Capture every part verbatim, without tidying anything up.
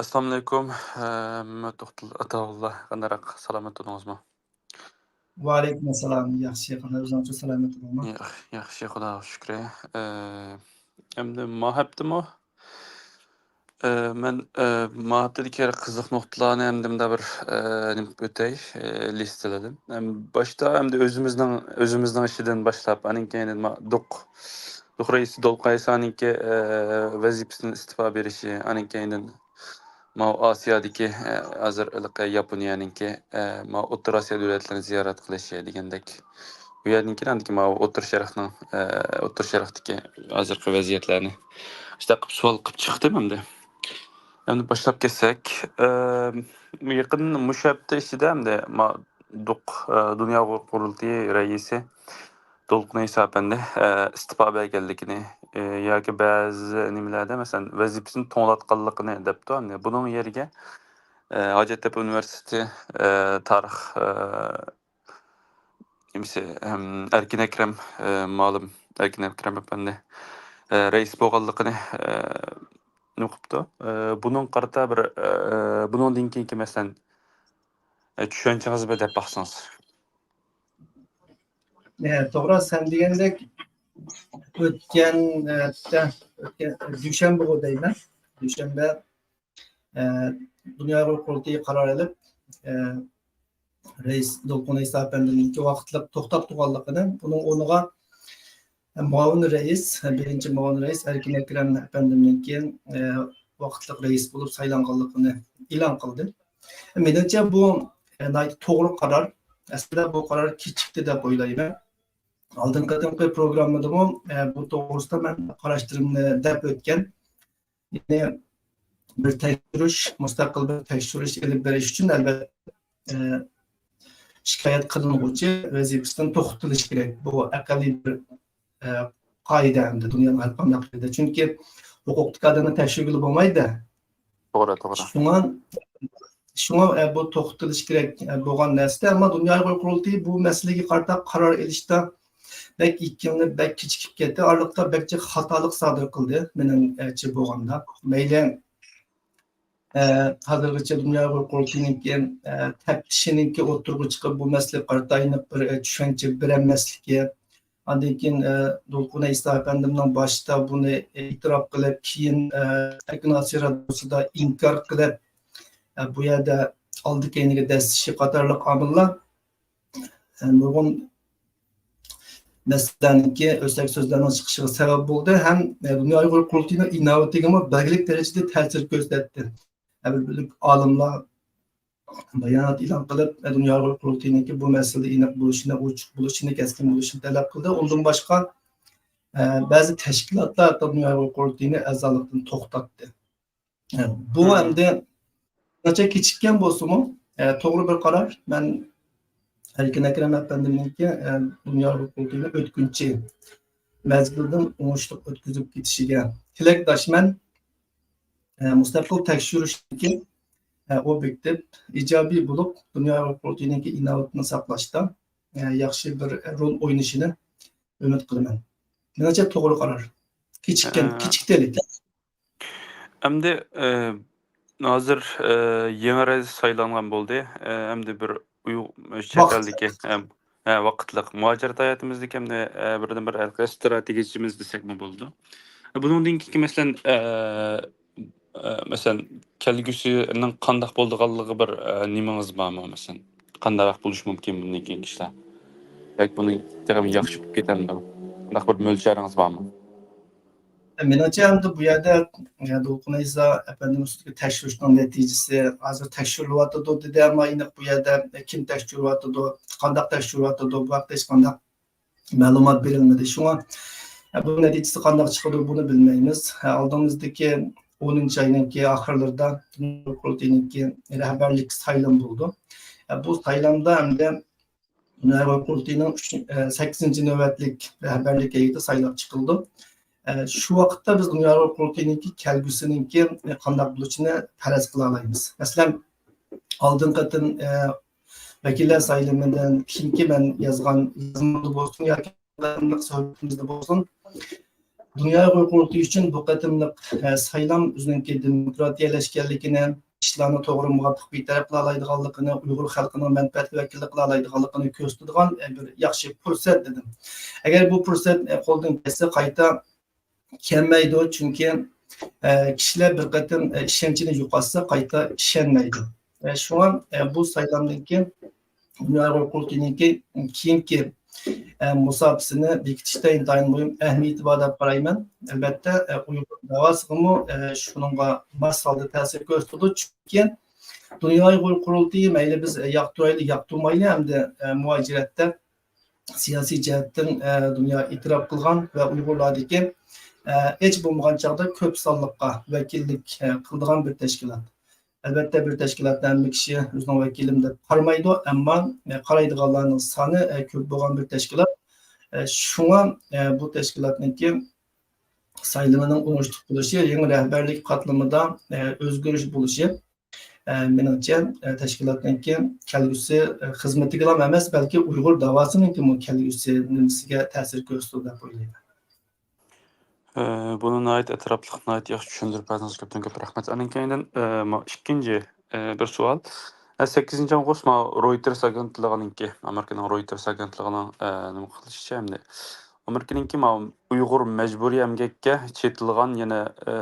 ئەسسالامۇئەلەيكۇم، ئە، مەمەت توختى ئاتاۋۇللا، قانداقراق، سالامەت تۇردىڭىزمۇ؟ ۋەئەلەيكۇم ئەسسالام، ياخشى، قانداق ئۆزۈڭچە سالامەت تۇردۇڭمۇ؟ ياخ-، ياخشى، خۇداغا شۈكرى. ئە، ئەمدى ما ھەپتىمۇ، ئە، مەن، ئە، ما ھەپتىدىكى قىزىق نۇقتىلارنى ئەمدى مۇنداق بىر، ئە، نېمە قىلىپ ئۆتەي، ئە، لىستىلىدىم. ئەم، باشتا ئەمدى ئۆزىمىزنىڭ، ئۆزىمىزنىڭ ئىشىدىن باشلاپ، ئانىڭ كېيىن ما-، دوق، دوق رەئىسى دولقۇن ئەيسانىڭكى، ئە، ۋەزىپىسىدىن ئىستېپا بېرىشى، ئانىڭ كېيىندىن ماۋۇ ئاسىيادىكى، ئە، ھازىر ھېلىقى ياپونىيەنىڭكى، ئە، ماۋۇ ئوتتۇرا ئاسىيا دۆلەتلىرىنى زىيارەت قىلىشى دېگەندەك. بۇ يەردىن كېيىن ئاندىكى ماۋۇ ئوتتۇرا شەرقنىڭ، ئە، ئوتتۇرا شەرقتىكى ھازىرقى ۋەزىيەتلەرنى شۇنداق قىلىپ سوئال قىلىپ چىقتىم ئەمدى. ئەمدى باشلاپ كەتسەك، ئە، يېقىن مۇشۇ ھەپتە ئىچىدە ئەمدى ما-، دوق، ئە، دۇنيا قۇرۇلتىيى رەئىسى دولقۇن ئەيسا ئەپەندى، ئە، ئىستېپا بەرگەنلىكىنى، ئە، ياكى بەزى نېمىلەردە، مەسىلەن، ۋەزىپىسىنى توڭلاتقانلىقىنى دەپتۇ. ئەمدى بۇنىڭ يېرىگە، ئە، ھاجەتتەپە ئۇنىۋېرسىتېتى، ئە، تارىخ، ئە، نېمىسى، ئەم، ئەركىن ئەكرەم، ئە، مۇئەللىم، ئەركىن ئەكرەم ئەپەندى، ئە، رەئىس بولغانلىقىنى، ئە، نېمە قىپتۇ. ئە، بۇنىڭغا قارىتا بىر، ئە، بۇنىڭدىن كېيىنكى، مەسىلەن، ئە، چۈشەنچىڭىزنى بىر دەپ باقسىڭىز. ئە، توغرا، سەن دېگەندەك ئۆتكەن ھەپتە، ئۆتكەن، دۈشەنبىغۇ دەيمەن. دۈشەنبە، ئە، دۇنيا ئۇيغۇر قۇرۇلتىيى قارار ئېلىپ، ئە، رەئىس دولقۇن ئەيسا ئەپەندىنىڭكى ۋاقىتلىق توختاپ تۇرغانلىقىنى، بۇنىڭ ئورنىغا، ئە، مۇئاۋىن رەئىس، بىرىنچى مۇئاۋىن رەئىس ئەركىن ئەكرەم ئەپەندىمنىڭكى، ئە، ۋاقىتلىق رەئىس بولۇپ سايلانغانلىقىنى ئېلان قىلدى. مېنىڭچە بۇ، ئە، ناھايىتى توغرا قارار. ئەسلىدە بۇ قارار كېچىكتى دەپ ئويلايمەن. ئالدىنقى قېتىمقى پروگراممىدىمۇ، ئە، بۇ توغرىسىدا مەن قاراشلىرىمنى دەپ ئۆتكەن. يەنى بىر تەكشۈرۈش، مۇستەقىل بىر تەكشۈرۈش ئېلىپ بېرىش ئۈچۈن، ئەلۋەتتە، ئە، شىكايەت قىلىنغۇچى ۋەزىپىسىدىن توختىتىلىشى كېرەك. بۇ ئەقەللىي بىر، ئە، قائىدە ئەمدى دۇنيانىڭ ھەر قانداق يېرىدە. چۈنكى ھوقۇقتىكى ئادەمنى تەكشۈرگىلى بولمايدۇ. توغرا، توغرا. شۇڭا، شۇڭا، ئە، بۇ توختىتىلىشى كېرەك، ئە، بولغان نەرسە. ئەمما دۇنيا ئۇيغۇر قۇرۇلتىيى بۇ مەسىلىگە قارىتا قارار ئېلىشتا بەك ئىككىلىنىپ، بەك كېچىكىپ كەتتى. ئارىلىقتا بەك جىق خاتالىق سادىر قىلدى، مېنىڭچە بولغاندا. مەيلى، ئە، ھازىرغىچە دۇنيا ئۇيغۇر قۇرۇلتىيىنىڭكى، ئە، تەپتىشىنىڭكى ئوتتۇرىغا چىقىپ، بۇ مەسىلىگە قارىتا ئېنىق بىر، ئە، چۈشەنچە بېرەلمەسلىكى، ئاندىن كېيىن، ئە، دولقۇن ئەيسا ئەپەندىمنىڭ باشتا بۇنى ئېتىراپ قىلىپ، كېيىن، ئە، ئەركىن ئاسىيا رادىيوسىدا ئىنكار قىلىپ، ئە، بۇ يەردە ئالدى كەينىگە دەسسىشى قاتارلىق ئامىللار، ئە، نۇرغۇن مەسىلىلەرنىڭكى ئۆسەك سۆزلەرنىڭ چىقىشىغا سەۋەب بولدى ھەم، ئە، دۇنيا ئۇيغۇر قۇرۇلتىيىنىڭ ئىناۋىتىگىمۇ بەلگىلىك دەرىجىدە تەسىر كۆرسەتتى. ھەر بىر ئالىملار بايانات ئېلان قىلىپ، دۇنيا ئۇيغۇر قۇرۇلتىيىنىڭكى بۇ مەسىلىدە ئېنىق بولۇشىنى، ئوچۇق بولۇشىنى، كەسكىن بولۇشىنى تەلەپ قىلدى. ئۇندىن باشقا، ئە، بەزى تەشكىلاتلار ھەتتا دۇنيا ئۇيغۇر قۇرۇلتىيىنى ئەزالىقتىن توختاتتى. ئە، بۇ مم. ئەمدى نەچچە كېچىككەن بولسىمۇ، ئە، توغرا بىر قارار. مەن ئەركىن ئەكرەم ئەپەندىمنىڭكى، ئە، دۇنيا ئۇيغۇر قۇرۇلتىيىنى ئۆتكۈنچى مەزگىلدىن ئوڭۇشلۇق ئۆتكۈزۈپ كېتىشىگە تىلەكداشمەن. ئە، مۇستەقىل تەكشۈرۈشتىكى، ئە، ئوبيېكتىپ، ئىجابىي بولۇپ، دۇنيا ئۇيغۇر قۇرۇلتىيىنىڭكى ئىناۋىتىنى ساقلاشتا، ئە، ياخشى بىر رول ئوينىشىنى ئۈمىد قىلىمەن. مېنىڭچە توغرا قارار. كېچىككەن، ئە، كېچىكتى لېكىن. ئەمدى، ئە، ھازىر، ئە، يېڭى رەئىس سايلانغان بولدى. ئە، ئەمدى بىر ئۇيغ-، چەت ئەلدىكى، ئە، ئە، ۋاقىتلىق مۇھاجىرەت ھاياتىمىزدىكى ئەمدى، ئە، بىردىنبىر ھېلىقى ستراتېگىيىچىمىز دېسەكمۇ بولىدۇ. بۇنىڭدىن كېيىنكى، مەسىلەن، ئە، ئە، مەسىلەن، كەلگۈسىنىڭ قانداق بولىدىغانلىقى بىر، ئە، نېمىڭىز بارمۇ، مەسىلەن؟ قانداقراق بولۇشى مۇمكىن بۇندىن كېيىنكى ئىشلار؟ ياكى بۇنى تېخىمۇ ياخشى بولۇپ كېتەمدۇ؟ قانداق بىر مۆلچەرىڭىز بارمۇ؟ مېنىڭچە، ئەمدى بۇ يەردە، يا، دولقۇن ئەيسا ئەپەندىمىز ئۈستىدىكى تەكشۈرۈشنىڭ نەتىجىسى ھازىر تەكشۈرۈلۈۋاتىدۇ دېدى، ئەمما ئېنىق بۇ يەردە كىم تەكشۈرۈۋاتىدۇ، قانداق تەكشۈرۈۋاتىدۇ، بۇ ھەقتە ھېچقانداق مەلۇمات بېرىلمىدى. شۇڭا، بۇ نەتىجىسى قانداق چىقىدۇ، بۇنى بىلمەيمىز. ئالدىمىزدىكى ئونىنچى ئاينىڭكى ئاخىرلىرىدا قۇرۇلتىيىنىڭكى رەھبەرلىك سايلىمى بولىدۇ. بۇ سايلامدا ئەمدى دۇنيا ئۇيغۇر قۇرۇلتىيىنىڭ ئۈچ، سەككىزىنچى نۆۋەتلىك رەھبەرلىك ھەيئىتى سايلاپ چىقىلىدۇ. شۇ ۋاقىتتا بىز دۇنيا ئۇيغۇر قۇرۇلتىيىنىڭكى كەلگۈسىنىڭكى قانداق بولۇشىنى پەرەز قىلالايمىز. مەسىلەن، ئالدىنقى قېتىم، ۋەكىللەر سايلىمىدىن كېيىنكى مەن يازغان يازمامدا بولسۇن ياكى قېتىملىق سۆھبىتىمىزدە بولسۇن، دۇنيا ئۇيغۇر قۇرۇلتىيى ئۈچۈن بۇ قېتىملىق، ئە، سايلام ئۆزىنىڭكى دېموكراتىيەلەشكەنلىكىنى، ئىشلارنى توغرا مۇۋاپىق بىر تەرەپ قىلالايدىغانلىقىنى، ئۇيغۇر خەلقىنىڭ مەنپەئەتىگە ۋەكىللىك قىلالايدىغانلىقىنى كۆرسىتىدىغان، ئە، بىر ياخشى پۇرسەت دېدىم. ئەگەر بۇ پۇرسەت، ئە، قولدىن كەتسە، قايتا كەلمەيدۇ، چۈنكى، ئە، كىشىلەر بىر قېتىم، ئە، ئىشەنچىنى يوقاتسا، قايتا ئىشەنمەيدۇ. ئە، شۇڭا، ئە، بۇ سايلامدىن كېيىن دۇنيا ئۇيغۇر قۇرۇلتىيىنىڭكى كېيىنكى، ئە، مۇساپىسىنى بېكىتىشتە ئىنتايىن مۇھىم ئەھمىيىتى بار دەپ قارايمەن. ئەلۋەتتە، ئە، ئۇيغۇر داۋاسىغىمۇ، ئە، شۇنىڭغا ماس ھالدا تەسىر كۆرسىتىدۇ. چۈنكى دۇنيا ئۇيغۇر قۇرۇلتىيى مەيلى بىز، ئە، ياقتۇرايلى، ياقتۇرمايلى، ئەمدى، ئە، مۇھاجىرەتتە سىياسىي جەھەتتىن، ئە، دۇنيا ئېتىراپ قىلغان ۋە ئۇيغۇرلاردىكى، ئە، ھېچ بولمىغان چاغدا كۆپ سانلىققا ۋەكىللىك، ئە، قىلىدىغان بىر تەشكىلات. ئەلۋەتتە، بىر تەشكىلاتنى ھەممە كىشى ئۆزىنىڭ ۋەكىلىم دەپ قارىمايدۇ، ئەمما، ئە، قارايدىغانلارنىڭ سانى، ئە، كۆپ بولغان بىر تەشكىلات. ئە، شۇڭا، ئە، بۇ تەشكىلاتنىڭكى سايلىمىنىڭ ئوڭۇشلۇق بولۇشى، يېڭى رەھبەرلىك قاتلىمىدا، ئە، ئۆزگىرىش بولۇشى، ئە، مېنىڭچە، ئە، تەشكىلاتنىڭكى كەلگۈسى، ئە، خىزمىتىگىلا ئەمەس، بەلكى ئۇيغۇر داۋاسىنىڭكىمۇ كەلگۈسى نېمىسىگە تەسىر كۆرسىتىدۇ دەپ ئويلايمەن. ئە، بۇنى ناھايىتى ئەتراپلىق، ناھايىتى ياخشى چۈشەندۈرۈپ بەردىڭىز، كۆپتىن كۆپ رەھمەت. ئاندىن كېيىن، ئە، ما-، ئىككىنچى، ئە، بىر سوئال. ئە، سەككىزىنچى ئاۋغۇست ما رويتېرس ئاگېنتلىقىنىڭكى، ئامېرىكىنىڭ رويتېرس ئاگېنتلىقىنىڭ، ئە، نېمە قىلىشىچە ئەمدى ئامېرىكىنىڭكى ما ئۇيغۇر مەجبۇرىي ئەمگەككە چېتىلغان يەنە، ئە،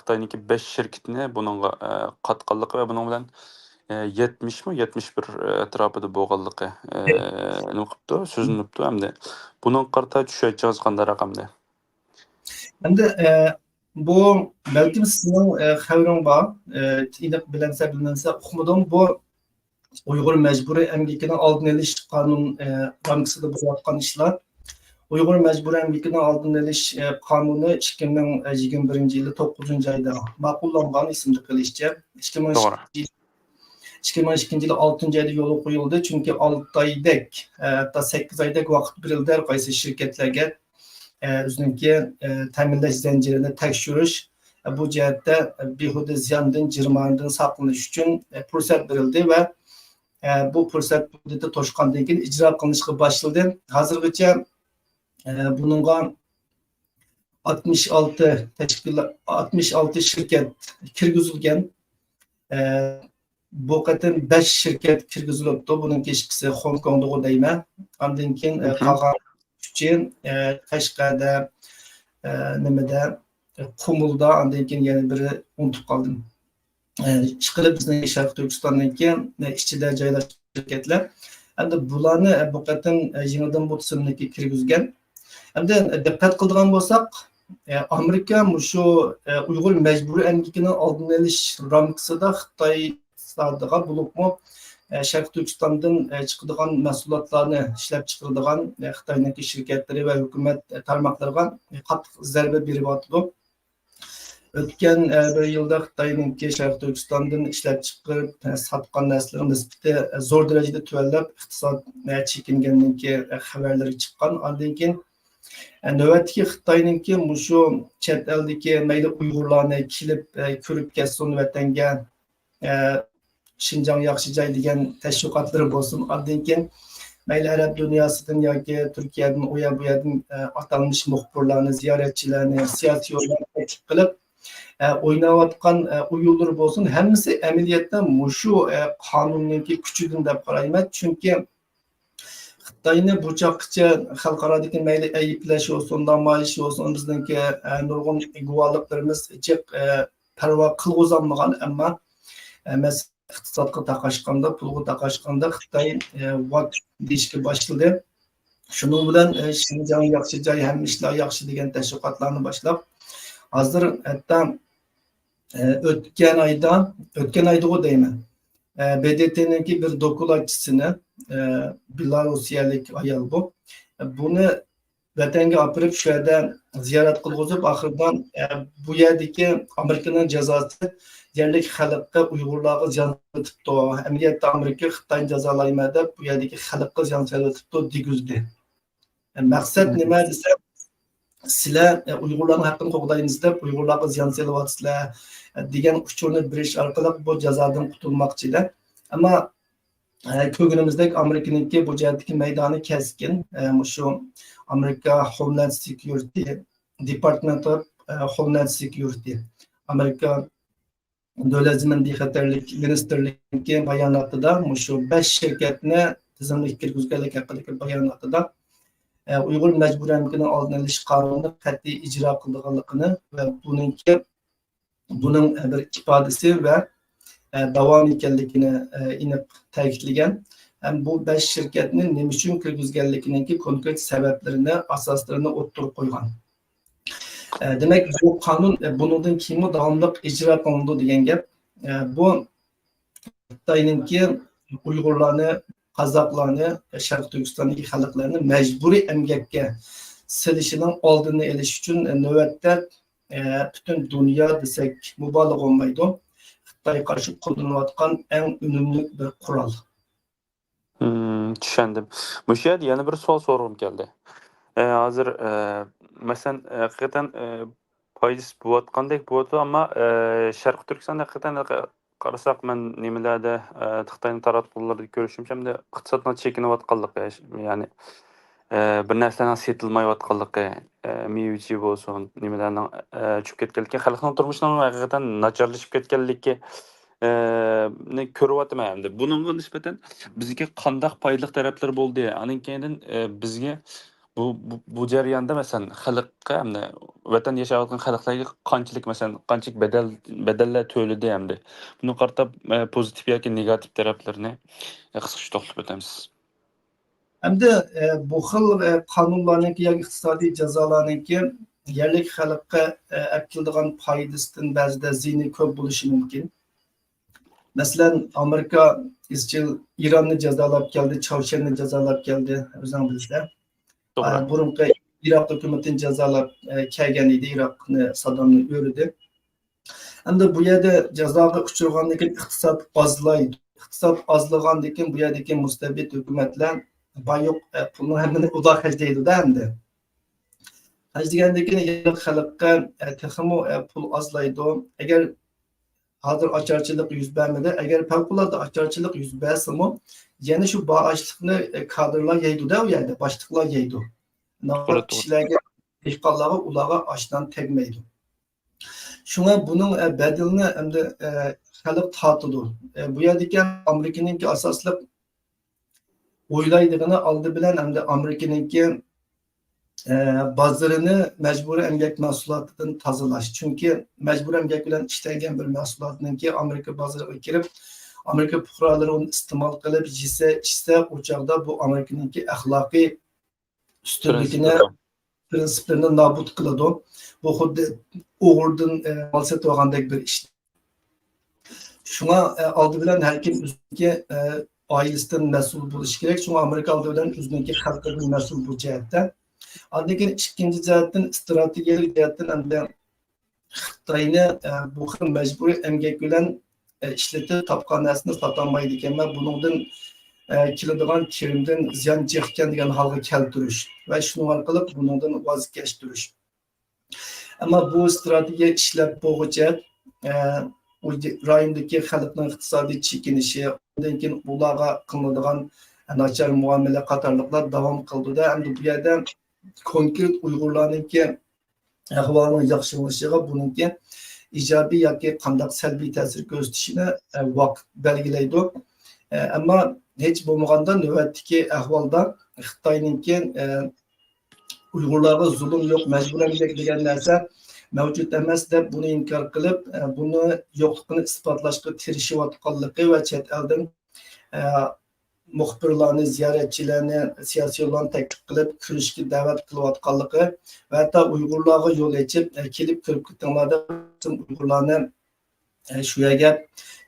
خىتاينىڭكى بەش شىركىتىنى بۇنىڭغا، ئە، قاتقانلىقى ۋە بۇنىڭ بىلەن، ئە، يەتمىشمۇ، يەتمىش بىر ئەتراپىدا بولغانلىقى، ئە، نېمە قىپتۇ، سۆزلىنىپتۇ ئەمدى. بۇنىڭغا قارىتا چۈشەنچىڭىز قانداقراق ئەمدى؟ ئەمدى، ئە، بۇ بەلكىم سىزنىڭ، ئە، خەۋىرىڭ بار، ئە، ئېنىق بىلەنسە بىلمەنسە ئۇقمىدىم. بۇ ئۇيغۇر مەجبۇرىي ئەمگىكىنىڭ ئالدىنى ئېلىش قانۇن، ئە، رامكىسىدا بولۇۋاتقان ئىشلار. ئۇيغۇر مەجبۇرىي ئەمگىكىنىڭ ئالدىنى ئېلىش، ئە، قانۇنى ئىككى مىڭ يىگىرمە بىرىنچى يىلى توققۇزىنچى ئايدا ماقۇللانغان، ئېسىمدە قېلىشىچە. توغرا. ئىككى مىڭ ئىككى يىل ئىككى مىڭ ئىككىنچى يىلى ئالتىنچى ئايدا يولغا قويۇلدى، چۈنكى ئالتە ئايدەك، ئە، ھەتتا سەككىز ئايدەك ۋاقىت بېرىلدى ھەر قايسى شىركەتلەرگە، ئە، ئۆزىنىڭكى، ئە، تەمىنلەش زەنجىرىنى تەكشۈرۈش، ئە، بۇ جەھەتتە، ئە، بىھۇدە زىياندىن، جىرىمانىدىن ساقلىنىش ئۈچۈن، ئە، پۇرسەت بېرىلدى ۋە، ئە، بۇ پۇرسەت مۇددىتى توشقاندىن كېيىن ئىجرا قىلىنىشقا باشلىدى. ھازىرغىچە، ئە، بۇنىڭغا ئاتمىش ئالتە تەشكىلات، ئاتمىش ئالتە شىركەت كىرگۈزۈلگەن. ئە، بۇ قېتىم بەش شىركەت كىرگۈزۈلۈپتۇ. بۇنىڭ ئىككىسى خوڭكوڭدىغۇ دەيمەن. ئاندىن كېيىن، ئە، قالغان ئۈچى، ئە، قەشقەردە، ئە، نېمىدە، قۇمۇلدا، ئاندىن كېيىن يەنە بىرى ئۇنتۇپ قالدىم. ئىشقىلىپ بىزنىڭ شەرقىي تۈركىستاننىڭكى ئىچىدە جايلاشقان شىركەتلەر. ئەمدى بۇلارنى بۇ قېتىم يېڭىدىن بۇ تىزىملىككە كىرگۈزگەن. ئەمدى دىققەت قىلىدىغان بولساق، ئامېرىكا مۇشۇ ئۇيغۇر مەجبۇرىي ئەمگىكىنىڭ ئالدىنى ئېلىش رامكىسىدا خىتاي ئىقتىسادىغا، بولۇپمۇ شەرقىي تۈركىستاندىن چىقىدىغان مەھسۇلاتلارنى ئىشلەپچىقىرىدىغان خىتاينىڭكى شىركەتلىرى ۋە ھۆكۈمەت تارماقلىرىغا قاتتىق زەربە بېرىۋاتىدۇ. ئۆتكەن، ئە، بىر يىلدا خىتاينىڭكى شەرقىي تۈركىستاندىن ئىشلەپچىقىرىپ، ئە، ساتقان نەرسىلىرىنىڭ نىسبىتى، ئە، زور دەرىجىدە تۆۋەنلەپ، ئىقتىساد، ئە، چېكىنگەنلىكى، ئە، خەۋەرلىرى چىققان. ئاندىن كېيىن، ئە، نۆۋەتتىكى خىتاينىڭكى مۇشۇ چەت ئەلدىكى مەيلى ئۇيغۇرلارنى كېلىپ، ئە، كۆرۈپ كەتسۇن ۋەتەنگە، ئە، شىنجاڭ ياخشى جاي دېگەن تەشۋىقاتلىرى بولسۇن. ئاندىن كېيىن مەيلى ئەرەب دۇنياسىدىن ياكى تۈركىيەدىن، ئۇ يەر بۇ يەردىن، ئە، ئاتالمىش مۇخبىرلارنى، زىيارەتچىلەرنى، سىياسىيونلارنى تەكلىپ قىلىپ، ئە، ئويناۋاتقان، ئە، ئويۇنلىرى بولسۇن، ھەممىسى ئەمەلىيەتتە مۇشۇ، ئە، قانۇننىڭكى كۈچىدىن دەپ قارايمەن. چۈنكى خىتاينى بۇ چاغقىچە خەلقئارادىكى مەيلى ئەيىبلەش بولسۇن، نامايىش بولسۇن، بىزنىڭكى، ئە، نۇرغۇن گۇۋاھلىقلىرىمىز جىق، ئە، پەرۋا قىلغۇزالمىغان، ئەمما، ئە، مەسىلە ئىقتىسادقا تاقاشقاندا، پۇلغا تاقاشقاندا خىتاي، ئە، ۋات دېيىشكە باشلىدى. شۇنىڭ بىلەن، ئە، شىنجاڭ ياخشى جاي، ھەممە ئىشلار ياخشى دېگەن تەشۋىقاتلارنى باشلاپ، ھازىر ھەتتا، ئە، ئۆتكەن ئايدا، ئۆتكەن ئايدىغۇ دەيمەن، ئە، ب د ت نىڭكى بىر دوكلاتچىسىنى، ئە، بېلاروسىيەلىك ئايال بۇ. بۇنى ۋەتەنگە ئاپىرىپ، شۇ يەردە زىيارەت قىلغۇزۇپ، ئاخىرىدا، ئە، بۇ يەردىكى ئامېرىكىنىڭ جازاسى يەرلىك خەلققە، ئۇيغۇرلارغا زىيان سېلىۋېتىپتۇ. ئەمەلىيەتتە ئامېرىكا خىتاينى جازالايمەن دەپ، بۇ يەردىكى خەلققە زىيان سېلىۋېتىپتۇ دېگۈزدى. مەقسەت نېمە دېسە، سىلەر، ئە، ئۇيغۇرلارنىڭ ھەققىنى قوغدايمىز دەپ، ئۇيغۇرلارغا زىيان سېلىۋاتىسىلەر، ئە، دېگەن ئۇچۇرنى بېرىش ئارقىلىق بۇ جازادىن قۇتۇلماقچى ئىدى. ئەمما، ئە، كۆرگىنىمىزدەك، ئامېرىكىنىڭكى بۇ جەھەتتىكى مەيدانى كەسكىن. ئە، مۇشۇ ئامېرىكا ھوملاند سېكيۇرىتى Department of، ئە، Homeland Security، ئامېرىكا دۆلەت زېمىن بىخەتەرلىك مىنىستىرلىكى باياناتىدا مۇشۇ بەش شىركەتنى تىزىملىككە كىرگۈزگەنلىك ھەققىدىكى باياناتىدا، ئە، ئۇيغۇر مەجبۇرىي ئەمگىكىنىڭ ئالدىنى ئېلىش قانۇنىنى قەتئىي ئىجرا قىلىدىغانلىقىنى ۋە بۇنىڭكى، بۇنىڭ، ئە، بىر ئىپادىسى ۋە، ئە، داۋامى ئىكەنلىكىنى، ئە، ئېنىق تەكىتلىگەن. ھەم بۇ بەش شىركەتنى نېمە ئۈچۈن كىرگۈزگەنلىكىنىڭكى كونكرېت سەۋەبلىرىنى، ئاساسلىرىنى ئوتتۇرىغا قويغان. ئە، دېمەك، بۇ قانۇن، ئە، بۇنىڭدىن كېيىنمۇ داۋاملىق ئىجرا قىلىنىدۇ دېگەن گەپ. ئە، بۇ خىتاينىڭكى ئۇيغۇرلارنى، قازاقلارنى، شەرقىي تۈركىستاندىكى خەلقلەرنى مەجبۇرىي ئەمگەككە سېلىشىنىڭ ئالدىنى ئېلىش ئۈچۈن، ئە، نۆۋەتتە، ئە، پۈتۈن دۇنيا دېسەك مۇبالىغە بولمايدۇ. خىتايغا قارشى قوللىنىلىۋاتقان ئەڭ ئۈنۈملۈك بىر قورال. مم، چۈشەندىم. مۇشۇ يەردە يەنە بىر سوئال سورىغۇم كەلدى. ئە، ھازىر، ئە، مەسىلەن، ئە، ھەقىقەتەن، ئە، پايدىسى بولۇۋاتقاندەك بولۇۋاتىدۇ، ئەمما، ئە، شەرقىي تۈركىستان ھەقىقەتەن ق-، قارىساق، مەن نېمىلەردە، ئە، خىتاينىڭ تاراتقۇلىرىدا كۆرۈشۈمچە، ئەمدى ئىقتىسادنىڭ چېكىنىۋاتقانلىقى، يەنى، ئە، بىر نەرسىلەرنىڭ سېتىلمايۋاتقانلىقى، ئە، مېۋىچى بولسۇن، نېمىلەرنىڭ، ئە، چۈشۈپ كەتكەنلىكى، خەلقنىڭ تۇرمۇشىنىڭ ھەقىقەتەن ناچارلىشىپ كەتكەنلىكى، ئە، نى كۆرۈۋاتىمەن ئەمدى. بۇنىڭغا نىسبەتەن بىزگە قانداق پايدىلىق تەرەپلىرى بولدى؟ ئاندىن كېيىن، ئە، بىزگە بۇ، بۇ، بۇ جەرياندا، مەسىلەن، خەلققە، ئەمدى ۋەتەندە ياشاۋاتقان خەلقلەرگە قانچىلىك، مەسىلەن، قانچىلىك بەدەل، بەدەللەر تۆلىدى ئەمدى؟ بۇنىڭغا قارىتا، ئە، پوزىتىپ ياكى نېگاتىپ تەرەپلىرىنى، ئە، قىسقىچە توختىلىپ ئۆتەمسىز. ئەمدى، ئە، بۇ خىل، ئە، قانۇنلارنىڭكى ياكى ئىقتىسادىي جازالارنىڭكى يەرلىك خەلققە، ئە، ئەكېلىدىغان پايدىسىدىن بەزىدە زىيىنى كۆپ بولۇشى مۇمكىن. مەسىلەن، ئامېرىكا ئىزچىل ئىراننى جازالاپ كەلدى، چاۋشيەننى جازالاپ كەلدى، ئۆزۈڭ بىلىسەن. توغرا. ئە، بۇرۇنقى ئىراق ھۆكۈمىتىنى جازالاپ، ئە، كەلگەن ئىدى، ئىراقنى، سادامنى ئۆرىدى. ئەمدى بۇ يەردە جازاغا ئۇچرىغاندىن كېيىن ئىقتىساد ئازلايدۇ. ئىقتىساد ئازلىغاندىن كېيىن بۇ يەردىكى مۇستەبىت ھۆكۈمەتلەر بايوق، ئە، پۇلنىڭ ھەممىنى ئۇدا خەجلەيدۇ-دە ئەمدى. خەجلىگەندىن كېيىن يەرلىك خەلققە، ئە، تېخىمۇ، ئە، پۇل ئازلايدۇ. ئەگەر ھازىر ئاچارچىلىق يۈز بەرمىدى. ئەگەر پەۋقۇلئاددە ئاچارچىلىق يۈز بەرسىمۇ، يەنە شۇ بار ئاشلىقنى، ئە، كادىرلار يەيدۇ-دە ئۇ يەردە، باشلىقلار يەيدۇ. ناۋادا توغرا، توغرا. كىشىلەرگە، دېھقانلارغا، ئۇلارغا ئاش-نان تەگمەيدۇ. شۇڭا بۇنىڭ، ئە، بەدىلىنى ئەمدى، ئە، خەلق تارتىدۇ. ئە، بۇ يەردىكى ئامېرىكىنىڭكى ئاساسلىق ئويلايدىغىنى ئالدى بىلەن ئەمدى ئامېرىكىنىڭكى، ئە، بازىرىنى مەجبۇرىي ئەمگەك مەھسۇلاتىدىن تازىلاش. چۈنكى مەجبۇرىي ئەمگەك بىلەن ئىشلەنگەن بىر مەھسۇلاتنىڭكى ئامېرىكا بازىرىغا كىرىپ، ئامېرىكا پۇقرالىرى ئۇنى ئىستېمال قىلىپ يېسە، ئىچسە، ئۇ چاغدا بۇ ئامېرىكىنىڭكى ئەخلاقىي ئۈستۈنلۈكىنى، پرىنسىپلىرىنى. پرىنسىپلىرىنى نابۇت قىلىدۇ. بۇ خۇددى ئوغرىدىن، ئە، مال سېتىۋالغاندەك بىر ئىش. شۇڭا، ئە، ئالدى بىلەن ھەر كىم ئۆزىنىڭكى، ئە، ئائىلىسىدىن مەسئۇل بولۇشى كېرەك. شۇڭا ئامېرىكا ئالدى بىلەن ئۆزىنىڭكى خەلقىدىن مەسئۇل بۇ جەھەتتە. ئاندىن كېيىن ئىككىنچى جەھەتتىن، ئىستراتېگىيەلىك جەھەتتىن ئەمدى خىتاينى، ئە، بۇ خىل مەجبۇرىي ئەمگەك بىلەن، ئە، ئىشلىتىپ تاپقان نەرسىنى ساتالمايدىكەن ۋە بۇنىڭدىن، ئە، كېلىدىغان كىرىمدىن زىيان جىقكەن دېگەن ھالغا كەلتۈرۈش ۋە شۇنىڭ ئارقىلىق بۇنىڭدىن ۋاز كەچتۈرۈش. ئەمما بۇ ئىستراتېگىيە ئىشلەپ بولغۇچە، ئە، ئۇ رايوندىكى خەلقنىڭ ئىقتىسادىي چېكىنىشى، ئۇندىن كېيىن ئۇلارغا قىلىنىدىغان ناچار مۇئامىلە قاتارلىقلار داۋام قىلىدۇ-دە، ئەمدى بۇ يەردە كونكرېت ئۇيغۇرلارنىڭكى ئەھۋالىنىڭ ياخشىلىنىشىغا بۇنىڭكى ئىجابىي ياكى قانداق سەلبىي تەسىر كۆرسىتىشىنى، ئە، ۋاقىت بەلگىلەيدۇ. ئە، ئەمما ھېچ بولمىغاندا نۆۋەتتىكى ئەھۋالدا خىتاينىڭكى، ئە، ئۇيغۇرلارغا زۇلۇم يوق، مەجبۇرىي ئەمگەك دېگەن نەرسە مەۋجۇت ئەمەس دەپ بۇنى ئىنكار قىلىپ، ئە، بۇنى يوقلۇقىنى ئىسپاتلاشقا تىرىشىۋاتقانلىقى ۋە چەت ئەلدىن، ئە، مۇخبىرلارنى، زىيارەتچىلەرنى، سىياسىيونلارنى تەكلىپ قىلىپ كۆرۈشكە دەۋەت قىلىۋاتقانلىقى ۋە ھەتتا ئۇيغۇرلارغا يول ئېچىپ، ئە، كېلىپ كۆرۈپ كېتىڭلار دەپ ئۇيغۇرلارنى، ئە، شۇ يەرگە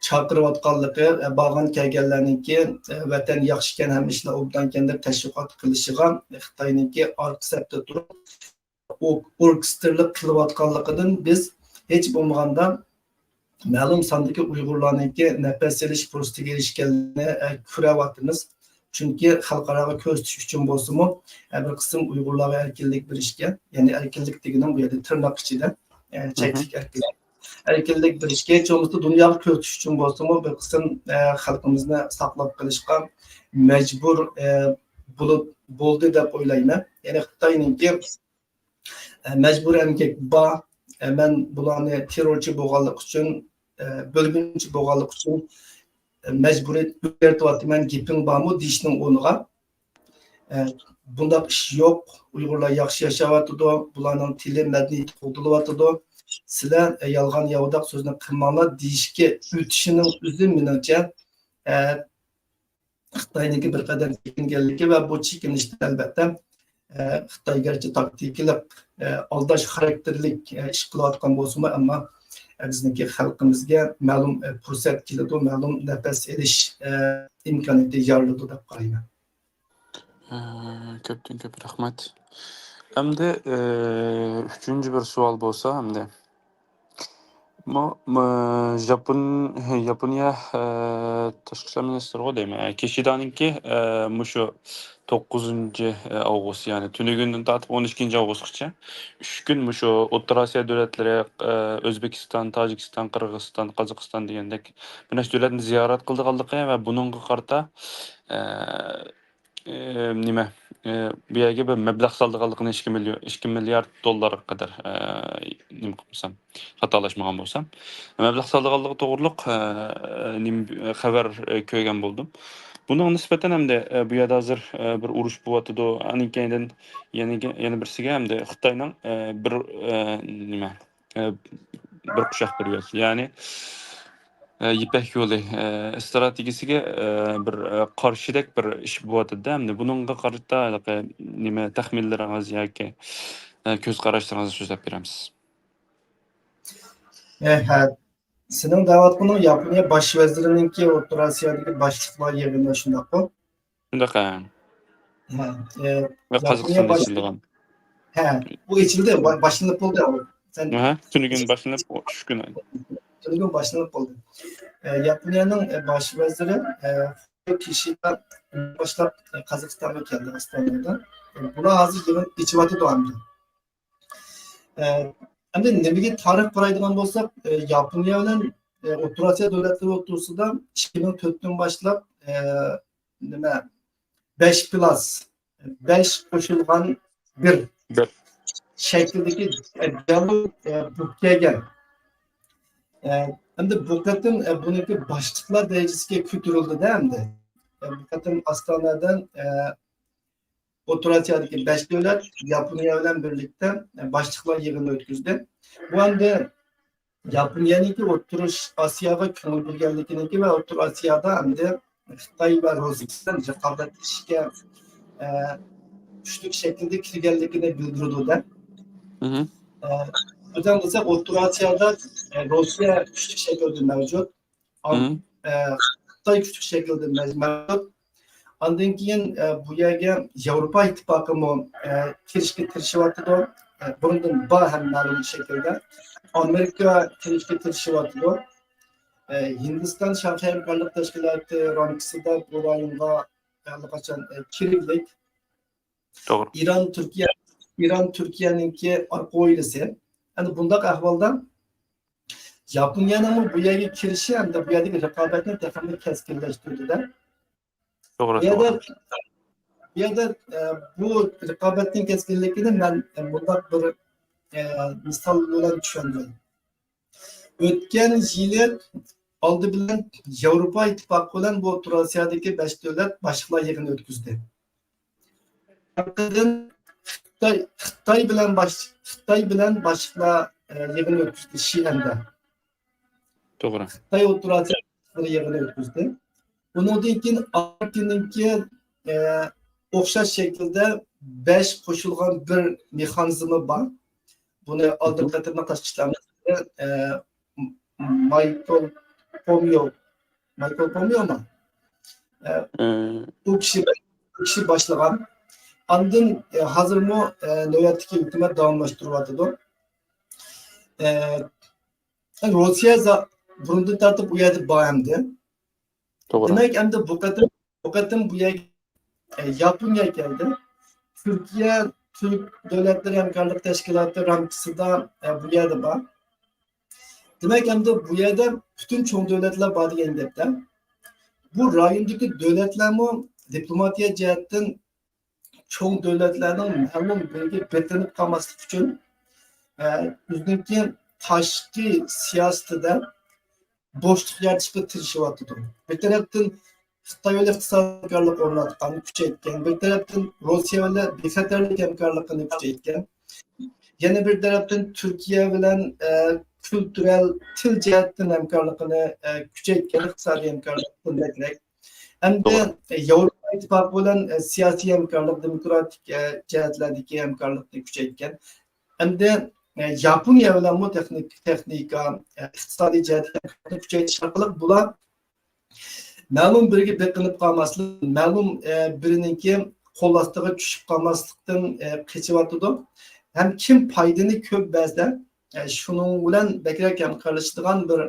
چاقىرىۋاتقانلىقى، ئە، بارغان كەلگەنلەرنىڭكى، ئە، ۋەتەن ياخشىكەن، ھەممە ئىشلار ئوبدانكەن دەپ تەشۋىقات قىلىشىغا خىتاينىڭكى ئارقا سەپتە تۇرۇپ، ئو-، ئوركېستىرلىق قىلىۋاتقانلىقىدىن بىز ھېچ بولمىغاندا مەلۇم ساندىكى ئۇيغۇرلارنىڭكى نەپەس ئېلىش پۇرسىتىگە ئېرىشكەنلىكىنى، ئە، كۆرەۋاتىمىز. چۈنكى خەلقئاراغا كۆرسىتىش ئۈچۈن بولسىمۇ، ئە، بىر قىسىم ئۇيغۇرلارغا ئەركىنلىك بېرىشكە، يەنى ئەركىنلىك دېگىنىم بۇ يەردە تىرناق ئىچىدە، ئە، چەكلىك ئەركىنلىك. ئەركىنلىك بېرىشكە، ھېچ بولمىسا دۇنياغا كۆرسىتىش ئۈچۈن بولسىمۇ، بىر قىسىم، ئە، خەلقىمىزنى ساقلاپ قېلىشقا مەجبۇر، ئە، بولۇپ، بولدى دەپ ئويلايمەن. يەنى خىتاينىڭكى ئە، مەجبۇرىي ئەمگەك بار. ئە، مەن بۇلارنى تېررورچى بولغانلىقى ئۈچۈن، ئە، بۆلگۈنچى بولغانلىقى ئۈچۈن، ئە، مەجبۇرىي ئۆزگەرتىۋاتىمەن، گېپىڭ بارمۇ دېيىشنىڭ ئورنىغا، ئە، بۇنداق ئىش يوق، ئۇيغۇرلار ياخشى ياشاۋاتىدۇ، بۇلارنىڭ تىلى، مەدەنىيىتى قوغدىلىۋاتىدۇ، سىلەر، ئە، يالغان ياۋىداق سۆزنى قىلماڭلار دېيىشكە ئۆتۈشىنىڭ ئۆزى مېنىڭچە، ئە، خىتاينىڭكى بىر قەدەر چېكىنگەنلىكى ۋە بۇ چېكىنىشتە ئەلۋەتتە، ئە، خىتاي گەرچە تاكتىكىلىق، ئە، ئالداش خاراكتېرلىك، ئە، ئىش قىلىۋاتقان بولسىمۇ، ئەمما، ئە، بىزنىڭكى خەلقىمىزگە مەلۇم، ئە، پۇرسەت كېلىدۇ، مەلۇم نەپەس ئېلىش، ئە، ئىمكانىيىتى يارىلىدۇ دەپ قارايمەن. ئە، كۆپتىن كۆپ رەھمەت. ئەمدى، ئە، ئۈچىنچى بىر سوئال بولسا، ئەمدى. مۇ-، مۇ-، ژاپون-، ياپونىيە، ئە، تاشقى ئىشلار مىنىستىرىغۇ دەيمەن. ئە، كىشىدانىڭكى، ئە، مۇشۇ توققۇزىنچى ئاۋغۇست، يەنى تۈنۈگۈندىن تارتىپ ئون ئىككىنچى ئاۋغۇستقىچە ئۈچ كۈن مۇشۇ ئوتتۇرا ئاسىيا دۆلەتلىرى، ئە، ئۆزبېكىستان، تاجىكىستان، قىرغىزىستان، قازاقىستان دېگەندەك بىر نەچچە دۆلەتنى زىيارەت قىلىدىغانلىقى ۋە بۇنىڭغا قارىتا، ئە، ئى، نېمە، ئى، بۇ يەرگە بىر مەبلەغ سالىدىغانلىقىنى، ئىككى مىليون، ئىككى مىليارد دوللارغا قەدەر، ئى، نېمە قىلمىسام، خاتالاشمىغان بولسام، مەبلەغ سالىدىغانلىقى توغرۇلۇق، ئى، نېمە، خەۋەر، ئى، كۆرگەن بولدۇم. بۇنىڭغا نىسبەتەن ئەمدى، ئى، بۇ يەردە ھازىر، ئى، بىر ئۇرۇش بولۇۋاتىدۇ. ئاندىن كېيىندىن يەنە، يەنە بىرسىگە ئەمدى خىتاينىڭ، ئى، بىر، ئى، نېمە، ئە، بىر قۇشاق بىر يول. يەنى، ئە، يىپەك يولى، ئە، ئىستراتېگىيىسىگە، ئە، بىر، ئە، قارشىدەك بىر ئىش بولۇۋاتىدۇ. ئەمدى بۇنىڭغا قارىتا ھېلىقى نېمە تەخمىنلىرىڭىز ياكى، ئە، كۆز قاراشلىرىڭىزنى سۆزلەپ بېرەمسىز؟ ئە، ھە. سېنىڭ دەۋاتقىنىڭ ياپونىيە باش ۋەزىرىنىڭكى ئوتتۇرا ئاسىيادىكى باشلىقلار يىغىنى شۇنداققۇ؟ شۇنداق، ھە. ھە، ئە، ۋە ياپونىيە قازاقىستاندا باش-، ئېچىلىدىغان. ھە، ئۇ ئېچىلدى، با-، باشلىنىپ بولدى ئۇ. سەن ھە، تۈنۈگۈن باشلىنىپ، ئۇ ئۈچ كۈن. تۈنۈگۈن باشلىنىپ بولدى. ئە، ياپونىيەنىڭ، ئە، باش ۋەزىرى، ئە، كىشىدا باشلاپ، ئە، قازاقىستانغا كەلدى، ئاستانىدا. ئە، بۇلار ھازىر يىغىن ئېچىۋاتىدۇ ئەمدى. ئە، ئەمدى نېمىگە تارىخ قارايدىغان بولساق، ئە، ياپونىيە بىلەن، ئە، ئوتتۇرا ئاسىيا دۆلەتلىرى ئوتتۇرىسىدا ئىككى مىڭ تۆتتىن باشلاپ، ئە، نېمە، بەش پىلاس، بەش قوشۇلغان بىر بىر. شەكىلدىكى، ئە، دىيالوگ، ئە، بولۇپ كەلگەن. ئە، ئەمدى بۇ قېتىم، ئە، بۇنىڭكى باشلىقلار دەرىجىسىگە كۆتۈرۈلدى-دە ئەمدى. ئە، بۇ قېتىم ئاستانەدىن، ئە، ئوتتۇرا ئاسىيادىكى بەش دۆلەت ياپونىيە بىلەن بىرلىكتە، ئە، باشلىقلار يىغىنى ئۆتكۈزدى. بۇ ئەمدى ياپونىيەنىڭكى ئوتتۇرا ئاسىياغا كۆڭۈل بۆلگەنلىكىنىڭكى ۋە ئوتتۇرا ئاسىيادا ئەمدى خىتاي ۋە روسىيە بىلەن رىقابەتلىشىشكە، ئە، كۈچلۈك شەكىلدە كىرگەنلىكىنى بىلدۈرىدۇ-دە. مھم. ئە، ئۆزەڭ بىلسەك، ئوتتۇرا ئاسىيادا، ئە، روسىيە كۈچلۈك شەكىلدە مەۋجۇت. ئان-، مم. ئە، خىتاي كۈچلۈك شەكىلدە مەج-، مەۋجۇت. ئاندىن كېيىن، ئە، بۇ يەرگە ياۋروپا ئىتتىپاقىمۇ، ئە، كىرىشكە تىرىشىۋاتىدۇ. ئە، بۇرۇندىن بار ھەم مەلۇم شەكىلدە. ئامېرىكا كىرىشكە تىرىشىۋاتىدۇ. ئە، ھىندىستان شاڭخەي ھەمكارلىق تەشكىلاتى رامكىسىدا بۇ رايونغا ئاللىقاچان، ئە، كىرگلىك. توغرا. ئىران، تۈركىيە، ئىران، تۈركىيەنىڭكى ئارقا ھويلىسى. ئەنە بۇنداق ئەھۋالدا ياپونىيەنىڭمۇ بۇ يەرگە كىرىشى ھەمدە بۇ يەردىكى رىقابەتنى تېخىمۇ كەسكىنلەشتۈردى-دە. توغرا، بۇ يەردە، توغرا. بۇ يەردە، ئە، بۇ رىقابەتنىڭ كەسكىنلىكىنى مەن، ئە، مۇنداق بىر، ئە، مىسال بىلەن چۈشەندۈرەي. ئۆتكەن يىلى ئالدى بىلەن ياۋروپا ئىتتىپاقى بىلەن بۇ ئوتتۇرا ئاسىيادىكى بەش دۆلەت باشلىقلار يىغىنى ئۆتكۈزدى. ئارقىدىن خىتاي، خىتاي بىلەن باش-، خىتاي بىلەن باشلىقلار، ئە، يىغىنى ئۆتكۈزدى شىئەندە. توغرا. خىتاي ئوتتۇرا ئاسىيا بىر يىغىنى ئۆتكۈزدى. ئۇنىڭدىن كېيىن ئامېرىكىنىڭكى، ئە، ئوخشاش شەكىلدە بەش قوشۇلغان بىر مېخانىزمى بار. بۇنى ئالدىنقى قېتىملىق تاشقى ئىشلار مىنىستىرى، ئە، مايكل پوميو، مايكل پوميومۇ؟ ئە، ئە، ئۇ كىشى، ئۇ كىشى باشلىغان. ئاندىن، ئە، ھازىرمۇ، ئە، نۆۋەتتىكى ھۆكۈمەت داۋاملاشتۇرۇۋاتىدۇ. ئە، روسىيە زا-، بۇرۇندىن تارتىپ ئۇ يەردە بار ئەمدى. توغرا. دېمەك، ئەمدى بۇ قېتىم، بۇ قېتىم بۇ يەرگە، ئە، ياپونىيە كەلدى. تۈركىيە، تۈرك دۆلەتلىرى ھەمكارلىق تەشكىلاتى رامكىسىدا، ئە، بۇ يەردە بار. دېمەك، ئەمدى بۇ يەردە پۈتۈن چوڭ دۆلەتلەر بار دېگەن گەپتە. بۇ رايوندىكى دۆلەتلەرمۇ دىپلوماتىيە جەھەتتىن چوڭ دۆلەتلەرنىڭ مەلۇم بىرىگە بېقىنىپ قالماسلىق ئۈچۈن، ئە، ئۆزىنىڭكى تاشقى سىياسىتىدە بوشلۇق يارىتىشقا تىرىشىۋاتىدۇ. بىر تەرەپتىن خىتاي بىلەن ئىقتىسادىي ھەمكارلىق ئورناتقاننى كۈچەيتكەن، بىر تەرەپتىن روسىيە بىلەن بىخەتەرلىك ھەمكارلىقىنى كۈچەيتكەن، يەنە بىر تەرەپتىن تۈركىيە بىلەن، ئە، كۈلتۈرەل، تىل جەھەتتىن ھەمكارلىقىنى، ئە، كۈچەيتكەن، ئىقتىسادىي ھەمكارلىقتىن بەكرەك. ئەمدى، توغرا. ئە، ياۋروپا ئىتتىپاقى بىلەن، ئە، سىياسىي ھەمكارلىق، دېموكراتىك، ئە، جەھەتلەردىكى ھەمكارلىقنى كۈچەيتكەن. ئەمدى، ئە، ياپونىيە بىلەنمۇ تېخنىك-، تېخنىكا، ئە، ئىقتىسادىي جەھەتتىكى ھەمكارلىقنى كۈچەيتىش ئارقىلىق بۇلار مەلۇم بىرىگە بېقىنىپ قالماسلىق، مەلۇم، ئە، بىرىنىڭكى قول ئاستىغا چۈشۈپ قالماسلىقتىن، ئە، قېچىۋاتىدۇ. ھەم كىم پايدىنى كۆپ بەرسە، ئە، شۇنىڭ بىلەن بەكرەك ھەمكارلىشىدىغان بىر،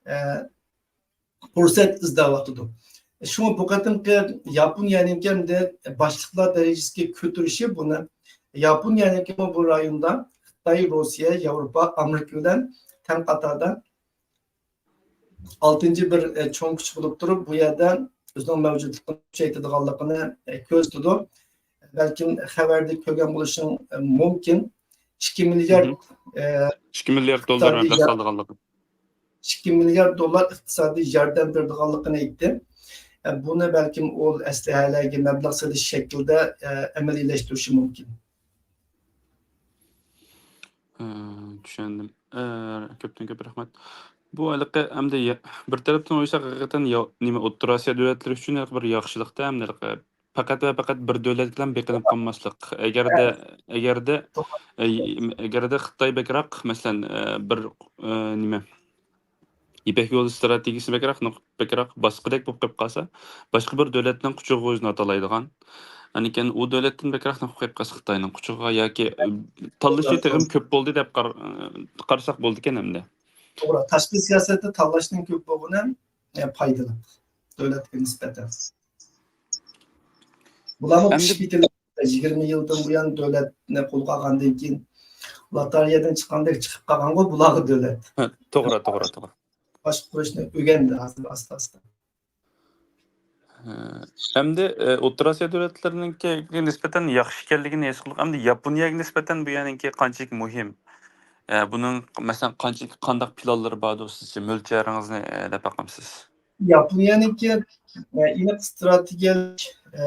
ئە، پۇرسەت ئىزدەۋاتىدۇ. شۇڭا بۇ قېتىمقى ياپونىيەنىڭكى ئەمدى باشلىقلار دەرىجىسىگە كۆتۈرۈشى بۇنى، ياپونىيەنىڭكىمۇ بۇ رايوندا خىتاي، روسىيە، ياۋروپا، ئامېرىكا بىلەن تەڭ قاتاردا ئالتىنچى بىر، ئە، چوڭ كۈچ بولۇپ تۇرۇپ، بۇ يەردە ئۆزىنىڭ مەۋجۇتلۇقىنى كۈچەيتىدىغانلىقىنى، ئە، كۆرسىتىدۇ. بەلكىم خەۋەردە كۆرگەن بولۇشۇڭ، ئە، مۇمكىن. ئىككى مىليارد، مھم. ئە، ئىككى مىليارد دوللار ئىقتىسادىي مەبلەغ يار-، سالىدىغانلىقى. ئىككى مىليارد دوللار ئىقتىسادىي ياردەم بېرىدىغانلىقىنى ئېيتتى. ئە، بۇنى بەلكىم ئۇ ئەسلىھەلەرگە مەبلەغ سېلىش شەكلىدە، ئە، ئەمەلىيلەشتۈرۈشى مۇمكىن. ئە، چۈشەندىم. ئە، كۆپتىن كۆپ رەھمەت. بۇ ھېلىقى ئەمدى يە-، بىر تەرەپتىن ئويلىساق، ھەقىقەتەن يا-، نېمە، ئوتتۇرا ئاسىيا دۆلەتلىرى ئۈچۈن ھېلىقى بىر ياخشىلىقتا، ھەم ھېلىقى پەقەت ۋە پەقەت بىر دۆلەتكىلا بېقىنىپ قالماسلىق. ئەگەردە، ئەگەردە، ئە، ئەگەردە خىتاي بەكرەك، مەسىلەن، ئە، بىر، ئە، نېمە، يىپەك يولى ئىستراتېگىيىسى بەكرەك، بەكرەك باسقۇدەك بولۇپ قېلىپ قالسا، باشقا بىر دۆلەتنىڭ قۇچىقىغا ئۆزىنى ئاتالايدىغان، ئاندىكىن ئۇ دۆلەتتىن بەكرەك نېمە قېلىپ قالسا خىتاينىڭ قۇچىقىغا ياكى، ئە، تاللىشى تېخىمۇ كۆپ بولدى دەپ قار-، قارىساق بولىدىكەن ئەمدى. توغرا، تاشقى سىياسەتتە تاللاشنىڭ كۆپ بولغىنى، ئە، پايدىلىق دۆلەتكە نىسبەتەن. بۇلارمۇ ئەمدى پىشىپ يېتىلىپ، يىگىرمە يىلدىن بۇيان دۆلەتنى قولغا ئالغاندىن كېيىن، لاتارىيەدىن چىققاندەك چىقىپ قالغانغۇ بۇلارغا دۆلەت. ھە، توغرا، توغرا، توغرا. باشقۇرۇشنى ئۆگەندى ھازىر ئاستا-ئاستا. ھە، ئەمدى، ئە، ئوتتۇرا ئاسىيا دۆلەتلىرىنىڭكىگە نىسبەتەن ياخشى ئىكەنلىكىنى ھېس قىلدۇق. ئەمدى ياپونىيەگە نىسبەتەن بۇ يەرنىڭكى قانچىلىك مۇھىم؟ ئە، بۇنىڭ، مەسىلەن، قانچىلىك، قانداق پىلانلىرى باردۇ سىزچە؟ مۆلچەرىڭىزنى، ئە، دەپ باقامسىز؟ ياپونىيەنىڭكى، ئە، ئېنىق ئىستراتېگىيەلىك، ئە،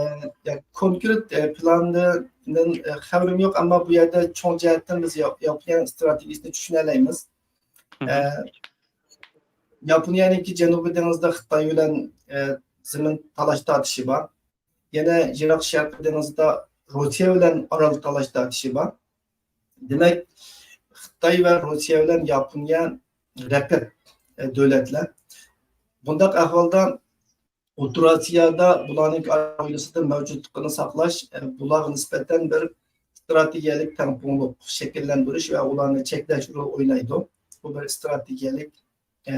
يا كونكرېت، ئە، پىلاندىن، ئە، خەۋىرىم يوق، ئەمما بۇ يەردە چوڭ جەھەتتىن بىز يا-، ياپونىيەنىڭ ئىستراتېگىيىسىنى چۈشىنەلەيمىز. مھم. ئە، ياپونىيەنىڭكى جەنۇبىي دېڭىزدا خىتاي بىلەن، ئە، زېمىن تالاش تارتىشى بار. يەنە يىراق شەرقىي دېڭىزدا روسىيە بىلەن ئارال تالاش تارتىشى بار. دېمەك، خىتاي ۋە روسىيە بىلەن ياپونىيە رەقىب، ئە، دۆلەتلەر. بۇنداق ئەھۋالدا ئوتتۇرا ئاسىيادا بۇلارنىڭ ئارا ھويلىسىدا مەۋجۇتلۇقىنى ساقلاش، ئە، بۇلارغا نىسبەتەن بىر ئىستراتېگىيەلىك تەڭپۇڭلۇق شەكىللەندۈرۈش ۋە ئۇلارنى چەكلەش رولى ئوينايدۇ. بۇ بىر ئىستراتېگىيەلىك، ئە،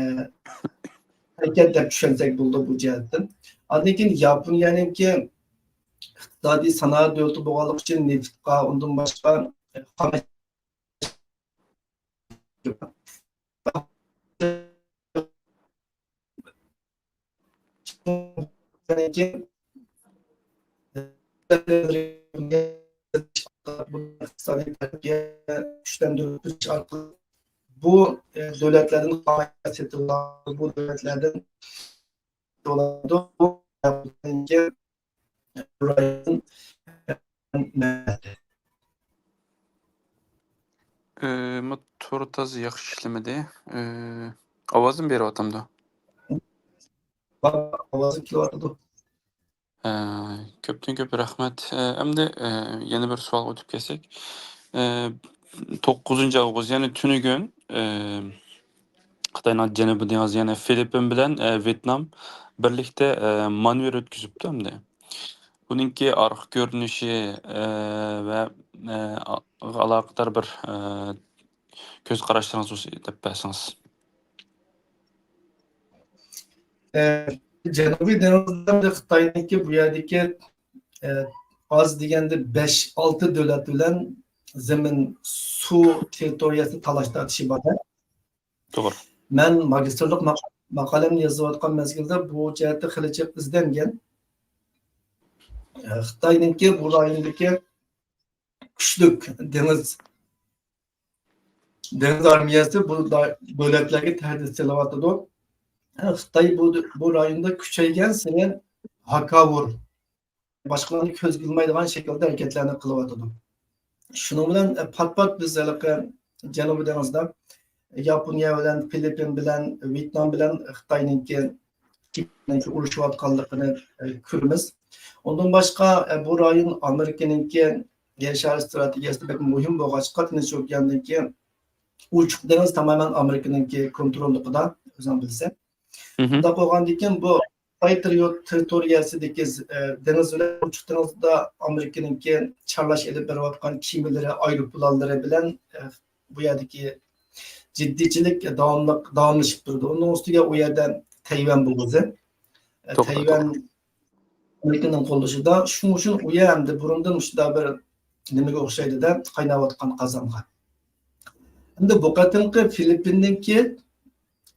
ھەرىكەت دەپ چۈشەنسەك بولىدۇ بۇ جەھەتتىن. ئاندىن كېيىن ياپونىيەنىڭكى ئىقتىسادىي سانائەت دۆلىتى بولغانلىقى ئۈچۈن نېفىتقا، ئۇندىن باشقا، ئە، قان ئىقتىسادىي تەرەققىيات كۈچلەندۈرۈش ئارقىلىق بۇ، ئە، دۆلەتلەردىن خام ماددا سېتىۋالىدۇ، بۇ دۆلەتلەردىن بۇ رايون ئە، ما تور تازا ياخشى ئىشلىمىدى. ئە، ئاۋازىم بېرىۋاتامدۇ؟ ئاۋازىم كېلىۋاتىدۇ. ئە، كۆپتىن كۆپ رەھمەت. ئە، ئەمدى، ئە، يەنە بىر سوئالغا ئۆتۈپ كەتسەك. ئە، توققۇزىنچى ئاۋغۇست، يەنى تۈنۈگۈن، ئە، خىتاينىڭ جەنۇبىي دېڭىزى، يەنى فىلىپپىن بىلەن، ئە، ۋيېتنام بىرلىكتە، ئە، مانېۋىر ئۆتكۈزۈپتۇ ئەمدى. بۇنىڭكى ئارقا كۆرۈنۈشى، ئە، ۋە، ئە، ئا-، ئالاقىدار بىر، ئە، كۆز قاراشلىرىڭىزنى دەپ بەرسىڭىز. ئە، جەنۇبىي دېڭىزدا خىتاينىڭكى بۇ يەردىكى، ئە، ئاز دېگەندە بەش، ئالتە دۆلەت بىلەن زېمىن، سۇ تېررىتورىيەسىنى تالاش تارتىشى بار. توغرا. مەن ماگىستىرلىق ماق-، ماقالەمنى يېزىۋاتقان مەزگىلدە بۇ جەھەتتە خېلى جىق ئىزدەنگەن. خىتاينىڭكى بۇ رايوندىكى كۈچلۈك دېڭىز، دېڭىز ئارمىيەسى بۇ دا-، دۆلەتلەرگە تەھدىت سېلىۋاتىدۇ. خىتاي بۇ، بۇ رايوندا كۈچەيگەنسېرى ھاكاۋۇر، باشقىلارنى كۆزگە ئىلمايدىغان شەكىلدە ھەرىكەتلەرنى قىلىۋاتىدۇ. شۇنىڭ بىلەن، ئە، پات-پات بىز ھېلىقى جەنۇبىي دېڭىزدا ياپونىيە بىلەن، فىلىپپىن بىلەن، ۋيېتنام بىلەن خىتاينىڭكى ئۇرۇشۇۋاتقانلىقىنى، ئە، كۆرىمىز. ئۇندىن باشقا، ئە، بۇ رايون ئامېرىكىنىڭكى يەر شارى ئىستراتېگىيەسىدە بەك مۇھىم بولغاچقا، تىنچ ئوكياندىكى ئوچۇق دېڭىز تامامەن ئامېرىكىنىڭكى كونتروللۇقىدا، ئۆزۈڭ بىلىسەن. مۇنداق بولغاندىكىن، بۇ خىتاي تېررىتورىيەسىدىكى، ئە، دېڭىز بىلەن ئوچۇق دېڭىزدا ئامېرىكىنىڭكى چارلاش ئېلىپ بېرىۋاتقان كېمىلىرى، ئايروپىلانلىرى بىلەن، ئە، بۇ يەردىكى جىددىيچىلىك داۋاملىق، داۋاملىشىپ تۇرىدۇ. ئۇنىڭ ئۈستىگە ئۇ يەردە تەيۋەن بوغۇزى، ئە، توغرا، تەيۋەن توغرا. ئامېرىكىنىڭ قوللىشىدا. شۇنىڭ ئۈچۈن ئۇ يەر ئەمدى بۇرۇندىن مۇشۇنداق بىر نېمىگە ئوخشايدۇ-دە، قايناۋاتقان قازانغا. ئەمدى بۇ قېتىمقى فىلىپپىننىڭكى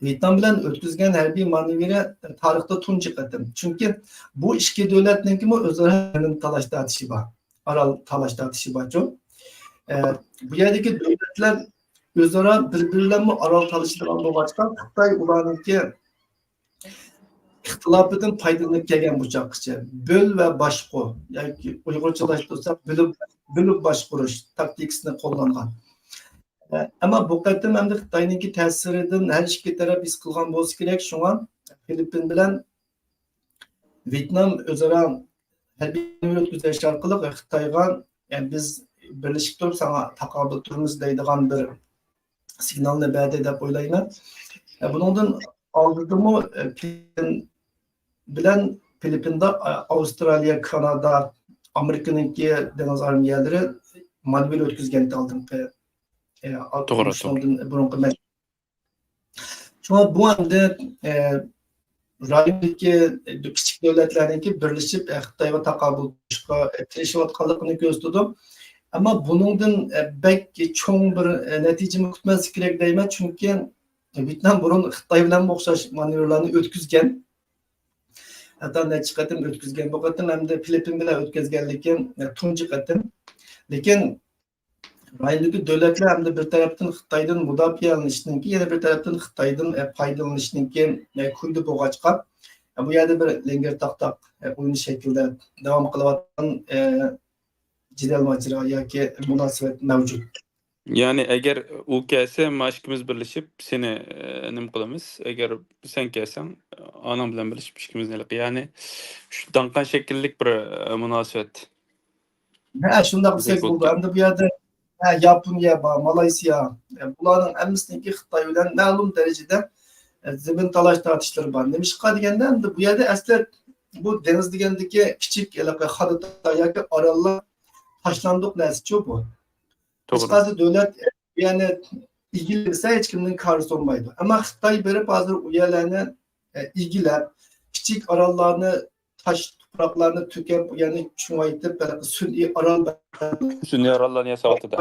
ۋيېتنام بىلەن ئۆتكۈزگەن ھەربىي مانېۋىرى تارىختا تۇنجى قېتىم. چۈنكى بۇ ئىككى دۆلەتنىڭكىمۇ ئۆزئارا تالاش تارتىشى بار. ئارال تالاش تارتىشى بارچۇ. ئە، بۇ يەردىكى دۆلەتلەر ئۆزئارا بىر-بىرى بىلەنمۇ ئارال تالىشىدىغان بولغاچقا، خىتاي ئۇلارنىڭكى ئىختىلاپىدىن پايدىلىنىپ كەلگەن بۇ چاغقىچە. بۆل ۋە باشقۇر ياكى ئۇيغۇرچىلاشتۇرساق بۆلۈپ، بۆلۈپ باشقۇرۇش تاكتىكىسىنى قوللانغان. ئەمما بۇ قېتىم ئەمدى خىتاينىڭكى تەسىرىدىن ھەر ئىككى تەرەپ ھېس قىلغان بولسا كېرەك، شۇڭا فىلىپپىن بىلەن ۋيېتنام ئۆزئارا ھەربىي ئۆتكۈزۈش ئارقىلىق خىتايغا، يەنى بىز بىرلىشىپ تۇرۇپ ساڭا تاقابىل تۇرىمىز دەيدىغان بىر سىگنالنى بەردى دەپ ئويلايمەن. ئە، بۇنىڭدىن ئالدىدىمۇ، ئە، فىلىپپىن بىلەن، فىلىپپىندا، ئە، ئاۋسترالىيە، كانادا، ئامېرىكىنىڭكى دېڭىز ئارمىيەلىرى مانېۋىر ئۆتكۈزگەنتى ئالدىنقى، ئە، توغرا، توغرا. بۇرۇنقى مەز-، شۇڭا بۇ ئەمدى، ئە، رايوندىكى، ئە، كىچىك دۆلەتلەرنىڭكى بىرلىشىپ، ئە، خىتايغا تاقابىل تۇرۇشقا، ئە، تىرىشىۋاتقانلىقىنى كۆرسىتىدۇ. ئەمما بۇنىڭدىن، ئە، بەك چوڭ بىر، ئە، نەتىجىمۇ كۈتمەسلىك كېرەك دەيمەن، چۈنكى ۋيېتنام بۇرۇن خىتاي بىلەن ئوخشاش مانېۋىرلارنى ئۆتكۈزگەن. ھەتتا نەچچە قېتىم ئۆتكۈزگەن. بۇ قېتىم ئەمدى فىلىپپىن بىلەن ئۆتكۈزگەنلىكى، ئە، تۇنجى قېتىم. لېكىن رايوندىكى دۆلەتلەر ئەمدى بىر تەرەپتىن خىتايدىن مۇداپىئەلىنىشنىڭكى، يەنە بىر تەرەپتىن خىتايدىن، ئە، پايدىلىنىشنىڭكى، ئە، كويىدا بولغاچقا، ئە، بۇ يەردە بىر لەڭگەر تاق-تاق، ئە، ئويۇن شەكلىدە داۋام قىلىۋاتقان، ئە، جېدەل ماجىرا ياكى مۇناسىۋەت مەۋجۇت. يەنى ئەگەر ئۇ كەلسە، ما ئىككىمىز بىرلىشىپ سېنى، ئە، نېمە قىلىمىز؟ ئەگەر سەن كەلسەڭ، ئاناڭ بىلەن بىرلىشىپ ئىككىمىز نېلىق. يەنى شۇ داڭقان شەكىللىك بىر، ئە، مۇناسىۋەت. ھە، شۇنداق دېسەك بولىدۇ. ئەمدى بۇ يەردە، ھە، ياپونىيە بار، مالايسىيا. ئە، بۇلارنىڭ ھەممىسىنىڭكى خىتاي بىلەن مەلۇم دەرىجىدە، ئە، زېمىن تالاش تارتىشلىرى بار. نېمىشقا دېگەندە، ئەمدى بۇ يەردە ئەسلى بۇ دېڭىز دېگەندىكى كىچىك ھېلىقى خارىتا ياكى ئاراللار تاشلاندۇق نەرسىچۇ بۇ. توغرا. ھېچقايسى دۆلەت، ئە، بۇ يەرنى ئىگىلىسە ھېچكىمنىڭ كارى سۇنمايدۇ. ئەمما خىتاي بېرىپ ھازىر ئۇ يەرلەرنى، ئە، ئىگىلەپ، كىچىك ئاراللارنى، تاش تۇپراقلارنى تۆكۈپ، يەنى چوڭايتىپ، ھېلىقى سۈنئىي ئارال، سۈنئىي ئاراللارنى ياساۋاتىدۇ.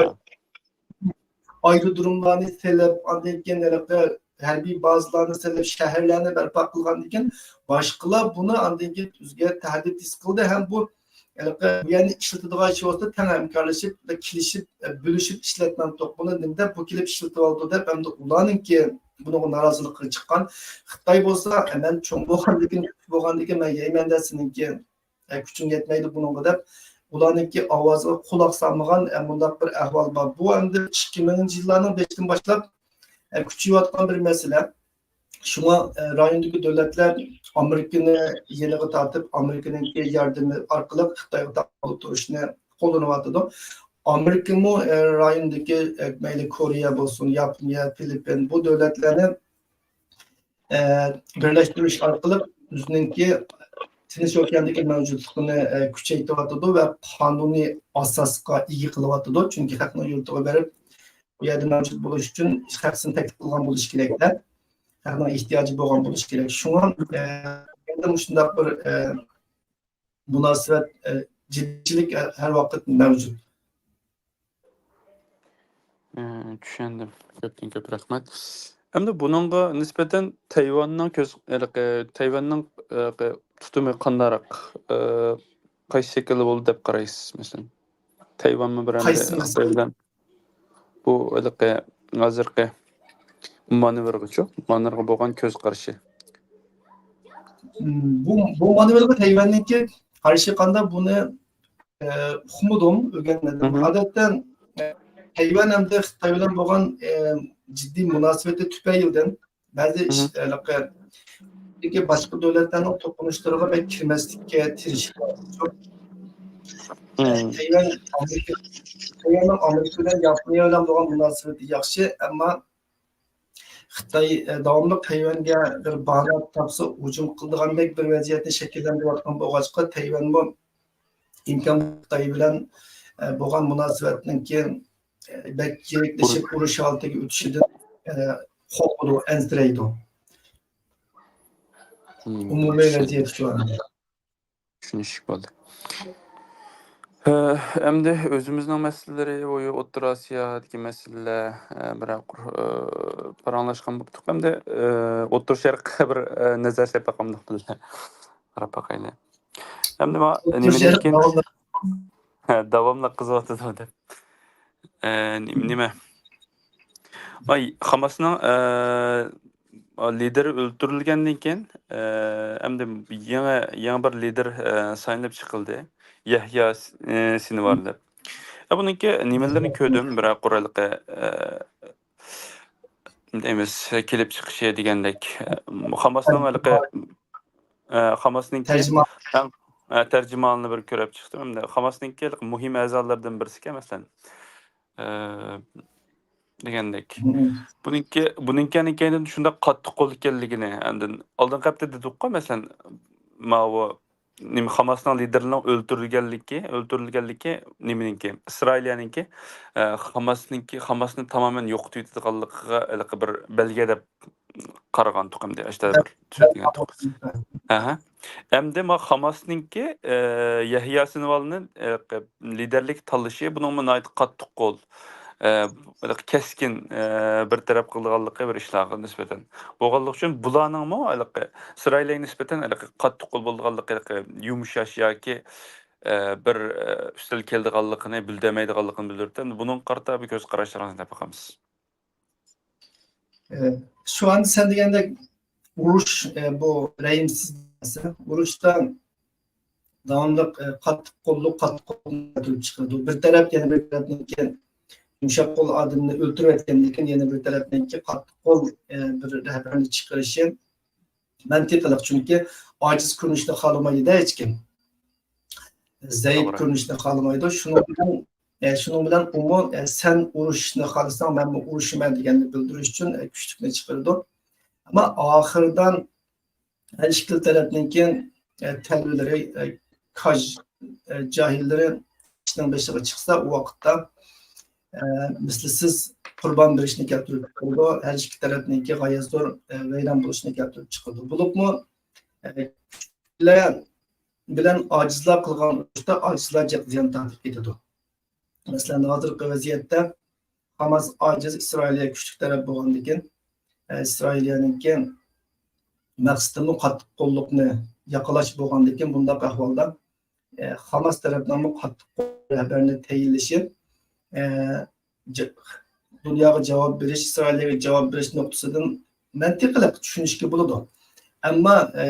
ئايرودروملارنى سېلىپ، ئاندىن كېيىن ھېلىقى ھەربىي بازىلارنى سېلىپ، شەھەرلەرنى بەرپا قىلغاندىن كېيىن، باشقىلار بۇنى ئاندىن كېيىن ئۆزىگە تەھدىت ھېس قىلدى ھەم بۇ ھېلىقى بۇ يەرنى ئىشلىتىدىغان ئىش بولسا تەڭ ھەمكارلىشىپ، كېلىشىپ، بۆلۈشۈپ ئىشلەتمەمتۇق. بۇنى نېمە دەپ بۇ كېلىپ ئىشلىتىۋالىدۇ دەپ، ئەمدى ئۇلارنىڭكى بۇنىڭغا نارازىلىقى چىققان. خىتاي بولسا، مەن چوڭ بولغاندىكىن، كۈچلۈك بولغاندىكىن مەن يەيمەن دە سېنىڭكى، ئە، كۈچۈڭ يەتمەيدۇ بۇنىڭغا دەپ، ئۇلارنىڭكى ئاۋازىغا قۇلاق سالمىغان، ئە، مۇنداق بىر ئەھۋال بار. بۇ ئەمدى ئىككى مىڭىنچى يىللارنىڭ بېشىدىن باشلاپ، ئە، كۈچىيىۋاتقان بىر مەسىلە. شۇڭا، ئە، رايوندىكى دۆلەتلەر ئامېرىكىنى يېنىغا تارتىپ، ئامېرىكىنىڭكى ياردىمى ئارقىلىق خىتايغا تاقابىل تۇرۇشنى قوللىنىۋاتىدۇ. ئامېرىكىمۇ، ئە، رايوندىكى، ئە، مەيلى كورېيە بولسۇن، ياپونىيە، فىلىپپىن، بۇ دۆلەتلەرنى، ئە، بىرلەشتۈرۈش ئارقىلىق ئۆزىنىڭكى تىنچ ئوكياندىكى مەۋجۇتلۇقىنى، ئە، كۈچەيتىۋاتىدۇ ۋە قانۇنىي ئاساسقا ئىگە قىلىۋاتىدۇ. چۈنكى خەقنىڭ يۇرتىغا بېرىپ، بۇ يەردە مەۋجۇت بولۇش ئۈچۈن خەقسىنى تەكلىپ قىلغان بولۇشى كېرەك-دە. خەقنىڭ ئېھتىياجى بولغان بولۇشى كېرەك. شۇڭا، ئە، مۇشۇنداق بىر، ئە، مۇناسىۋەت، ئە، جىددىيچىلىك ھەر ۋاقىت مەۋجۇت. ئە، چۈشەندىم. كۆپتىن كۆپ رەھمەت. ئەمدى بۇنىڭغا نىسبەتەن تەيۋاننىڭ كۆز، ھېلىقى، تەيۋاننىڭ، ھېلىقى، تۇتۇمى قانداقراق، ئە، قايسى شەكىلدە بولدى دەپ قارايسىز، مەسىلەن؟ تەيۋانمۇ بىر ئەمدى قايسى مەسىلە؟ خىتاي بىلەن بۇ ھېلىقى ھازىرقى مانېۋىرغىچۇ، مانېۋىرغا بولغان كۆز قارىشى. بۇ، بۇ مانېۋىرغا تەيۋەننىڭكى قارىشى قانداق، بۇنى ئۇقمىدىم، ئۆگەنمىدىم. ئادەتتە تەيۋەن ئەمدى خىتاي بىلەن بولغان جىددىي مۇناسىۋىتى تۈپەيلىدىن بەزى ئىش، ھېلىقى باشقا دۆلەتلەرنىڭ توقۇنۇشلىرىغا بەك كىرمەسلىككە تىرىشىدۇ. تەيۋەن، تەيۋەننىڭ ئامېرىكا بىلەن، ياپونىيە بىلەن بولغان مۇناسىۋىتى ياخشى، ئەمما خىتاي داۋاملىق تەيۋەنگە بىر باھانە تاپسا ھۇجۇم قىلىدىغاندەك بىر ۋەزىيەتنى شەكىللەندۈرۈۋاتقان بولغاچقا، تەيۋەنمۇ ئىمكان خىتاي بىلەن بولغان مۇناسىۋەتنىڭكى بەك يىرىكلىشىپ، ئۇرۇش ھالىتىگە ئۆتۈشىدىن قورقىدۇ، ئەنسىرەيدۇ. ئومۇمىي ۋەزىيەت شۇ. چۈشىنىشلىك بولدى. ئەمدى ئۆزىمىزنىڭ مەسىلىلىرى، بۇ ئوتتۇرا ئاسىيادىكى مەسىلىلەر بىرەر قۇر پاراڭلاشقان بوپتۇق. ئەمدى ئوتتۇرا شەرققە بىر نەزەر سېلىپ باقامدۇق بىللە. قاراپ باقايلى. ئەمدى ما نېمىدىن كېيىن داۋاملىق قىزىۋاتىدۇ دەپ. نېمە؟ ئاي، خاماسنىڭ لىدېرى ئۆلتۈرۈلگەندىن كېيىن، ئەمدى يېڭى، يېڭى بىر لىدېر سايلىنىپ چىقىلدى. يەھيا سىنۋار دەپ. بۇنىڭكى نېمىلىرىنى كۆردۈم، بىراق قوراللىقى دەيمىز، كېلىپ چىقىشى دېگەندەك. خاماسنىڭ ھېلىقى، خاماسنىڭكى تەرجىمانلىرىنى بىر كۆرۈپ چىقتىم. خاماسنىڭكى مۇھىم ئەزالىرىدىن بىرسىكەن، مەسىلەن. دېگەندەك. بۇنىڭكى، بۇنىڭكى كەينىدىن شۇنداق قاتتىق قول ئىكەنلىكىنى، ئاندىن ئالدىنقى ھەپتە دېدۇققۇ، مەسىلەن، ماۋۇ نېمە، خاماسنىڭ لىدېرىنىڭ ئۆلتۈرۈلگەنلىكى، ئۆلتۈرۈلگەنلىكى نېمىنىڭكى؟ ئىسرائىلىيەنىڭكى، ئە، خاماسنىڭكى، خاماسنى تامامەن يوقىتىۋېتىدىغانلىقىغا ھېلىقى بىر بەلگە دەپ قارىغانتۇق ئەمدى، ئاشتا بىر تۈزەتكەنتۇق. ئەھە. ئەمدى ما خاماسنىڭكى، ئە، يەھيا سىنۋالنى، ئە، لىدېرلىك تاللىشى، بۇنىڭمۇ ناھايىتى قاتتىق قول، ئە، كەسكىن، ئە، بىر تەرەپ قىلىدىغانلىقى بىر ئىشلارغا نىسبەتەن بولغانلىقى ئۈچۈن، بۇلارنىڭمۇ ھېلىقى ئىسرائىلىيەگە نىسبەتەن ھېلىقى قاتتىق قول بولىدىغانلىقى، ھېلىقى يۇمشاش ياكى، ئە، بىر، ئە، ئۈستەل كېلىدىغانلىقىنى بىلدۈرمەيدىغانلىقىنى بىلدۈرۈپتۇ. ئەمدى بۇنىڭغا قارىتا بىر كۆز قاراشلىرىڭىزنى دەپ باقىمىز. ئە، شۇ ئاندا سەن دېگەندەك ئۇرۇش، ئە، بۇ رەھىمسىز نەرسە. ئۇرۇشتا داۋاملىق، ئە، قاتتىق قوللۇق، قاتتىق قوللۇق كەلتۈرۈپ چىقىرىدۇ. بىر تەرەپ يەنە بىر تەرەپنىڭكى يۇمشاق قول ئادىمىنى ئۆلتۈرۈۋەتكەندىن كېيىن يەنە بىر تەرەپنىڭكى قاتتىق قول، ئە، بىر رەھبەرنى چىقىرىشى مەنتىقلىق، چۈنكى ئاجىز كۆرۈنۈشنى خالىمايدۇ ھېچكىم. زەئىپ كۆرۈنۈشنى خالىمايدۇ. شۇنىڭ بىلەن، ئە، شۇنىڭ بىلەن ئۇمۇ، ئە، سەن ئۇرۇشنى خالىساڭ، مەنمۇ ئۇرۇشىمەن دېگەننى بىلدۈرۈش ئۈچۈن، ئە، كۈچلۈكنى چىقىرىدۇ. ئەمما ئاخىرىدا ھەر ئىككىلا تەرەپنىڭكى، ئە، تەلۋىلىرى، ئە، كاج، ئە، جاھىللىرى ئىشنىڭ بېشىغا چىقسا، ئۇ ۋاقىتتا، ئە، مىسلىسىز قۇربان بېرىشنى كەلتۈرۈپ چىقىرىدۇ. ھەر ئىككى تەرەپنىڭكى غايەت زور، ئە، ۋەيران بولۇشىنى كەلتۈرۈپ چىقىرىدۇ. بولۇپمۇ، ئە، كۈچلەر بىلەن ئاجىزلار قىلغان ئۇرۇشتا ئاجىزلار جىق زىيان تارتىپ كېتىدۇ. مەسىلەن، ھازىرقى ۋەزىيەتتە خاماس ئاجىز، ئىسرائىلىيە كۈچلۈك تەرەپ بولغاندىكىن، ئە، ئىسرائىلىيەنىڭكى مەقسىتىمۇ قاتتىق قوللۇقنى ياقىلاش بولغاندىكىن، بۇنداق ئەھۋالدا، ئە، خاماس تەرەپنىڭمۇ قاتتىق قول رەھبەرنى تەيىنلىشى، ئە، ج-، دۇنياغا جاۋاب بېرىش، ئىسرائىلىيەگە جاۋاب بېرىش نۇقتىسىدىن مەنتىقلىق چۈشىنىشكە بولىدۇ. ئەمما، ئە،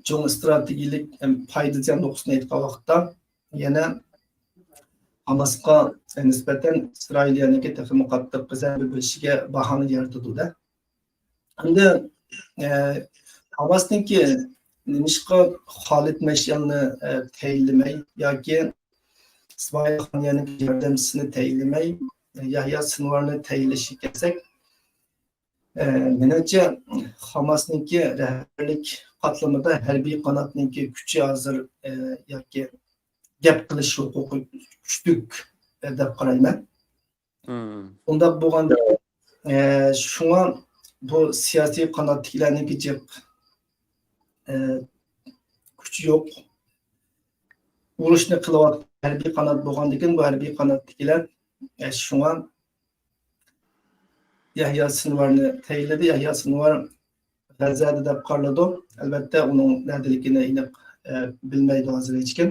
چوڭ ئىستراتېگىيەلىك، ئەم، پايدا زىيان نۇقتىسىدىن ئېيتقان ۋاقىتتا، يەنە خاماسقا نىسبەتەن ئىسرائىلىيەنىڭكى تېخىمۇ قاتتىق زەربە بېرىشىگە باھانە يارىتىدۇ-دە. ئەمدى، ئە، خاماسنىڭكى نېمىشقا خالىد مەشئەلنى، ئە، تەيىنلىمەي ياكى ئىسمائىل خانىيەنىڭ ياردەمچىسىنى تەيىنلىمەي، يەھيا سىنۋارنى تەيىنلىشىگە كەلسەك، ئە، مېنىڭچە، خاماسنىڭكى رەھبەرلىك قاتلىمىدا ھەربىي قاناتنىڭكى كۈچى ھازىر، ئە، ياكى گەپ قىلىش ھوقۇقى كۈچلۈك، ئە، دەپ قارايمەن. ئۇنداق بولغاندا، ئە، شۇڭا بۇ سىياسىي قاناتتىكىلەرنىڭكى جىق، ئە، كۈچى يوق. ئۇرۇشنى قىلىۋاتقان ھەربىي قانات بولغاندىكىن، بۇ ھەربىي قاناتتىكىلەر، ئە، شۇڭا يەھيا سىنۋارنى تەيىنلىدى. يەھيا سىنۋار غەززەدە دەپ قارىلىدۇ. ئەلۋەتتە، ئۇنىڭ نەدىلىكىنى ئېنىق، ئە، بىلمەيدۇ ھازىر ھېچكىم.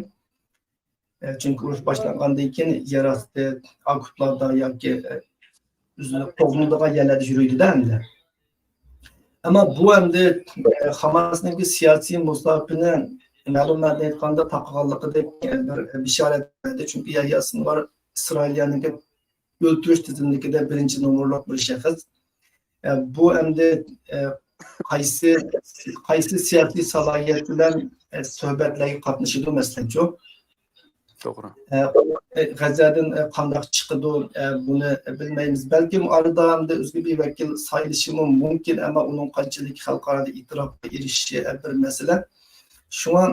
ئە، چۈنكى ئۇرۇش باشلانغاندىن كېيىن يەر ئاستى ئاكوپلاردا ياكى، ئە، ئۆزى توغرىلىدىغان يەرلەردە يۈرىدۇ-دە ئەمدى. ئەمما بۇ ئەمدى، ئە، خاماسنىڭكى سىياسىي مۇساپىنى مەلۇم مەنىدە ئېيتقاندا تاقىغانلىقىدەك، ئە، بىر بېشارەت بەردى. چۈنكى يەھيا سىنۋار ئىسرائىلىيەنىڭكى ئۆلتۈرۈش تىزىملىكىدە بىرىنچى نومۇرلۇق بىر شەخس. ئە، بۇ ئەمدى، ئە، قايسى، قايسى سىياسىي سالاھىيەت بىلەن، ئە، سۆھبەتلەرگە قاتنىشىدۇ، مەسىلەنچۇ؟ توغرا. ئە، غەززەدىن، ئە، قانداق چىقىدۇ، ئە، بۇنى بىلمەيمىز. بەلكىم ئارىدا ئەمدى ئۆزگە بىر ۋەكىل سايلىشىمۇ مۇمكىن، ئەمما ئۇنىڭ قانچىلىك خەلقئارادا ئېتىراپقا ئېرىشىشى، ئە، بىر مەسىلە. شۇڭا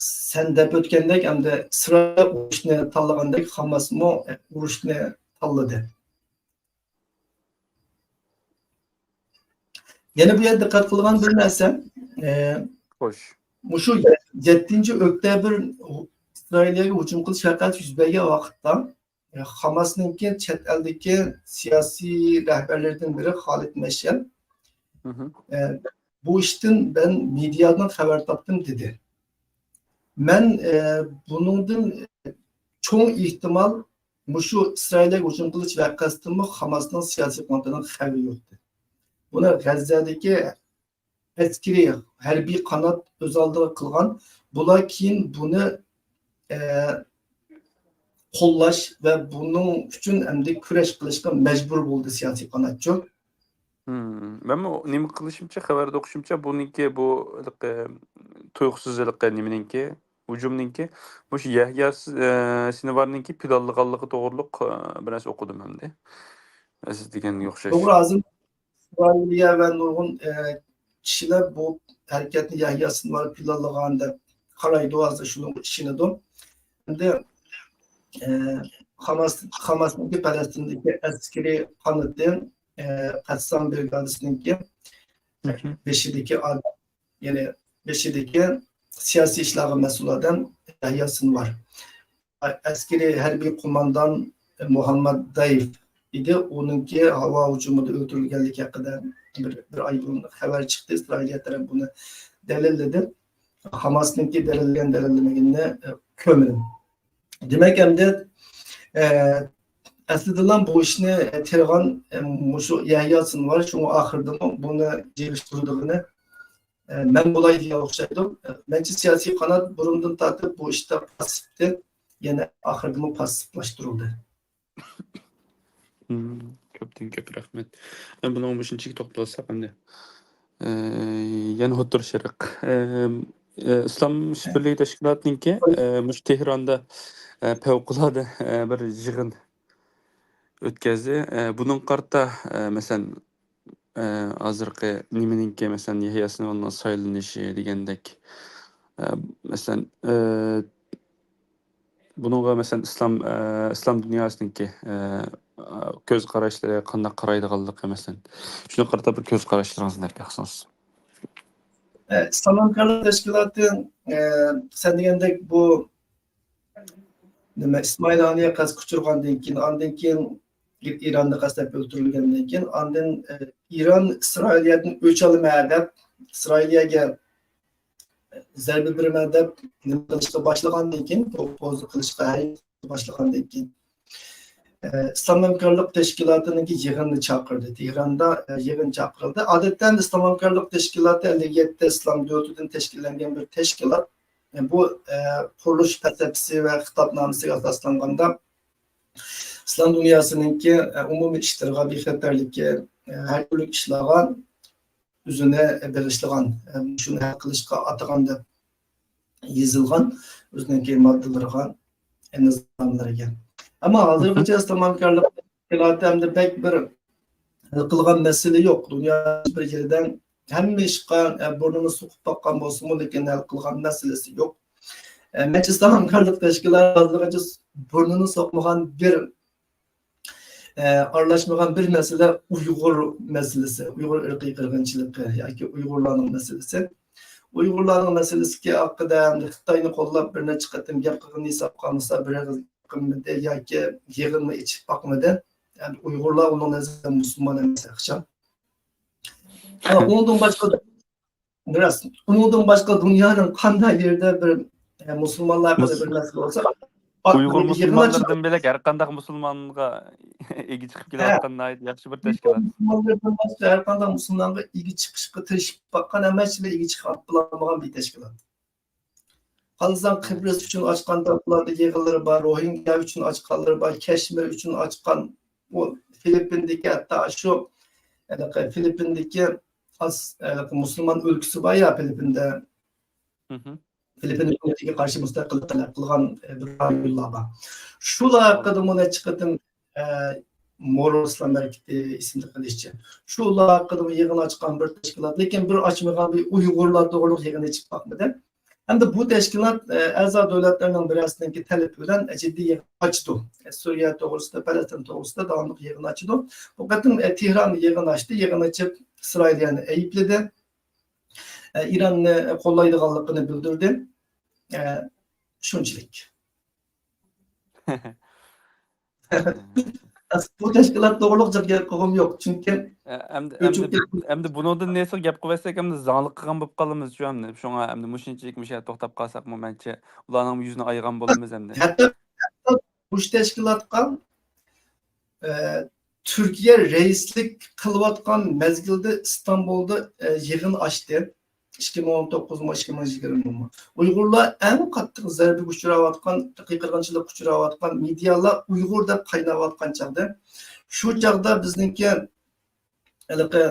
سەن دەپ ئۆتكەندەك، ئەمدى ئىسرائىل ئۇرۇشنى تاللىغاندەك، خاماسمۇ، ئە، ئۇرۇشنى تاللىدى. يەنە بۇ يەردە دىققەت قىلغان بىر نەرسە، ئە، خوش. مۇشۇ يەتتىنچى ئۆكتەبىر ئىسرائىلىيەگە ھۇجۇم قىلىش ۋەقەسى يۈز بەرگەن ۋاقىتتا، ئە، خاماسنىڭكى چەت ئەلدىكى سىياسىي رەھبەرلىرىدىن بىرى خالىد مەشئەل، مھم. ئە، بۇ ئىشتىن مەن مېدىيادىن خەۋەر تاپتىم، دېدى. مەن، ئە، بۇنىڭدىن چوڭ ئېھتىمال مۇشۇ ئىسرائىلگە ھۇجۇم قىلىش ۋەقەسىدىنمۇ خاماسنىڭ سىياسىي قانىتىنىڭ خەۋىرى يوقتى. بۇنى غەززەدىكى ئەسكىرىي ھەربىي قانات ئۆز ئالدىغا قىلغان. بۇلار كېيىن بۇنى، ئە، قوللاش ۋە بۇنىڭ ئۈچۈن ئەمدى كۈرەش قىلىشقا مەجبۇر بولدى سىياسىي قاناتچۇ. مم. مەنمۇ نېمە قىلىشىمچە، خەۋەردە ئوقۇشۇمچە، بۇنىڭكى بۇ ھېلىقى تۇيۇقسىز ھېلىقى نېمىنىڭكى، ھۇجۇمنىڭكى، مۇشۇ يەھيا س-، ئە، سىنىۋارنىڭكى پىلانلىغانلىقى توغرۇلۇق، ئە، بىر نەرسە ئوقۇدۇم ئەمدى. سىز دېگەنگە ئوخشاش. توغرا، ھازىر ئىسرائىلىيە ۋە نۇرغۇن، ئە، كىشىلەر بۇ ھەرىكەتنى يەھيا سىنۋار پىلانلىغان دەپ قارايدۇ، ھازىر شۇنىڭغا ئىشىنىدۇ. ئەمدى، ئە، خاماس، خاماسنىڭكى پەلەستىندىكى ئەسكىرىي قانىتى، ئە، قەسسام برىگادىسىنىڭكى مھم. بېشىدىكى ئادەم، يەنى بېشىدىكى سىياسىي ئىشلارغا مەسئۇل ئادەم يەھيا سىنۋار. ئەسكىرىي ھەربىي قوماندان مۇھەممەد دەيف ئىدى. ئۇنىڭكى ھاۋا ھۇجۇمىدا ئۆلتۈرۈلگەنلىكى ھەققىدە بىر، بىر ئاي بۇرۇن خەۋەر چىقتى. ئىسرائىلىيە تەرەپ بۇنى دەلىللىدى. خاماسنىڭكى دەلىللىگەن دەلىللىمىگىنىنى، ئە، كۆرمىدىم. دېمەك، ئەمدى، ئە، ئەسلىدىلا بۇ ئىشنى تېرىغان، ئە، مۇشۇ يەھيا سىنۋار، شۇڭا ئاخىرىدىمۇ بۇنى يىغىشتۇرىدىغىنى ئە، مەن بولاي دېگەن ئوخشايدۇ. ئە، مەنچە سىياسىي قانات بۇرۇندىن تارتىپ بۇ ئىشتا پاسسىپتىن، يەنە ئاخىرىدىمۇ پاسسىپلاشتۇرۇلدى. مم، كۆپتىن كۆپ رەھمەت. ئە، بۇنىڭ مۇشۇنچىلىك توختالساق ئەمدى. ئە، يەنە ئوتتۇرا شەرق. ئە، ئە، ئىسلام ئىشبىرلىكى تەشكىلاتىنىڭكى، ئە، مۇشۇ تېھراندا، ئە، پەۋقۇلئاددە، ئە، بىر يىغىن ئۆتكەزدى. ئە، بۇنىڭغا قارىتا، ئە، مەسىلەن، ئە، ھازىرقى نېمىنىڭكى، مەسىلەن، يەھيا سىنۋارنىڭ سايلىنىشى دېگەندەك، ئە، مەسىلەن، ئە، بۇنىڭغا، مەسىلەن، ئىسلام، ئە، ئىسلام دۇنياسىنىڭكى، ئە، كۆز قاراشلىرى قانداق قارايدىغانلىقى، مەسىلەن، شۇنىڭغا قارىتا بىر كۆز قاراشلىرىڭىزنى بەرسىڭىز. ئە، ئىسلام ھەمكارلىق تەشكىلاتى، ئە، سەن دېگەندەك بۇ نېمە، ئىسمائىل ھانىيە قەستكە ئۇچرىغاندىن كېيىن، ئاندىن كېيىن ئىراندا قەستلەپ ئۆلتۈرۈلگەندىن كېيىن، ئاندىن، ئە، ئىران ئىسرائىلىيەدىن ئۆچ ئالىمەن دەپ، ئىسرائىلىيەگە زەربە بېرىمەن دەپ نېمە قىلىشقا باشلىغاندىن كېيىن، پروپوزا قىلىشقا ھەرىكەت باشلىغاندىن كېيىن، ئە، ئىسلام ھەمكارلىق تەشكىلاتىنىڭكى يىغىنىنى چاقىردى. تېھراندا، ئە، يىغىن چاقىرىلدى. ئادەتتە ئىسلام ھەمكارلىق تەشكىلاتى ئەللىك يەتتە ئىسلام دۆلىتىدىن تەشكىللەنگەن بىر تەشكىلات. بۇ، ئە، قۇرۇلۇش پەلسەپىسى ۋە خىتابنامىسىگە ئاساسلانغاندا، ئىسلام دۇنياسىنىڭكى، ئە، ئومۇمىي ئىشلىرىغا بىخەتەرلىكى، ئە، ھەر تۈرلۈك ئىشلارغا ئۆزىنى بېغىشلىغان، ئە، شۇنى ھەل قىلىشقا ئاتىغان دەپ يېزىلغان ئۆزىنىڭكى ماددىلىرىغا، ئە، نىزاملىرىگە. ئەمما ھازىرغىچە ئىسلام ھەمكارلىق تەشكىلاتى ئەمدى بەك بىر ھەل قىلغان مەسىلە يوق. دۇنيا بىر يېرىدە ھەممە ئىشقا، ئە، بۇرنىنى سوقۇپ باققان بولسىمۇ، لېكىن ھەل قىلغان مەسىلىسى يوق. ئە، مەنچە ئىسلام ھەمكارلىق تەشكىلاتى ھازىرغىچە بۇرنىنى سوقمىغان بىر، ئە، ئارىلاشمىغان بىر مەسىلە ئۇيغۇر مەسىلىسى، ئۇيغۇر ئىرقىي قىرغىنچىلىقى ياكى ئۇيغۇرلارنىڭ مەسىلىسى. ئۇيغۇرلارنىڭ مەسىلىسى ھەققىدە خىتاينى قوللاپ بىر نەچچە قېتىم گەپ قىلغىنى ھېسابقا ئالمىسا، بىر ئېغىز قىلمىدى ياكى يىغىنمۇ ئېچىپ باقمىدى. يەنى ئۇيغۇرلار ئۇنىڭ نەزىرىدە مۇسۇلمان ئەمەس ئەخشام. ھە، ئۇنىڭدىن باشقا، راست. ئۇنىڭدىن باشقا دۇنيانىڭ قانداق يېرىدە بىر، ئە، مۇسۇلمانلار ھەققىدە بىر مەسىلە بولسا، ئۇيغۇر مۇسۇلمانلىرىدىن بۆلەك ھەر قانداق مۇسۇلمانغا ئىگە چىقىپ كېلىۋاتقان ناھايىتى ياخشى بىر تەشكىلات. مۇسۇلمانلاردىن باشقا ھەر قانداق مۇسۇلمانغا ئىگە چىقىشقا تىرىشىپ باققان، ئەمما ھېچنېمە ئىگە چىقىپ بولالمىغان بىر تەشكىلات. قارىساڭ، قىبرىس ئۈچۈن ئاچقان داپلاردا يىغىنلىرى بار، روھىنگيا ئۈچۈن ئاچقانلىرى بار، كەشمىر ئۈچۈن ئاچقان، ئۇ فىلىپپىندىكى، ھەتتا شۇ، ھېلىقى فىلىپپىندىكى ئاز، ھېلىقى مۇسۇلمان ئۆلكىسى بار يا، فىلىپپىندا. فىلىپپىن ھۆكۈمىتىگە قارشى مۇستەقىللىق تەلەپ قىلغان، ئە، بىر رايونلار بار. شۇلار ھەققىدىمۇ نەچچە قېتىم، ئە، مورو ئىسلام ھەرىكىتى ئىسىملىك قىلىشچە. شۇلار ھەققىدىمۇ يىغىن ئاچقان بىر تەشكىلات، لېكىن بىر ئاچمىغان، بىر ئۇيغۇرلار توغرۇلۇق يىغىن ئېچىپ باقمىدى. ئەمدى بۇ تەشكىلات، ئە، ئەزا دۆلەتلەرنىڭ بىرەرسىنىڭكى تەلىپى بىلەن جىددىي يىغىن ئاچىدۇ. ئە، سۈرىيە توغرىسىدا، پەلەستىن توغرىسىدا داۋاملىق يىغىن ئاچىدۇ. بۇ قېتىم، ئە، تېھران يىغىن ئاچتى، يىغىن ئېچىپ ئىسرائىلىيەنى ئەيىبلىدى. ئە، ئىراننى قوللايدىغانلىقىنى بىلدۈردى. ئە، شۇنچىلىك. بۇ تەشكىلات توغرۇلۇق جىق گەپ قىلغۇم يوق، چۈنكى ئە، ئەمدى، ئۆچۈپ ئەمدى، كەتتى. ئەمدى بۇنىڭدىن نېسىغا گەپ قىلىۋەتسەك، ئەمدى زاڭلىق قىلغان بولۇپ قالىمىز شۇ ئەمدى. شۇڭا ئەمدى مۇشۇنچىلىك مۇشۇ يەردە توختاپ قالساقمۇ، مەنچە ئۇلارنىڭ يۈزىنى ئايىغان بولىمىز ئەمدى. ھەتتا، ھەتتا مۇشۇ تەشكىلاتقا، ئە، تۈركىيە رەئىسلىك قىلىۋاتقان مەزگىلدە ئىستانبۇلدا، ئە، يىغىن ئاچتى. ئىككى مىڭ ئون توققۇزمۇ، ئىككى مىڭ يىگىرمىمۇ. ئۇيغۇرلار ئەڭ قاتتىق زەربىگە ئۇچراۋاتقان، قىرغىنچىلىققا ئۇچراۋاتقان، مېدىيالار ئۇيغۇر دەپ قايناۋاتقان چاغدا، شۇ چاغدا بىزنىڭكى ھېلىقى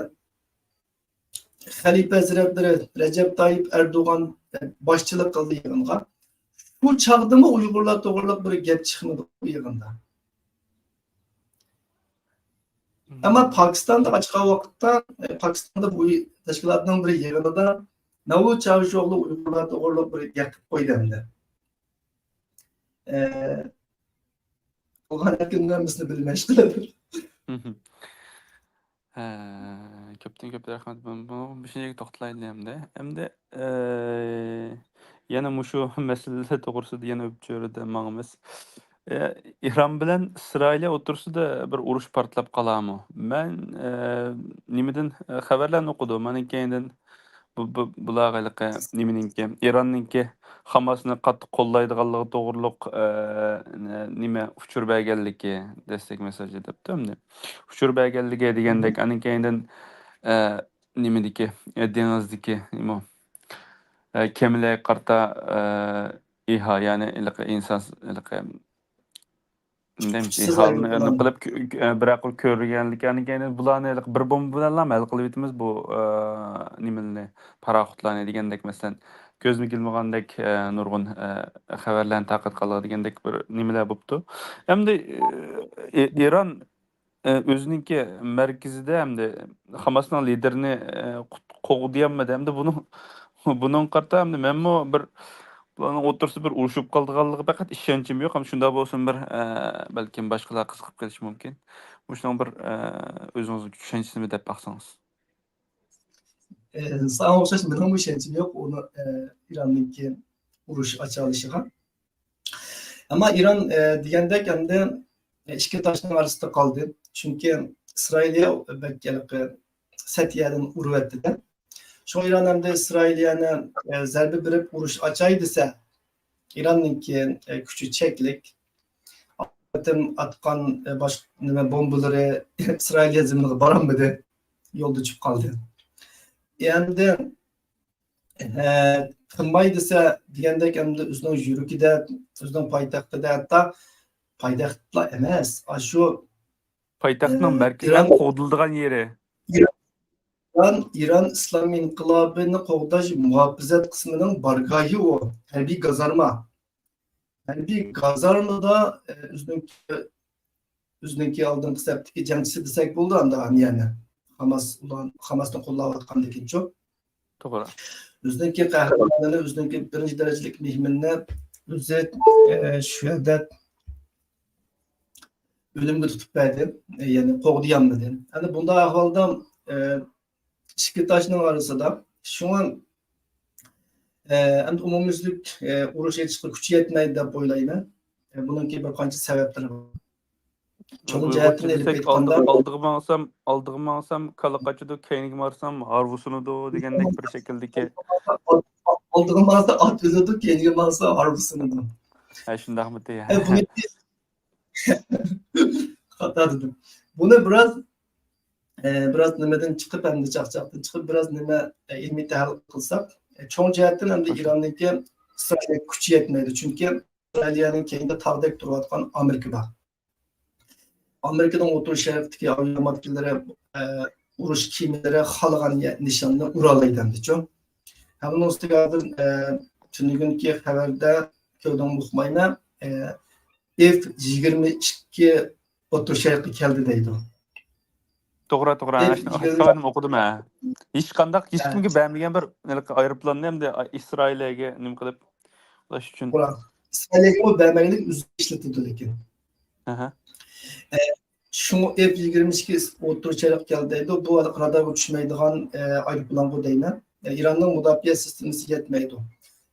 خەلىپە ھەزرەتلىرى رەجەپ تايىپ ئەردوغان باشچىلىق قىلدى يىغىنغا. شۇ چاغدىمۇ ئۇيغۇرلار توغرىلىق بىر گەپ چىقمىدى بۇ يىغىندا. ئەمما پاكىستاندا ئاچقان ۋاقىتتا، ئە، پاكىستاندا بۇ تەشكىلاتنىڭ بىر يىغىنىدا ناۋۇ چاۋۇشئوغلۇ ئۇيغۇرلار توغرىلىق بىر گەپ قىلىپ قويدى ئەمدى. ئە، قالغان ھەممىسىنى بىلمەي ئىشقىلىپ. ھە، كۆپتىن كۆپ رەھمەت. بۇ، بۇ، بۇ شۇنچىلىك توختىلايلى ئەمدى. ئەمدى، ئە، يەنە مۇشۇ مەسىلىلەر توغرىسىدا يەنە ئۆپچۆرىدە ماڭىمىز. ئە، ئىران بىلەن ئىسرائىلىيە ئوتتۇرىسىدا بىر ئۇرۇش پارتلاپ قالارمۇ؟ مەن، ئە، نېمىدىن، ئە، خەۋەرلەرنى ئوقۇدۇم. ئاندىن كېيىندىن بۇ، بۇ، بۇلار ھېلىقى نېمىنىڭكى، ئىراننىڭكى خاماسنى قاتتىق قوللايدىغانلىقى توغرۇلۇق، ئە، نېمە، ئۇچۇر بەرگەنلىكى، دەسلەپكى مېسساژى دەپتۇ ئەمدى. ئۇچۇر بەرگەنلىكى دېگەندەك، ئاندىن كېيىندىن، ئە، نېمىدىكى، ئە، دېڭىزدىكى، نېمە، ئە، كېمىلەرگە قارىتا، ئە، ئىھا، يەنى ھېلىقى ئىنسان، ھېلىقى، نېمە، ئىھالىنى قىلىپ، كۆ-، كۆ-، بىر ئەقىل كۆرگەنلىكى، يەنى كېيىن بۇلارنى ھېلىقى بىر بومبا بىلەنلا ھەل قىلىۋېتىمىز بۇ، ئە، نېمىلەرنى، پاراخوتلارنى دېگەندەك، مەسىلەن، كۆزگە ئىلمىغاندەك، ئە، نۇرغۇن، ئە، خەۋەرلەرنى تارقاتقانلىقى دېگەندەك بىر نېمىلەر بوپتۇ. ئەمدى، ئە، ئىران ئە، ئۆزىنىڭكى مەركىزىدە ئەمدى خاماسنىڭ لىدېرىنى، ئە، قوغدىيالمىدى. ئەمدى بۇنىڭ، بۇنىڭغا قارىتا ئەمدى مەنمۇ بىر، بۇلارنىڭ ئوتتۇرىسىدا بىر ئۇرۇشۇپ قالىدىغانلىقىغا پەقەت ئىشەنچىم يوق. ھەم شۇنداق بولسىمۇ بىر، ئە، بەلكىم باشقىلار قىزىقىپ قېلىشى مۇمكىن. مۇشۇنىڭ بىر، ئە، ئۆزىڭىزنىڭ چۈشەنچىسىنى بىر دەپ باقسىڭىز. ئە، ساڭا ئوخشاش مېنىڭمۇ ئىشەنچىم يوق ئۇنى، ئە، ئىراننىڭكى ئۇرۇش ئاچالىشىغا. ئەمما ئىران، ئە، دېگەندەك ئەمدى ئىككى تاشنىڭ ئارىسىدا قالدى. چۈنكى ئىسرائىلىيە بەك ھېلىقى سەت يەردىن ئۇرۇۋەتتى-دە. شۇڭا ئىران ئەمدى ئىسرائىلىيەنى، ئە، زەربە بېرىپ ئۇرۇش ئاچاي دېسە، ئىراننىڭكى، ئە، كۈچى چەكلىك. قېتىم ئاتقان، ئە، باش-، نېمە، بومبىلىرى ئىسرائىلىيە زېمىنىغا بارالمىدى. يولدا چۈشۈپ قالدى. ئەمدى ھە، قىلماي دېسە، دېگەندەك، ئەمدى ئۆزىنىڭ يۈرىكىدە، ئۆزىنىڭ پايتەختىدە، ھەتتا پايتەختلا ئەمەس، ئاشۇ، پايتەختنىڭ ئە، مەركىزى، ئىران، قوغدىلىدىغان يېرى. ئىران، ئىران ئىسلام ئىنقىلابىنى قوغداش مۇھاپىزەت قىسمىنىڭ بارگاھى ئۇ، ھەربىي گازارما. ھەربىي گازارمىدا، ئە، ئۆزىنىڭكى، ئۆزىنىڭكى ئالدىنقى سەپتىكى جەڭچىسى دېسەك بولىدۇ ئەمدى ئانىيەنى. خاماس، ئۇلار خاماسنى قوللاۋاتقاندىكىنچۇ. توغرا. ئۆزىنىڭكى قەھرىمانىنى، ئۆزىنىڭكى بىرىنچى دەرىجىلىك مېھمىنىنى ئۆزى، ئە، شۇ يەردە ئۆلۈمگە تۇتۇپ بەردى. ئە، يەنى قوغدىيالمىدى. ئەمدى بۇنداق ئەھۋالدا، ئە، ئىككى تاشنىڭ ئارىسىدا. شۇڭا، ئە، ئەمدى ئومۇميۈزلۈك، ئە، ئۇرۇش ئېچىشقا كۈچى يەتمەيدۇ دەپ ئويلايمەن. ئە، بۇنىڭكى بىر قانچە سەۋەبلىرى بار. چوڭ جەھەتتىن ئېلىپ ئېيتقاندا، ئالدىغا ماڭسام، ئالدىغا ماڭسام كالا قاچىدۇ، كەينىگە مارسام ھارۋا سۇنىدۇ دېگەندەك بىر شەكىلدىكى. ئالدىغا ماڭسا ئات ئۆلىدۇ، كەينىگە ماڭسا ھارۋا سۇنىدۇ. ھە، شۇنداقمىتى؟ ئە، بۇنى خاتا دېدىم. بۇنى بىراز، ئە، بىراز نېمىدىن چىقىپ، ئەمدى چاقچاقتىن چىقىپ، بىراز نېمە، ئە، ئىلمىي تەھلىل قىلساق، ئە، چوڭ جەھەتتىن ئەمدى ئىراننىڭكى ئىسرائىلگە كۈچى يەتمەيدۇ. چۈنكى ئىسرائىلىيەنىڭ كەينىدە تاغدەك تۇرۇۋاتقان ئامېرىكا بار. ئامېرىكىنىڭ ئوتتۇرا شەرقتىكى ئاۋىئاماتكىلىرى، ئە، ئۇرۇش كېمىلىرى خالىغان يە-، نىشاننى ئۇرالايدۇ ئەمدىچۇ. ھەم ئۇنىڭ ئۈستىگە ھازىر، ئە، تۈنۈگۈنكى خەۋەردە كۆردۈڭمۇ ئۇقمايمەن، ئە، ئېف يىگىرمە ئىككى ئوتتۇرا شەرققە كەلدى دەيدۇ. توغرا، توغرا. ئېف يىگىرمە ئىككى ئوقۇدۇم ھە. ھېچقانداق، ھېچكىمگە بەرمىگەن بىر ئايروپىلاننى ئەمدى ئىسرائىلىيەگە نېمە قىلىپ قىلىش ئۈچۈن. ئىسرائىلىيەگە بەرمەيلىك ئۆزى ئىشلىتىدۇ لېكىن. ئەھە. ئە، شۇڭا ئېف يىگىرمە ئىككى ئوتتۇرا شەرققە كەلدى دەيدۇ. بۇ ھېلىقى رادارغا چۈشمەيدىغان، ئە، ئايروپىلانغۇ دەيمەن. ئە، ئىراننىڭ مۇداپىئە سىستېمىسى يەتمەيدۇ.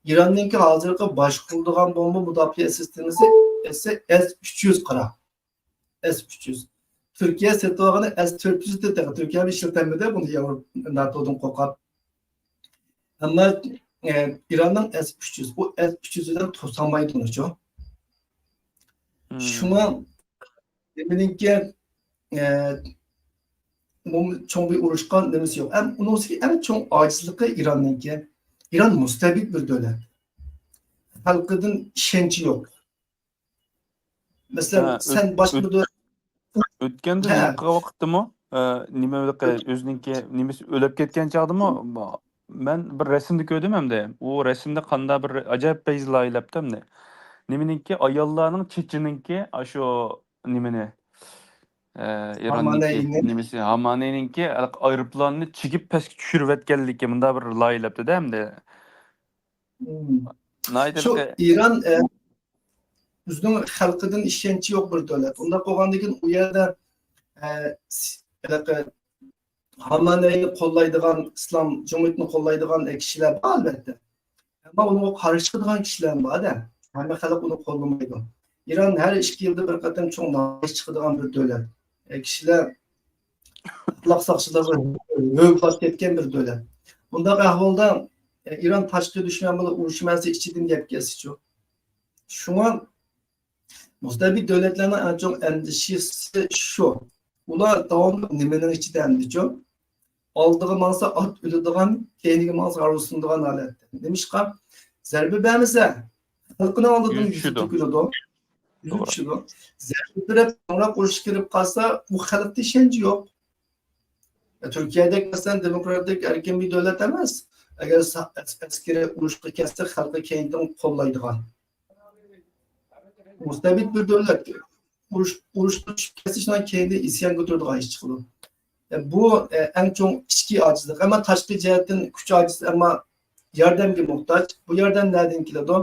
ئىراننىڭكى ھازىرقى باشقۇرىدىغان بومبا مۇداپىئە سىستېمىسى ئەس ئۈچ يۈز قارا. ئەس ئۈچ يۈز. تۈركىيە سېتىۋالغىنى ئەس تۆت يۈز ئىدى تېخى. تۈركىيە ئىشلىتەلمىدى بۇنى ياۋروپا ناتودىن قورقۇپ. ئەمما، ئە، ئىراننىڭ ئەس ئۈچ يۈز، بۇ ئەس ئۈچ يۈز بىلەن توسالمايدۇ ئۇنىچۇ. شۇڭا نېمىنىڭكى، ئە، بۇ چوڭ بىر ئۇرۇشقا نېمىسى يوق. ئەم، ئۇنىڭ ئۈستىگە ئەڭ چوڭ ئاجىزلىقى ئىراننىڭكى. ئىران مۇستەبىت بىر دۆلەت. خەلقىدىن ئىشەنچى يوق. مەسىلەن، ھە، سەن ئۆت-، باشقا بىر ئۆت-، دۆلەت ئۆتكەندە ھە. ھېلىقى ۋاقىتتىمۇ، ئە، نېمە ھېلىقى ئۆت- ئۆزىنىڭكى نېمىسى ئۆلۈپ كەتكەن چاغدىمۇ، مەن بىر رەسىمدە كۆردۈم ئەمدى. ئۇ رەسىمدە قاندا بىر ئەجەب پەيز لايىھەلەپتۇ ئەمدى. نېمىنىڭكى، ئاياللارنىڭ چېچىنىڭكى، ئاشۇ نېمىنى، ئە، ئىراننىڭكى ھامانەينى. نېمىسى، ھامانەينىڭكى ئايروپىلاننى چېكىپ پەسكە چۈشۈرۈۋەتكەنلىكى، مۇنداق بىر لايىھەلەپتۇ-دە ئەمدى. مم. ناھايىتى شۇ ھېلىقى ئىران، ئە، ئۆزىنىڭ خەلقىدىن ئىشەنچى يوق بىر دۆلەت. ئۇنداق بولغاندىكىن ئۇ يەردە، ئە، س-، ھېلىقى خامانەينى قوللايدىغان، ئىسلام جۇمھۇرىيىتىنى قوللايدىغان كىشىلەر بار، ئەلۋەتتە. ئەمما ئۇنىڭغا قارشى چىقىدىغان كىشىلەر بار-دە. ھەممە خەلق ئۇنى قوللىمايدۇ. ئىران ھەر ئىككى يىلدا بىر قېتىم چوڭ نامايىش چىقىدىغان بىر دۆلەت. ئە، كىشىلەر ئەخلاق ساقچىلىرىغا ھۆل بولۇپ كەتكەن بىر دۆلەت. بۇنداق ئەھۋالدا، ئە، ئىران تاشقى دۈشمەن بىلەن ئۇرۇشماسا ئىچىدىن گەپ كەلسىچۇ. شۇڭا مۇستەبىت دۆلەتلەرنىڭ ئەڭ چوڭ ئەندىشىسى شۇ. ئۇلار داۋاملىق نېمىنىڭ ئىچىدە ئەمدىچۇ؟ ئالدىغا ماڭسا ئات ئۆلىدىغان، كەينىگە ماڭسا ھارۋا سۇنىدىغان ھالەتتە. نېمىشقا؟ زەربە بەرمىسە، خەلقىنىڭ ئالدىدا يۈز يۈز چۈشىدۇ. تۆكۈلىدۇ. يۈز توغرا. چۈشىدۇ. زەربە بېرىپ، چوڭراق ئۇرۇشقا كىرىپ قالسا، ئۇ خەلقتە ئىشەنچ يوق. تۈركىيەدەك، مەسىلەن، دېموكراتىك ئەركىن بىر دۆلەت ئەمەس. ئەگەر سا-، ئەس-، ئەسكىرىي ئۇرۇشقا كەتسە، خەلقى كەينىدىن قوللايدىغان. مۇستەبىت بىر دۆلەت. ئۇرۇش، ئۇرۇشقا چۈشۈپ كەتسە، شۇنىڭ كەينىدىن ئىسيان كۆتۈرىدىغان ئىش چىقىدۇ. بۇ، ئە، ئەڭ چوڭ ئىچكى ئاجىزلىق. ئەمما تاشقى جەھەتتىن كۈچ ئاجىز، ئەمما ياردەمگە موھتاج. بۇ ياردەم نەدىن كېلىدۇ؟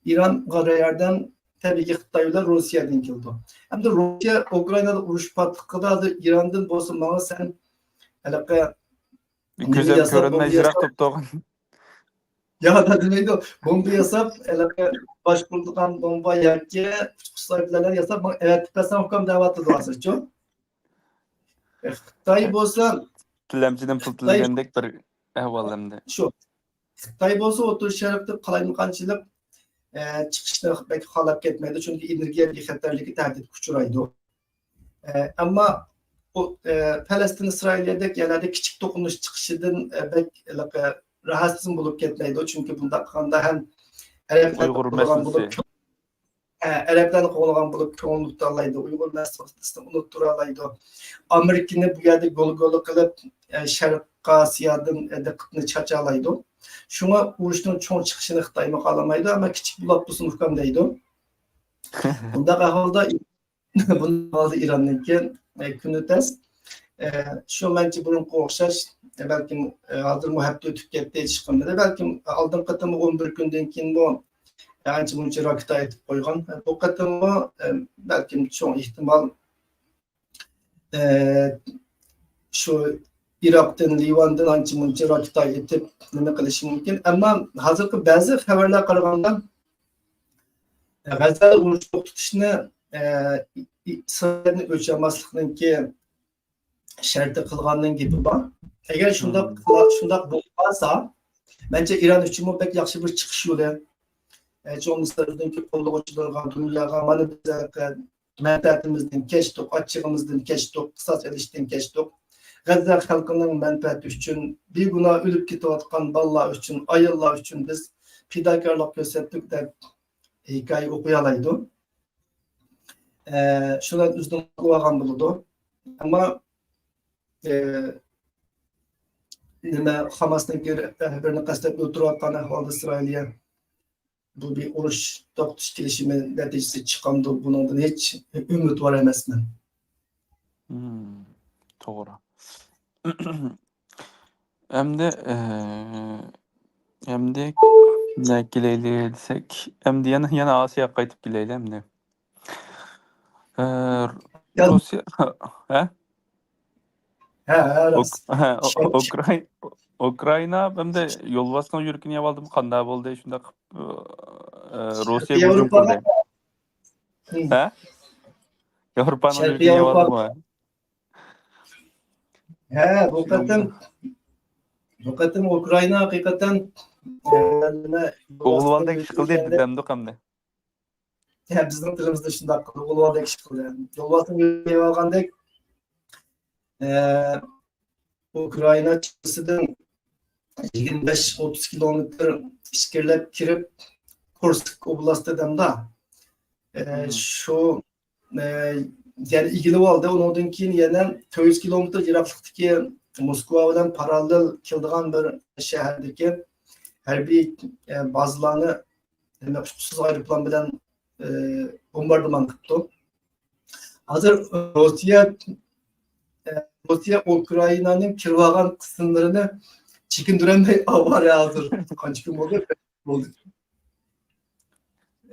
ئىرانغا ياردەم تەبىئىي خىتاي بىلەن روسىيەدىن كېلىدۇ. ئەمدى روسىيە ئۇكرائىنادا ئۇرۇش پاتقىدا ھازىر ئىراندىن بولسا ماڭا سەن ھېلىقى كۆزۈم كۆرۈنمەي يىراق تۇرۇپ تۇرغان. يا، دېمەيدۇ. بومبا ياساپ، ھېلىقى باشقۇرۇلىدىغان بومبا ياكى ئۇچقۇچ سايتلارنى ياساپ، ماڭا ئەۋەتىپ بەرسەڭ ئۇكام دەۋاتىدۇ ھازىرچۇ. خىتاي بولسا، تىلەمچىدىن پۇل تىلىگەندەك بىر ئەھۋال ئەمدى. شۇ. خىتاي بولسا ئوتتۇرا شەرقتە قالايمىقانچىلىق، ئە، چىقىشنى بەك خالاپ كەتمەيدۇ، چۈنكى ئېنېرگىيە بىخەتەرلىكى تەھدىتكە ئۇچرايدۇ. ئە، ئەمما ئۇ، ئە، پەلەستىن، ئىسرائىلىيەدەك يەرلەردە كىچىك توقۇنۇش چىقىشىدىن، ئە، بەك ھېلىقى راھەتسىز بولۇپ كەتمەيدۇ، چۈنكى بۇنداق قىلغاندا ھەم ئەرەبلەرنى قوغلىغان بولۇپ، ئە، ئەرەبلەرنى قوغلىغان بولۇپ كۆڭۈل ئۇنتۇرالايدۇ، ئۇيغۇر مەسىلىسىنى ئۇنتۇرالايدۇ. ئامېرىكىنى بۇ يەردە گول-گول قىلىپ، ئە، شەرققە ئاسىيادىن، ئە، دىققىتىنى چاچالايدۇ. شۇڭا ئۇرۇشنىڭ چوڭ چىقىشىنى خىتايمۇ خالىمايدۇ، ئەمما كىچىك بولۇپ تۇرسۇن ئۇكام دەيدۇ. بۇنداق ئەھۋالدا، بۇنداق ئەھۋالدا ئىراننىڭكى، ئە، كۈنى تەس. ئە، شۇ مەنچە بۇرۇنقىغا ئوخشاش، ئە، بەلكىم، ئە، ھازىرمۇ ھەپتە ئۆتۈپ كەتتى، ھېچ قىلمىدى. بەلكىم ئالدىنقى قېتىممۇ ئون بىر كۈندىن كېيىنمۇ، ئە، ئانچە مۇنچە راكېتا ئېتىپ قويغان. بۇ قېتىممۇ، ئە، بەلكىم چوڭ ئېھتىمال، ئە، شۇ ئىراقتىن، لىۋاندىن ئانچە مۇنچە راكېتا ئېتىپ نېمە قىلىشى مۇمكىن. ئەمما ھازىرقى بەزى خەۋەرلەرگە قارىغاندا، غەززەدە ئۇرۇش توختىتىشنى، ئە، ئىسرائىلنى ئۆچۈرمەسلىكنىڭكى شەرتى قىلغاننىڭ گېپى بار. ئەگەر شۇنداق قىلا-، شۇنداق بولۇپ قالسا، مەنچە ئىران ئۈچۈنمۇ بەك ياخشى بىر چىقىش يولى. ئە، چوڭ مىسىرنىڭكى قوللىغۇچىلىرىغا، دۇنياغا مانا بىز مەنپەئەتىمىزدىن كەچتۇق، ئاچچىقىمىزدىن كەچتۇق، قىساس ئېلىشتىن كەچتۇق. غەززە خەلقىنىڭ مەنپەئەتى ئۈچۈن، بىگۇناھ ئۆلۈپ كېتىۋاتقان بالىلار ئۈچۈن، ئاياللار ئۈچۈن بىز پىداكارلىق كۆرسەتتۇق دەپ ھېكايە ئوقۇيالايدۇ. ئە، شۇلار ئۆزىنى قىلىۋالغان بولىدۇ. ئەمما، ئە، نېمە، خاماسنىڭكى رەھبىرىنى قەستلەپ ئۆلتۈرۈۋاتقان ئەھۋالدا ئىسرائىلىيە بۇ بىر ئۇرۇش توختىتىش كېلىشىمى نەتىجىسى چىقامدۇ؟ بۇنىڭدىن ھېچ ئۈمىدۋار ئەمەسمەن. مم، توغرا. ئەمدى، ئە، ئەمدى نەگە كېلەيلى دېسەك، ئەمدى يەنە، يەنە ئاسىياغا قايتىپ كېلەيلى ئەمدى. ئە، يا- روسىيە، ھە؟ ھە، ھە، ئۇك-، راست. ھە، ئۇ-، ئۇكرائىن-، ئۇكرائىنا ئەمدى يولۋاسنىڭ يۈرىكىنى يەۋالدىمۇ، قانداق بولدى؟ شۇنداق قىلىپ، ئە، روسىيەگە ھۇجۇم قىلدى. ھە؟ ياۋروپانىڭ يۈرىكىنى يەۋالدىمۇ؟ ھە، بۇ قېتىم، بۇ قېتىم ئۇكرائىنا ھەقىقەتەن، ئە، نېمە، قوغلىۋالدى، ئىش قىلدى دېدىم ئەمدى. ھە، بىزنىڭ تىلىمىزدا شۇنداق قىلدى، قوغلىۋالدى، ئىش قىلدى. يولۋاسنىڭ يۈرىكىنى يەۋالغاندەك، ئە، ئۇكرائىنا چېگرىسىدىن يىگىرمە بەش ئوتتۇز كىلومېتىر ئىچكىرىلەپ كىرىپ، كۇرسك ئوبلاستى دەمدا. ئە، شۇ، ئە، يەنە ئىگىلىۋالدى. ئۇنىڭدىن كېيىن يەنە تۆت يۈز كىلومېتىر يىراقلىقتىكى موسكۋا بىلەن پاراللېل كېلىدىغان بىر شەھەردىكى ھەربىي، ئە، بازىلارنى، نېمە، ئۇچقۇچىسىز ئايروپىلان بىلەن، ئە، بومباردىمان قىپتۇ. ھازىر روسىيە، ئە، روسىيە ئۇكرائىنانىڭ كىرىۋالغان قىسىملىرىنى چېكىندۈرەلمەي ئاۋارە ھازىر. قانچە كۈن بولدى؟ بولدى.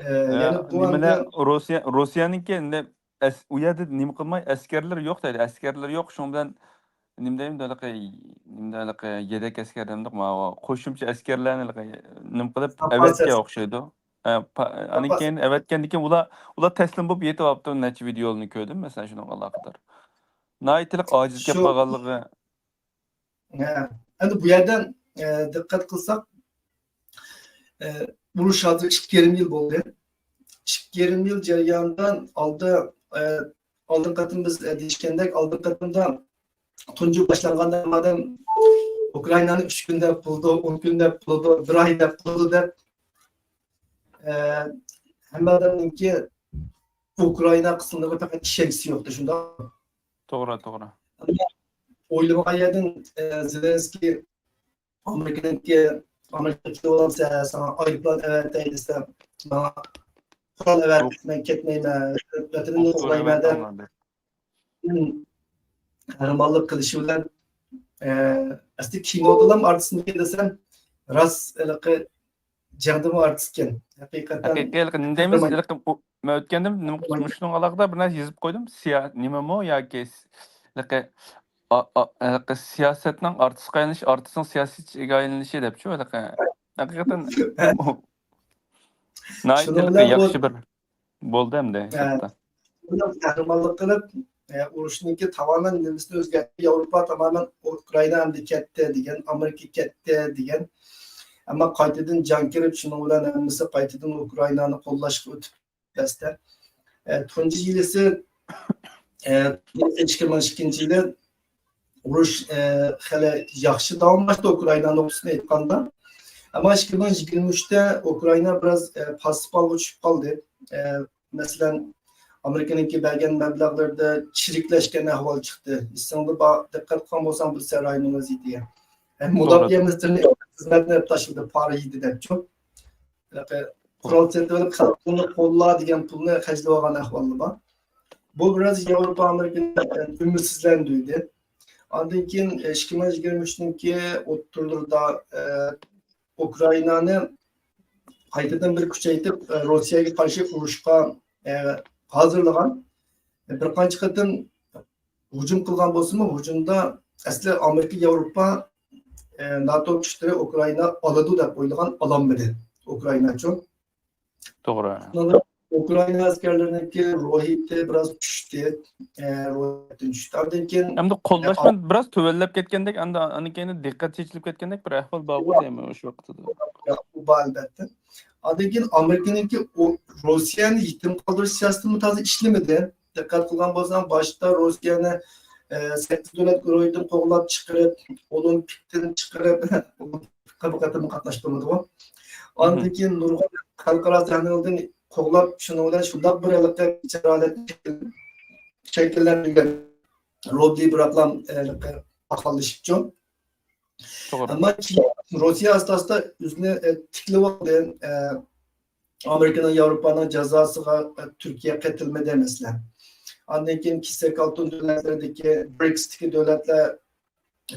ئە، يەنە بۇ نېمىلەر، روسىيە، روسىيەنىڭكى ئەس-، ئۇ يەردە نېمە قىلماي، ئەسكەرلىرى يوق دەيدۇ. ئەسكەرلىرى يوق، شۇنىڭ بىلەن نېمە دەيمەن، ھېلىقى، نېمە، ھېلىقى يېدەك ئەسكەر دەمدۇق، ماۋۇ قوشۇمچە ئەسكەرلەرنى ھېلىقى نېمە قىلىپ ئەۋەتكەن ئوخشايدۇ. ئە، پا-، ئانىڭ كېيىن ئەۋەتكەندىن كېيىن ئۇلار، ئۇلار تەسلىم بولۇپ يېتىۋاپتۇ، نەچچە ۋىدېئونى كۆردۈم، مەسىلەن، شۇنىڭغا ئالاقىدار. ناھايىتى ئاجىز كېلىپ قالغانلىقى. ھە، ئەمدى بۇ يەردە، ئە، دىققەت قىلساق، ئە، ئۇرۇش ھازىر ئىككى يېرىم يىل بولدى. ئىككى يېرىم يىل جەريانىدا ئالدى، ئە، ئالدىنقى قېتىم بىز، ئە، دېيىشكەندەك، ئالدىنقى قېتىمدا تۇنجى باشلانغاندا ئادەم ئۇكرائىنانى ئۈچ كۈن دەپ بولىدۇ، ئون كۈن دەپ بولىدۇ، بىر ئاي دەپ بولىدۇ دەپ، ئە، ھەممە ئادەمنىڭكى ئۇكرائىنا قىسىملىرىغا پەقەت ئىشەنچىسى يوقتى، شۇنداق؟ توغرا، توغرا. ئەمما ئويلىمىغان يەردىن، ئە، زېلېنسكىي ئامېرىكىنىڭكى، ئامېرىكا كېلىۋالامسەن، ساڭا ئايروپىلان ئەۋەتەي دېسە، ماڭا قورال ئەۋەت، مەن كەتمەيمەن، ۋەتىنىمنى قوغدايمەن دەپ، قەھرىمانلىق قىلىشى بىلەن، ئە، ئەسلى كىنودىلا ئارتىسمىكىن دېسەم، راست ھېلىقى جەڭدىمۇ ئارتىسكەن. ھەقىقەتەن ھەقىقىي ھېلىقى نېمە دەيمىز، ھېلىقى ئۇ، مەن ئۆتكەندە نېمە، مۇشۇنىڭغا ئالاقىدار بىر نەرسە يېزىپ قويدۇم. سىيا-، نېمىمۇ ياكى س-، ھېلىقى، ئا-، ئا-، ھېلىقى سىياسەتنىڭ ئارتىسقا ئايلىنىشى، ئارتىسنىڭ سىياسەتچىگە ئايلىنىشى دەپچۇ ھېلىقى. ھەقىقەتەن ناھايىتى ھېلىقى ياخشى بىر بولدى ئەمدى ھېسابتا. بۇنىڭ قەھرىمانلىق قىلىپ، ئە، ئۇرۇشنىڭكى تامامەن نېمىسىنى ئۆزگەرتتى. ياۋروپا تامامەن ئۇكرائىنا ئەمدى كەتتى دېگەن، ئامېرىكا كەتتى دېگەن. ئەمما قايتىدىن جەڭ كىرىپ، شۇنىڭ بىلەن ھەممىسى قايتىدىن ئۇكرائىنانى قوللاشقا ئۆتۈپ كەتتى. ئە، تۇنجى يىلىسى، ئە، ئىككى مىڭ ئىككىنچى يىلى ئۇرۇش، ئە، خېلى ياخشى داۋاملاشتى ئۇكرائىنا نۇقتىسىدىن ئېيتقاندا. ئەمما ئىككى مىڭ يىگىرمە ئۈچتە ئۇكرائىنا بىراز، ئە، پاسسىپ ھالغا چۈشۈپ قالدى. ئە، مەسىلەن، ئامېرىكىنىڭكى بەرگەن مەبلەغلىرىدە چىرىكلەشكەن ئەھۋال چىقتى. ئېسىڭدە بار، دىققەت قىلغان بولساڭ، بىر سەراينىڭ ۋەزىيىتىگە. ئە، مۇداپىئە مىنىستىرىنى خىزمەتنى ئېلىپ تاشلىدى، پارا يېدى دەپچۇ. قورال سېتىۋېلىپ، خەلقىمنى قوللا دېگەن پۇلنى خەجلىۋالغان ئەھۋاللار بار. بۇ بىراز ياۋروپا ئامېرىكىنى ئۈمىدسىزلەندۈردى. ئاندىن كېيىن، ئىككى مىڭ يىگىرمە ئۈچنىڭكى ئوتتۇرىلىرىدا، ئۇكرائىنانى قايتىدىن بىر كۈچەيتىپ، روسىيەگە قارشى ئۇرۇشقا، ھازىرلىغان. بىر قانچە قېتىم ھۇجۇم قىلغان بولسىمۇ، ھۇجۇمدا ئەسلى ئامېرىكا، ياۋروپا، ئە، ناتو كۈچلىرى ئۇكرائىنا ئالىدۇ دەپ ئويلىغان، ئالالمىدى ئۇكرائىناچۇ. توغرا. شۇنىڭ بىلەن، ئۇكرائىنا ئەسكەرلىرىنىڭكى روھىيىتى بىراز چۈشتى. ئە، روھىيىتى چۈشتى. ئاندىن كېيىن، ئەمدى قوللاشمۇ بىراز تۆۋەنلەپ كەتكەندەك، ئاندىن كېيىن دىققەت چېچىلىپ كەتكەندەك بىر ئەھۋال بارغۇ دەيمەن شۇ ۋاقىتتا. بۇ بار، ئەلۋەتتە. ئاندىن كېيىن ئامېرىكىنىڭكى ئۇ روسىيەنى يېتىم قالدۇرۇش سىياسىتىمۇ تازا ئىشلىمىدى. دىققەت قىلغان بولساڭ، باشتا روسىيەنى، ئە، سەككىز دۆلەت گۇرۇھىدىن قوغلاپ چىقىرىپ، ئولىمپىكتىن چىقىرىپ، ئولىمپىكقا بىر قېتىممۇ قاتناشتۇرمىدىغۇ. ئاندىن كېيىن نۇرغۇن خەلقئارا سەھنىلەردىن قوغلاپ، شۇنىڭ بىلەن شۇنداق بىر ھېلىقى بىچارە ھالەت شەكىللەندۈرگەن. روبلى بىراقلا، ئە، ھېلىقى پاخاللىشىپچۇ. توغرا. ئەمما كېيىن روسىيە ئاستا-ئاستا ئۆزىنى، ئە، تىكلىۋالدى. ئە، ئامېرىكىنىڭ، ياۋروپانىڭ جازاسىغا، ئە، تۈركىيە قېتىلمىدى، مەسىلەن. ئاندىن كېيىن كېسەك ئالتۇن دۆلەتلىرىدىكى، برىكستىكى دۆلەتلەر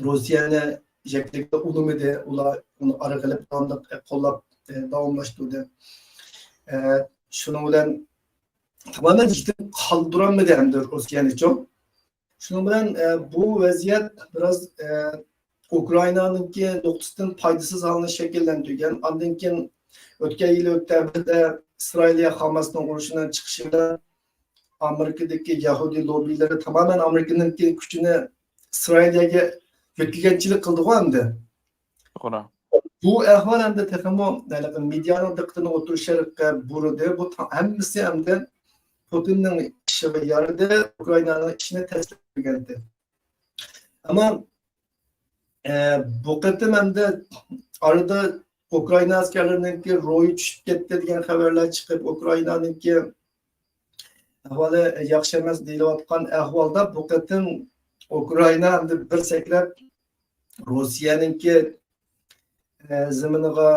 روسىيەنى يەكلىكتە ئۇلىمىدى. ئۇلار ئۇنى ئارىغا ئېلىپ داۋاملىق، ئە، قوللاپ، ئە، داۋاملاشتۇردى. ئە، شۇنىڭ بىلەن تامامەن يېتىم قالدۇرالمىدى ئەمدى روسىيەنىچۇ. شۇنىڭ بىلەن، ئە، بۇ ۋەزىيەت بىراز، ئە، ئۇكرائىنانىڭكى نۇقتىسىدىن پايدىسىز ھالنى شەكىللەندۈرگەن. ئاندىن كېيىن ئۆتكەن يىلى ئۆكتەبىردە ئىسرائىلىيە خاماسنىڭ ئۇرۇشىنىڭ چىقىشى بىلەن ئامېرىكىدىكى يەھۇدىي لوببىلىرى تامامەن ئامېرىكىنىڭكى كۈچىنى ئىسرائىلىيەگە يۆتكىگەنچىلىك قىلدىغۇ ئەمدى. توغرا. بۇ ئەھۋال ئەمدى تېخىمۇ، ھېلىقى مېدىيانىڭ دىققىتىنى ئوتتۇرا شەرققە بۇرىدى. بۇ تا-، ھەممىسى ئەمدى پۇتىننىڭ ئىشىغا يارىدى، ئۇكرائىنانىڭ ئىشىنى تەسلىم بەرگەنتى. ئەمما، ئە، بۇ قېتىم ئەمدى ئارىدا ئۇكرائىنا ئەسكەرلىرىنىڭكى روھى چۈشۈپ كەتتى دېگەن خەۋەرلەر چىقىپ، ئۇكرائىنانىڭكى ئەھۋالى ياخشى ئەمەس دېيىلىۋاتقان ئەھۋالدا، بۇ قېتىم ئۇكرائىنا ئەمدى بىر سەكرەپ روسىيەنىڭكى، ئە، زېمىنىغا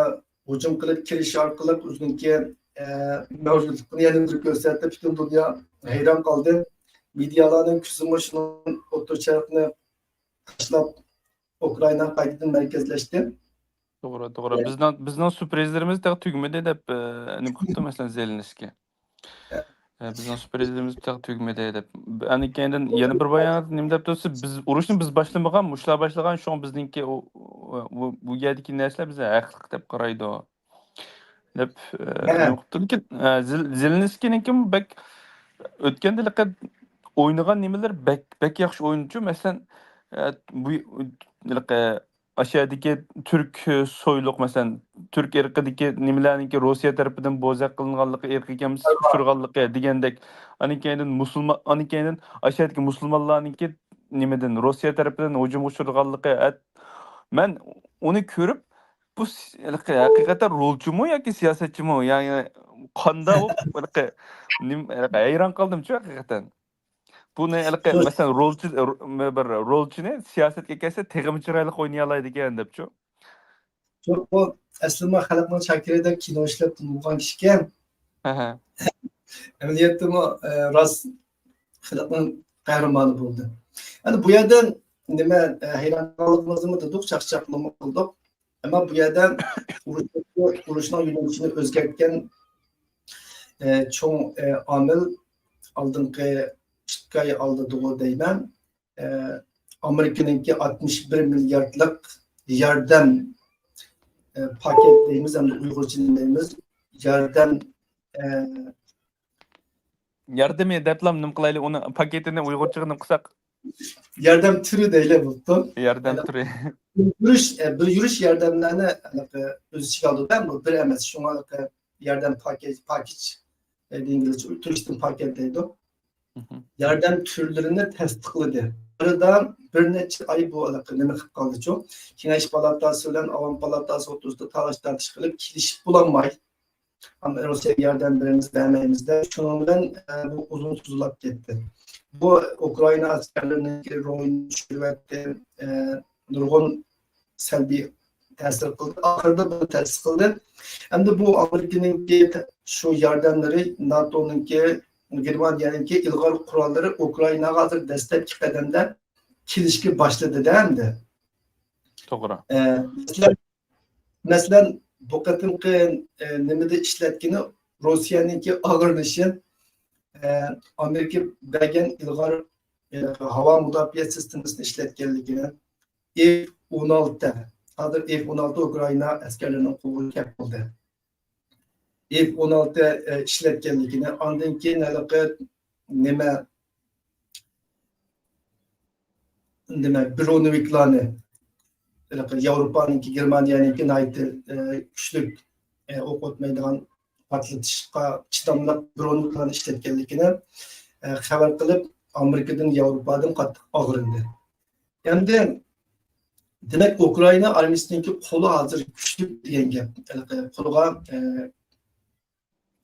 ھۇجۇم قىلىپ كىرىش ئارقىلىق ئۆزىنىڭكى، ئە، مەۋجۇتلۇقىنى يەنە بىر كۆرسەتتى. پۈتۈن دۇنيا ھەيران قالدى. مېدىيالارنىڭ كۆزىمۇ شۇنىڭ ئوتتۇرا شەرقنى تاشلاپ، ئۇكرائىنا قايتىدىن مەركەزلەشتى. توغرا، توغرا. بىزنىڭ، بىزنىڭ سۈرپرىزلىرىمىز تېخى تۈگىمىدى دەپ، ئە، نېمە قىپتۇ، مەسىلەن، زېلېنسكىي. ئە، بىزنىڭ سۈرپرىزلىرىمىز تېخى تۈگىمىدى دەپ. ئاندىن كېيىندىن يەنە بىر بايانات نېمە دەپ تۇرسا، بىز ئۇرۇشنى بىز باشلىمىغان، مۇشۇلار باشلىغان، شۇڭا بىزنىڭكى ئۇ، ئۇ، بۇ، بۇ يەردىكى نەرسىلەر بىزگە ھەقلىق دەپ قارايدۇ. دەپ، ئە، نېمە قىپتۇ. لېكىن، ئە، زېل-، زېلېنسكىينىڭكىمۇ بەك ئۆتكەندە ھېلىقى ئوينىغان نېمىلىرى بەك، بەك ياخشى ئوينىدىچۇ. مەسىلەن، ئە، بۇ، ھېلىقى ئاشۇ يەردىكى تۈرك سويلۇق، مەسىلەن، تۈرك ئىرقىدىكى نېمىلەرنىڭكى روسىيە تەرىپىدىن بوزەك قىلىنغانلىقى، ئىرقىي كەمسىتىشكە ئۇچرىغانلىقى دېگەندەك، ئاندىن كېيىن مۇسۇلمان، ئاندىن كېيىن ئاشۇ يەردىكى مۇسۇلمانلارنىڭكى نېمىدىن، روسىيە تەرىپىدىن ھۇجۇمغا ئۇچرىغانلىقى، ئەت-، مەن ئۇنى كۆرۈپ، بۇ س-، ھېلىقى ھەقىقەتەن رولچىمۇ ياكى سىياسەتچىمۇ؟ يا، يا قاندا ئۇ، ھېلىقى نېمە، ھېلىقى ھەيران قالدىمچۇ ھەقىقەتەن. بۇنى ھېلىقى، مەسىلەن، رولچى، ر-، بىر رولچىنى سىياسەتكە كەلسە تېخىمۇ چىرايلىق ئوينىيالايدىكەن دەپچۇ. شۇ، ئۇ ئەسلىمۇ خەلقنىڭ چاكىرى دەپ كىنو ئىشلەپ تونۇلغان كىشىكەن. ھە، ھە. ئەمەلىيەتتىمۇ، ئە، راست خەلقنىڭ قەھرىمانى بولدى. ئەنە بۇ يەردە نېمە، ئە، ھەيران قالغىنىمىزنىمۇ دېدۇق، چاقچاقنىمۇ قىلدۇق. ئەمما بۇ يەردە ئۇرۇش-، ئۇرۇشنىڭ يۆنىلىشىنى ئۆزگەرتكەن، ئە، چوڭ، ئە، ئامىل ئالدىنقى ئىككى ئاي ئالدىدىغۇ دەيمەن. ئە، ئامېرىكىنىڭكى ئاتمىش بىر مىلياردلىق ياردەم، ئە، پاكېت دەيمىز، ئەمدى ئۇيغۇرچە نېمە دەيمىز؟ ياردەم، ئە، ياردىمى دەپلا نېمە قىلايلى، ئۇنى پاكېتىنى ئۇيغۇرچىغا نېمە قىلساق؟ ياردەم تۈرى دەيلى بوپتۇ. ياردەم تۈرى. بىر يۈرۈش، ئە، بىر يۈرۈش ياردەملەرنى، ئە، ئۆز ئىچىگە ئالىدۇ-دە، بۇ بىر ئەمەس، شۇڭا ياردەم پاكېت، پاكېت، ئە، ئىنگلىزچە، تۈركچىدىن پاكېت دەيدۇ. ياردەم تۈرلىرىنى تەستىقلىدى. ئارىدا بىر نەچچە ئاي بۇ ھېلىقى نېمە قىلىپ قالدىچۇ؟ كېڭەش پالاتاسى بىلەن ئاۋام پالاتاسى ئوتتۇرىسىدا تالاش-تارتىش قىلىپ، كېلىشىپ بولالماي، ئەمما روسىيەگە ياردەم بېرىمىز، بەرمەيمىز دەپ، شۇنىڭ بىلەن، ئە، بۇ ئۇزۇن سوزۇلاپ كەتتى. بۇ ئۇكرائىنا ئەسكەرلىرىنىڭكى روھىنى چۈشۈرۈۋەتتى. ئە، نۇرغۇن سەلبىي تەسىر قىلدى. ئاخىرىدا بۇنى تەسىس قىلدى. ئەمدى بۇ ئامېرىكىنىڭكى شۇ ياردەملىرى، ناتونىڭكى، گېرمانىيەنىڭكى ئىلغار قوراللىرى ئۇكرائىناغا ھازىر دەسلەپكى قەدەمدە كېلىشكە باشلىدى-دە ئەمدى. توغرا. ئە، مەسىلەن، مەسىلەن، بۇ قېتىمقى، ئە، نېمىدە ئىشلەتكىنى روسىيەنىڭكى ئاغرىنىشى، ئە، ئامېرىكا بەرگەن ئىلغار، ئە، ھاۋا مۇداپىئە سىستېمىسىنى ئىشلەتكەنلىكىنى، ئېف ئون ئالتە، ھازىر ئېف ئون ئالتە ئۇكرائىنا ئەسكەرلىرىنىڭ قولىغا كەپ قالدى. ئېف ئون ئالتە، ئە، ئىشلەتكەنلىكىنى، ئاندىن كېيىن ھېلىقى نېمە، نېمە، برونېۋىكلارنى، ھېلىقى ياۋروپانىڭكى، گېرمانىيەنىڭكى ناھايىتى، ئە، كۈچلۈك، ئە، ئوق ئۆتمەيدىغان، پارتلىتىشقا چىداملىق برونېۋىكلارنى ئىشلەتكەنلىكىنى، ئە، خەۋەر قىلىپ، ئامېرىكىدىن، ياۋروپادىن قاتتىق ئاغرىندى. ئەمدى، دېمەك، ئۇكرائىنا ئارمىيىسىنىڭكى قولى ھازىر كۈچلۈك دېگەن گەپ. ھېلىقى قولىغا، ئە،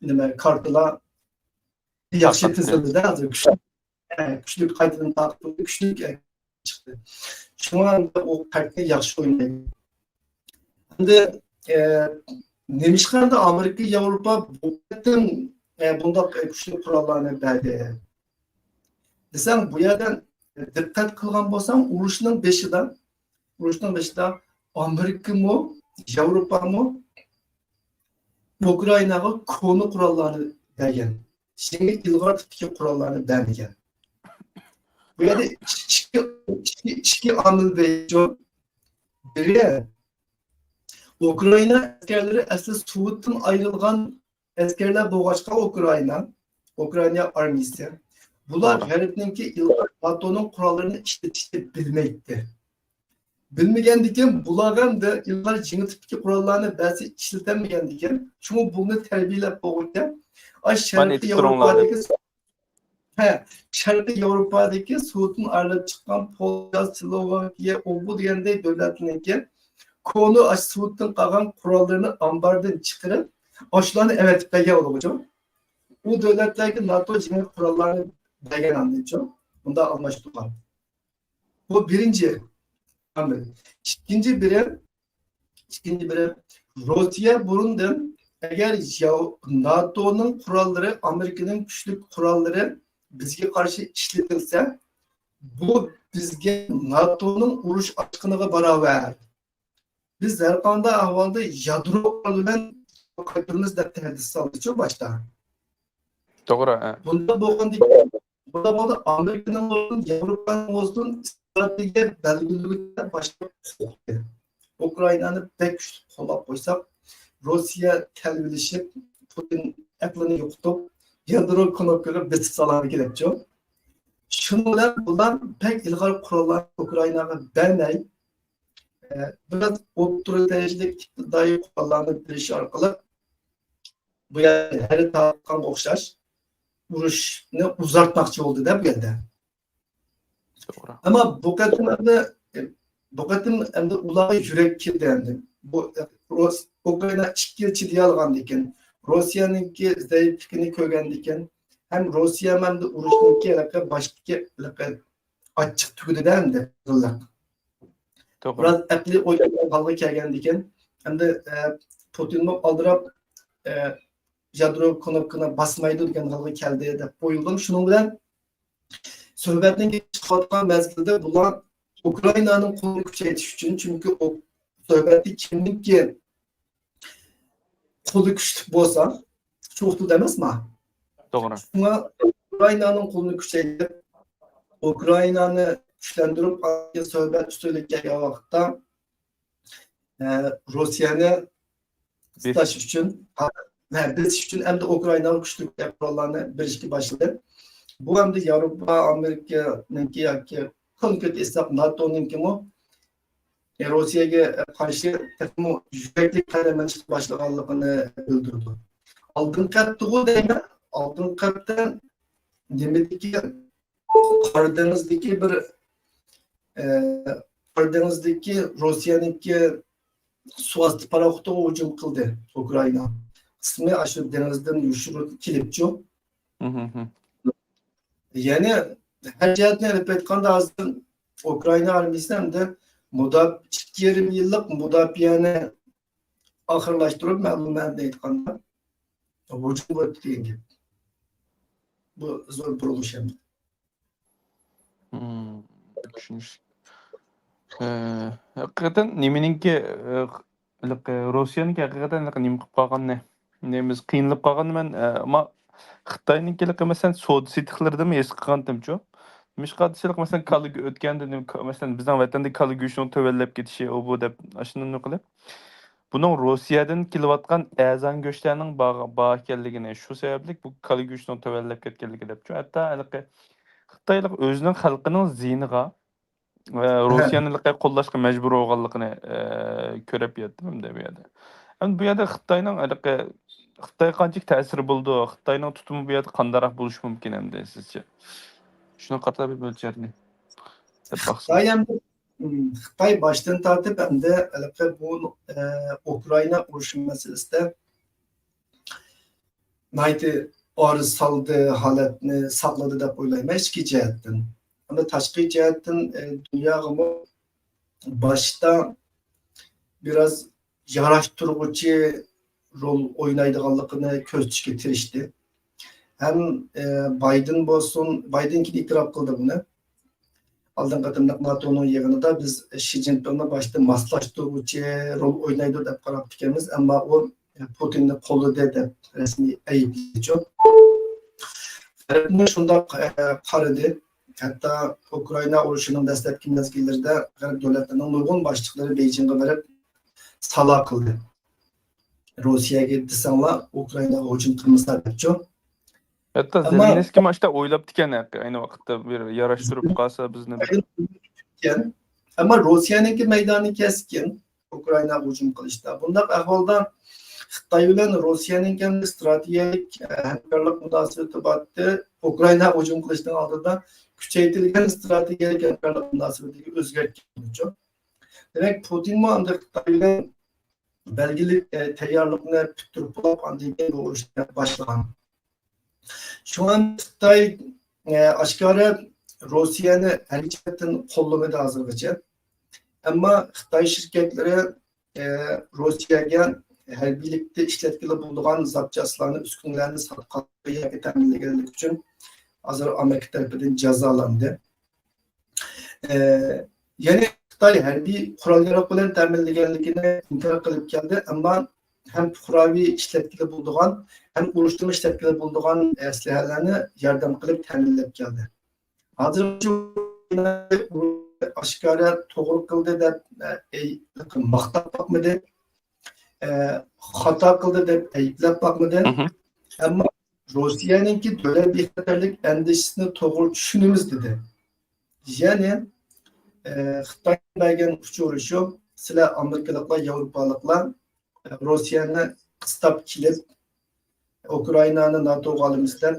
نېمە، كارتىلار ياخشى تىزىلدى-دە، ھازىر كۈچلۈك، ئە، كۈچلۈك قايتىدىن تارتىپ، كۈچلۈك، ئە، چىقتى. شۇڭا ئۇ پەرقنى ياخشى ئوينايدۇ. ئەمدى، ئە، نېمىشقا ئەمدى ئامېرىكا، ياۋروپا بۇ قېتىم، ئە، بۇنداق، ئە، كۈچلۈك قوراللارنى بەردى دېسەڭ، بۇ يەردە دىققەت قىلغان بولساڭ، ئۇرۇشنىڭ بېشىدا، ئۇرۇشنىڭ بېشىدا ئامېرىكىمۇ، ياۋروپامۇ ئۇكرائىناغا كونا قوراللارنى بەرگەن. يېڭى ئىلغار تىپتىكى قوراللارنى بەرمىگەن. بۇ يەردە ئىككى، ئىككى، ئىككى ئامىل بار. بىرى، ئۇكرائىنا ئەسكەرلىرى ئەسلى سوۋېتتىن ئايرىلغان ئەسكەرلەر بولغاچقا، ئۇكرائىنا، ئۇكرائىنا ئارمىيىسى، بۇلار غەربنىڭكى ئىلغار ناتونىڭ قوراللىرىنى ئىشلىتىشنى بىلمەيتتى. بىلمىگەندىكىن، بۇلارغا ئەمدى ئىلغار يېڭى تىپتىكى قوراللارنى بەرسە ئىشلىتەلمىگەندىكىن، شۇڭا بۇنى تەربىيەلەپ بولغۇچە، ئاي، شەرقىي ياۋروپادىكى، ھە، شەرقىي ياۋروپادىكى سوۋېتتىن ئايرىلىپ چىققان پولشا، سلوۋاكىيە، ئۇ بۇ دېگەندەك دۆلەتنىڭكى كونا ئاشۇ سوۋېتتىن قالغان قوراللىرىنى ئامباردىن چىقىرىپ، ئاشۇلارنى ئەۋەتىپ بەرگەن بولغۇچۇ. ئۇ دۆلەتلەرگە ناتو يېڭى قوراللارنى بەرگەن ئاندىنچۇ. بۇنداق ئالماشتۇرغان. بۇ بىرىنچى ئامىل. ئىككىنچى بىرى، ئىككىنچى بىرى، روسىيە بۇرۇندىن ئەگەر ياۋ-، ناتونىڭ قوراللىرى، ئامېرىكىنىڭ كۈچلۈك قوراللىرى بىزگە قارشى ئىشلىتىلسە، بۇ بىزگە ناتونىڭ ئۇرۇش ئاچقىنىغا باراۋەر. بىز ھەر قانداق ئەھۋالدا يادرو قورال بىلەن قايتۇرىمىز دەپ تەھدىت سالدىچۇ باشتا. توغرا، ھە. بۇنداق بولغاندىكىن، بۇنداق بولغاندا ئامېرىكىنىڭ بولسۇن، ياۋروپانىڭ بولسۇن، ئىستراتېگىيە بەلگىلىگۈچىلەر باشتا قورقتى. ئۇكرائىنانى بەك كۈچلۈك قوللاپ قويساق، روسىيە تەلۋىلىشىپ، پۇتىن ئەقلىنى يوقىتىپ، يادرو كنوپكىغا بېسىپ سالامىكىن دەپچۇ. شۇنىڭ بىلەن بۇلار بەك ئىلغار قوراللارنى ئۇكرائىناغا بەرمەي، ئە، بىراز ئوتتۇرا دەرىجىلىك ئىپتىدائىي قوراللارنى بېرىش ئارقىلىق، بۇ يەردە ھەرە تارتقانغا ئوخشاش، ئۇرۇشنى ئۇزارتماقچى بولدى-دە بۇ يەردە. توغرا. ئەمما بۇ قېتىم ئەمدى، بۇ قېتىم ئەمدى ئۇلارغا يۈرەك كىردى ئەمدى. بۇ، ئۇكرائىنا ئىككى يىل چىدىيالىغاندىكىن، روسىيەنىڭكى زەئىپلىكىنى كۆرگەندىكىن، ھەم روسىيە ئەمدى ئۇرۇشنىڭكى ھېلىقى باشتىكى ھېلىقى ئاچچىق تۈگىدى-دە ئەمدى، قىزىللىق. توغرا. بىراز ئەقلىي ئويلىغان ھالغا كەلگەندىكىن، ئەمدى، ئە، پۇتىنمۇ ئالدىراپ، ئە، يادرو كنوپكىنى باسمايدۇ دېگەن ھالغا كەلدى دەپ ئويلىدىم. شۇنىڭ بىلەن سۆھبەتنىڭ چىقىۋاتقان مەزگىلىدە بۇلار ئۇكرائىنانىڭ قولىنى كۈچەيتىش ئۈچۈن، چۈنكى ئۇ سۆھبەتتە كىمنىڭكى قولى كۈچلۈك بولسا، شۇ ئۇقتۇردا ئەمەسما؟ توغرا. شۇڭا ئۇكرائىنانىڭ قولىنى كۈچەيتىپ، ئۇكرائىنانى كۈچلەندۈرۈپ، سۆھبەت ئۈستىلىگە كەلگەن ۋاقىتتا، ئە، روسىيەنى قىستاش ئۈچۈن، ھە، بېسىش ئۈچۈن ئەمدى ئۇكرائىناغا كۈچلۈك قوراللارنى بېرىشكە باشلىدى. بۇ ئەمدى ياۋروپا، ئامېرىكىنىڭكى ياكى كونكرېت ئېيتساق ناتونىڭكىمۇ روسىيەگە قارشى تېخىمۇ يۈرەكلىك قەدەملەر چىقىپ باشلىغانلىقىنى بىلدۈرىدۇ. ئالدىنقى ھەپتىغۇ دەيمەن، ئالدىنقى ھەپتە نېمىدىكى، قارا دېڭىزدىكى بىر، ئە، قارا دېڭىزدىكى روسىيەنىڭكى سۇ ئاستى پاراخوتىغا ھۇجۇم قىلدى ئۇكرائىنا قىسمى، ئاشۇ دېڭىزدىن يوشۇرۇن كېلىپچۇ. مھم. يەنى ھەر جەھەتتىن ئېلىپ ئېيتقاندا، ھازىر ئۇكرائىنا ئارمىيىسى ئەمدى مۇداپ-، ئىككى يېرىم يىللىق مۇداپىئەنى ئاخىرلاشتۇرۇپ، مەلۇم مەنىدە ئېيتقاندا، ھۇجۇم قىلىپتۇ دېگەن گەپ. بۇ زور بۇرۇلۇش ئەمدى. مم، چۈشىنىشلىك. ئە، ھەقىقەتەن نېمىنىڭكى، ئە، ھېلىقى روسىيەنىڭكى ھەقىقەتەن ھېلىقى نېمە قىلىپ قالغىنىنى، نېمىز قىينىلىپ قالغىنىنى مەن، ئە، ما-، خىتاينىڭكى ھېلىقى، مەسىلەن، سودا سېتىقلىرىدىمۇ ھېس قىلغانتىمچۇ. نېمىشقا دېسە، مەسىلەن، كالا گۆ-، ئۆتكەندە نېمە، كا-، مەسىلەن، بىزنىڭ ۋەتەندە كالا گۆشىنىڭ تۆۋەنلەپ كېتىشى، ئۇ بۇ دەپ، ئاشۇنداق قىلىپ. بۇنىڭ روسىيەدىن كېلىۋاتقان ئەرزان گۆشلەرنىڭ بار، بار ئىكەنلىكىنى، شۇ سەۋەبلىك بۇ كالا گۆشىنىڭ تۆۋەنلەپ كەتكەنلىكى دەپچۇ. ھەتتا ھېلىقى خىتايلىق ئۆزىنىڭ خەلقىنىڭ زىيىنىغا، ئە، روسىيەنى ھېلىقى قوللاشقا مەجبۇر بولغانلىقىنى، ئە، كۆرۈپ يەتتىم ئەمدى بۇ يەردە. ئەمدى بۇ يەردە خىتاينىڭ ھېلىقى، خىتايغا قانچىلىك تەسىرى بولىدۇ، خىتاينىڭ تۇتۇمى بۇ يەردە قانداقراق بولۇشى مۇمكىن ئەمدى سىزچە؟ شۇنىڭغا قارىتا بىر مۆلچەرنى دەپ باقسىڭىز. خىتاي ئەمدى، ھىم، خىتاي باشتىن تارتىپ ئەمدى ھېلىقى بۇ، ئە، ئۇكرائىنا ئۇرۇشى مەسىلىسىدە ناھايىتى ئارا سالدى، ھالەتنى ساقلىدى دەپ ئويلايمەن ئىچكى جەھەتتىن. ئەمما تاشقى جەھەتتىن، ئە، دۇنياغىمۇ باشتا بىراز ياراشتۇرغۇچى رول ئوينايدىغانلىقىنى كۆرسىتىشكە تىرىشتى. ھەم، ئە، بايدېن بولسۇن، بايدېن كېيىن ئېتىراپ قىلدى بۇنى. ئالدىنقى قېتىملىق ناتونىڭ يىغىنىدا بىز شى جىنپىڭنى باشتا ماسلاشتۇرغۇچى رول ئوينايدۇ دەپ قاراپتىكەنمىز، ئەمما ئۇ پۇتىننى قوللىدى دەپ رەسمىي ئەيىبلىدىچۇ. غەربمۇ شۇنداق، ئە، قارىدى. ھەتتا ئۇكرائىنا ئۇرۇشىنىڭ دەسلەپكى مەزگىللىرىدە غەرب دۆلەتلىرىنىڭ نۇرغۇن باشلىقلىرى بېيجىڭغا بېرىپ سالا قىلدى. روسىيەگە دېسەڭلار، ئۇكرائىناغا ھۇجۇم قىلمىسا دەپچۇ. ھەتتا ئەمما زېلېنسكىي ماشتا ئويلاپتىكەن، ئەينى ۋاقىتتا بىر ياراشتۇرۇپ قالسا بىزنى بىر. ئەمما روسىيەنىڭكى مەيدانى كەسكىن. ئۇكرائىناغا ھۇجۇم قىلىشتا. بۇنداق ئەھۋالدا خىتاي بىلەن روسىيەنىڭكى ئەمدى ئىستراتېگىيەلىك، ئە، ھەمكارلىق مۇناسىۋىتى بار ئىدى. ئۇكرائىناغا ھۇجۇم قىلىشنىڭ ئالدىدا كۈچەيتىلگەن ئىستراتېگىيەلىك ھەمكارلىق مۇناسىۋىتىگە ئۆزگەرتكەنچۇ. دېمەك، پۇتىنمۇ ئەمدى خىتاي بىلەن بەلگىلىك، ئە، تەييارلىقنى پۈتتۈرۈپ بولۇپ، ئاندىن كېيىن بۇ ئۇرۇشنى باشلىغان. شۇڭا خىتاي، ئە، ئاشكارا روسىيەنى ھەربىي جەھەتتىن قوللىمىدى ھازىرغىچە. ئەمما خىتاي شىركەتلىرى، ئە، روسىيەگە ھەربىيلىكتە ئىشلەتكىلى بولىدىغان زاپچاسلارنى، ئۈسكۈنىلەرنى ساتقانلىقى ياكى تەمىنلىگەنلىكى ئۈچۈن ھازىر ئامېرىكا تەرىپىدىن جازالاندى. ئە، يەنى خىتاي ھەربىي قورال-ياراغ بىلەن تەمىنلىگەنلىكىنى ئىنكار قىلىپ كەلدى، ئەمما ھەم پۇقراۋى ئىشلەتكىلى بولىدىغان، ھەم ئۇرۇشتىمۇ ئىشلەتكىلى بولىدىغان ئەسلىھەلەرنى ياردەم قىلىپ تەمىنلەپ كەلدى. ھازىرغىچە ئاشكارا توغرا قىلدى دەپ، ئە، ئەي-، ماختاپ باقمىدى، ئە، خاتا قىلدى دەپ ئەيىبلەپ باقمىدى. مھم. ئەمما روسىيەنىڭكى دۆلەت بىخەتەرلىك ئەندىشىسىنى توغرا چۈشىنىمىز دېدى. يەنى، ئە، خىتاي بەرگەن ئۇچۇرى شۇ، سىلەر ئامېرىكىلىقلار، ياۋروپالىقلار، ئە، روسىيەنى قىستاپ كېلىپ، ئۇكرائىنانى ناتوغا ئالىمىز دەپ،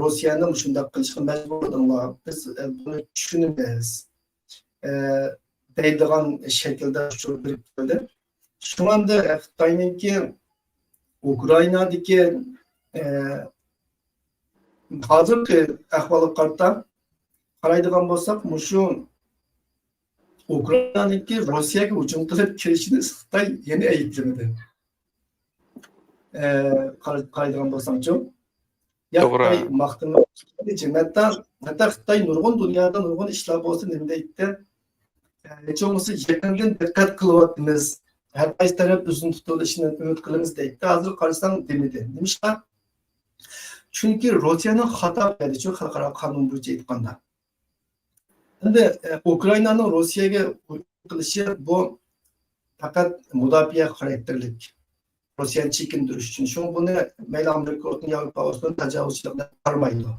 روسىيەنى مۇشۇنداق قىلىشقا مەجبۇر قىلدىڭلار. بىز، ئە، بۇنى چۈشىنىمىز، ئە، دەيدىغان شەكىلدە ئۇچۇر بېرىپ كەلدى. شۇڭا ئەمدى خىتاينىڭكى ئۇكرائىنادىكى، ئە، ھازىرقى ئەھۋالغا قارىتا قارايدىغان بولساق، مۇشۇ ئۇكرائىنانىڭكى روسىيەگە ھۇجۇم قىلىپ كىرىشىنى خىتاي يەنە ئەيىبلىمىدى. ئە، قارا-، قارايدىغان بولساڭچۇ؟ يا توغرا. خىتاي ماختىماق. ھەتتا، ھەتتا خىتاي نۇرغۇن دۇنيادا نۇرغۇن ئىشلار بولسا نېمە دەيتتى؟ ئە، ھېچ بولمىسا يېقىندىن دىققەت قىلىۋاتىمىز. ھەر قايسى تەرەپ ئۆزىنى تۇتۇۋېلىشىنى ئۈمىد قىلىمىز دەيتتى. ھازىر قارىساڭ دېمىدى. نېمىشقا؟ چۈنكى روسىيەنىڭ خاتا قىلدىچۇ خەلقئارا قانۇن بويىچە ئېيتقاندا. ئەمدى، ئە، ئۇكرائىنانىڭ روسىيەگە ھۇجۇم قىلىشى بۇ پەقەت مۇداپىئە خاراكتېرلىك. روسىيەنى چېكىندۈرۈش ئۈچۈن. شۇڭا بۇنى مەيلى ئامېرىكا بولسۇن، ياۋروپا بولسۇن، تاجاۋۇزچىلىق دەپ قارىمايدۇ.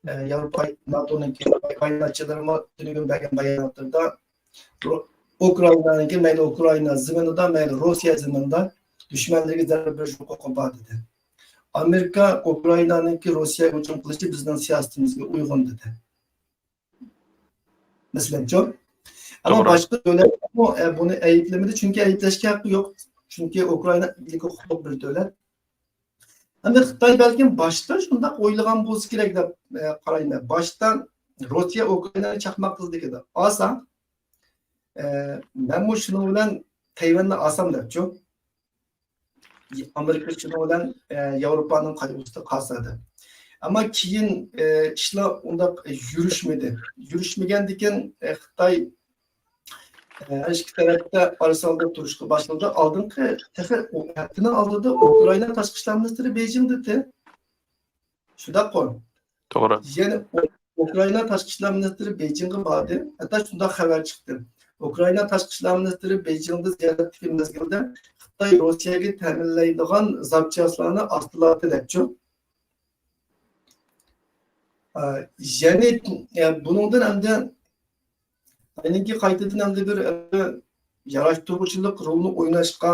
ئە، ياۋروپا ناتونىڭكى باياناتچىلىرىمۇ تۈنۈگۈن بەرگەن باياناتلىرىدا ئۇكرائىنانىڭكى مەيلى ئۇكرائىنا زېمىنىدا، مەيلى روسىيە زېمىنىدا دۈشمەنلىرىگە زەربە بېرىش ھوقۇقى بار دېدى. ئامېرىكا ئۇكرائىنانىڭكى روسىيەگە ھۇجۇم قىلىشى بىزنىڭ سىياسىتىمىزگە ئۇيغۇن دېدى. مەسىلەنچۇ؟ ئەمما توغرا. باشقا دۆلەتمۇ، ئە، بۇنى ئەيىبلىمىدى، چۈنكى ئەيىبلەشكە ھەققى يوق. چۈنكى ئۇكرائىنا ئىگىلىك ھوقۇقلۇق بىر دۆلەت. ئەمدى خىتاي بەلكىم باشتا شۇنداق ئويلىغان بولسا كېرەك دەپ، ئە، قارايمەن. باشتا روسىيە ئۇكرائىنانى چاقماق قىزدىكىدە ئالسا، ئە، مەنمۇ شۇنىڭ بىلەن تەيۋەننى ئالسام دەپچۇ. ئامېرىكا شۇنىڭ بىلەن، ئە، ياۋروپانىڭ قايغۇسىدا قالسا دەپ. ئەمما كېيىن، ئە، ئىشلار ئۇنداق يۈرۈشمىدى. يۈرۈشمىگەندىكىن، ئە، خىتاي، ئە، ھەر ئىككى تەرەپتە ئارىسالدى تۇرۇشقا باشلىدى. ئالدىنقى تېخى ئۇ ھەپتىنىڭ ئالدىدا ئۇكرائىنا تاشقى ئىشلار مىنىستىرى بېيجىڭدا ئىدى. شۇنداققۇ؟ توغرا. يەنى ئۇ-، ئۇكرائىنا تاشقى ئىشلار مىنىستىرى بېيجىڭغا باردى. ھەتتا شۇنداق خەۋەر چىقتى. ئۇكرائىنا تاشقى ئىشلار مىنىستىرى بېيجىڭدا زىيارەتتىكى مەزگىلدە خىتاي روسىيەگە تەمىنلەيدىغان زاپچاسلارنى ئاستىلاپ دەپچۇ. ئە، يەنى، ئە، بۇنىڭدىن ئەمدى، خىتاينىڭكى قايتىدىن ئەمدى بىر، ئە، ياراشتۇرغۇچىلىق رولىنى ئويناشقا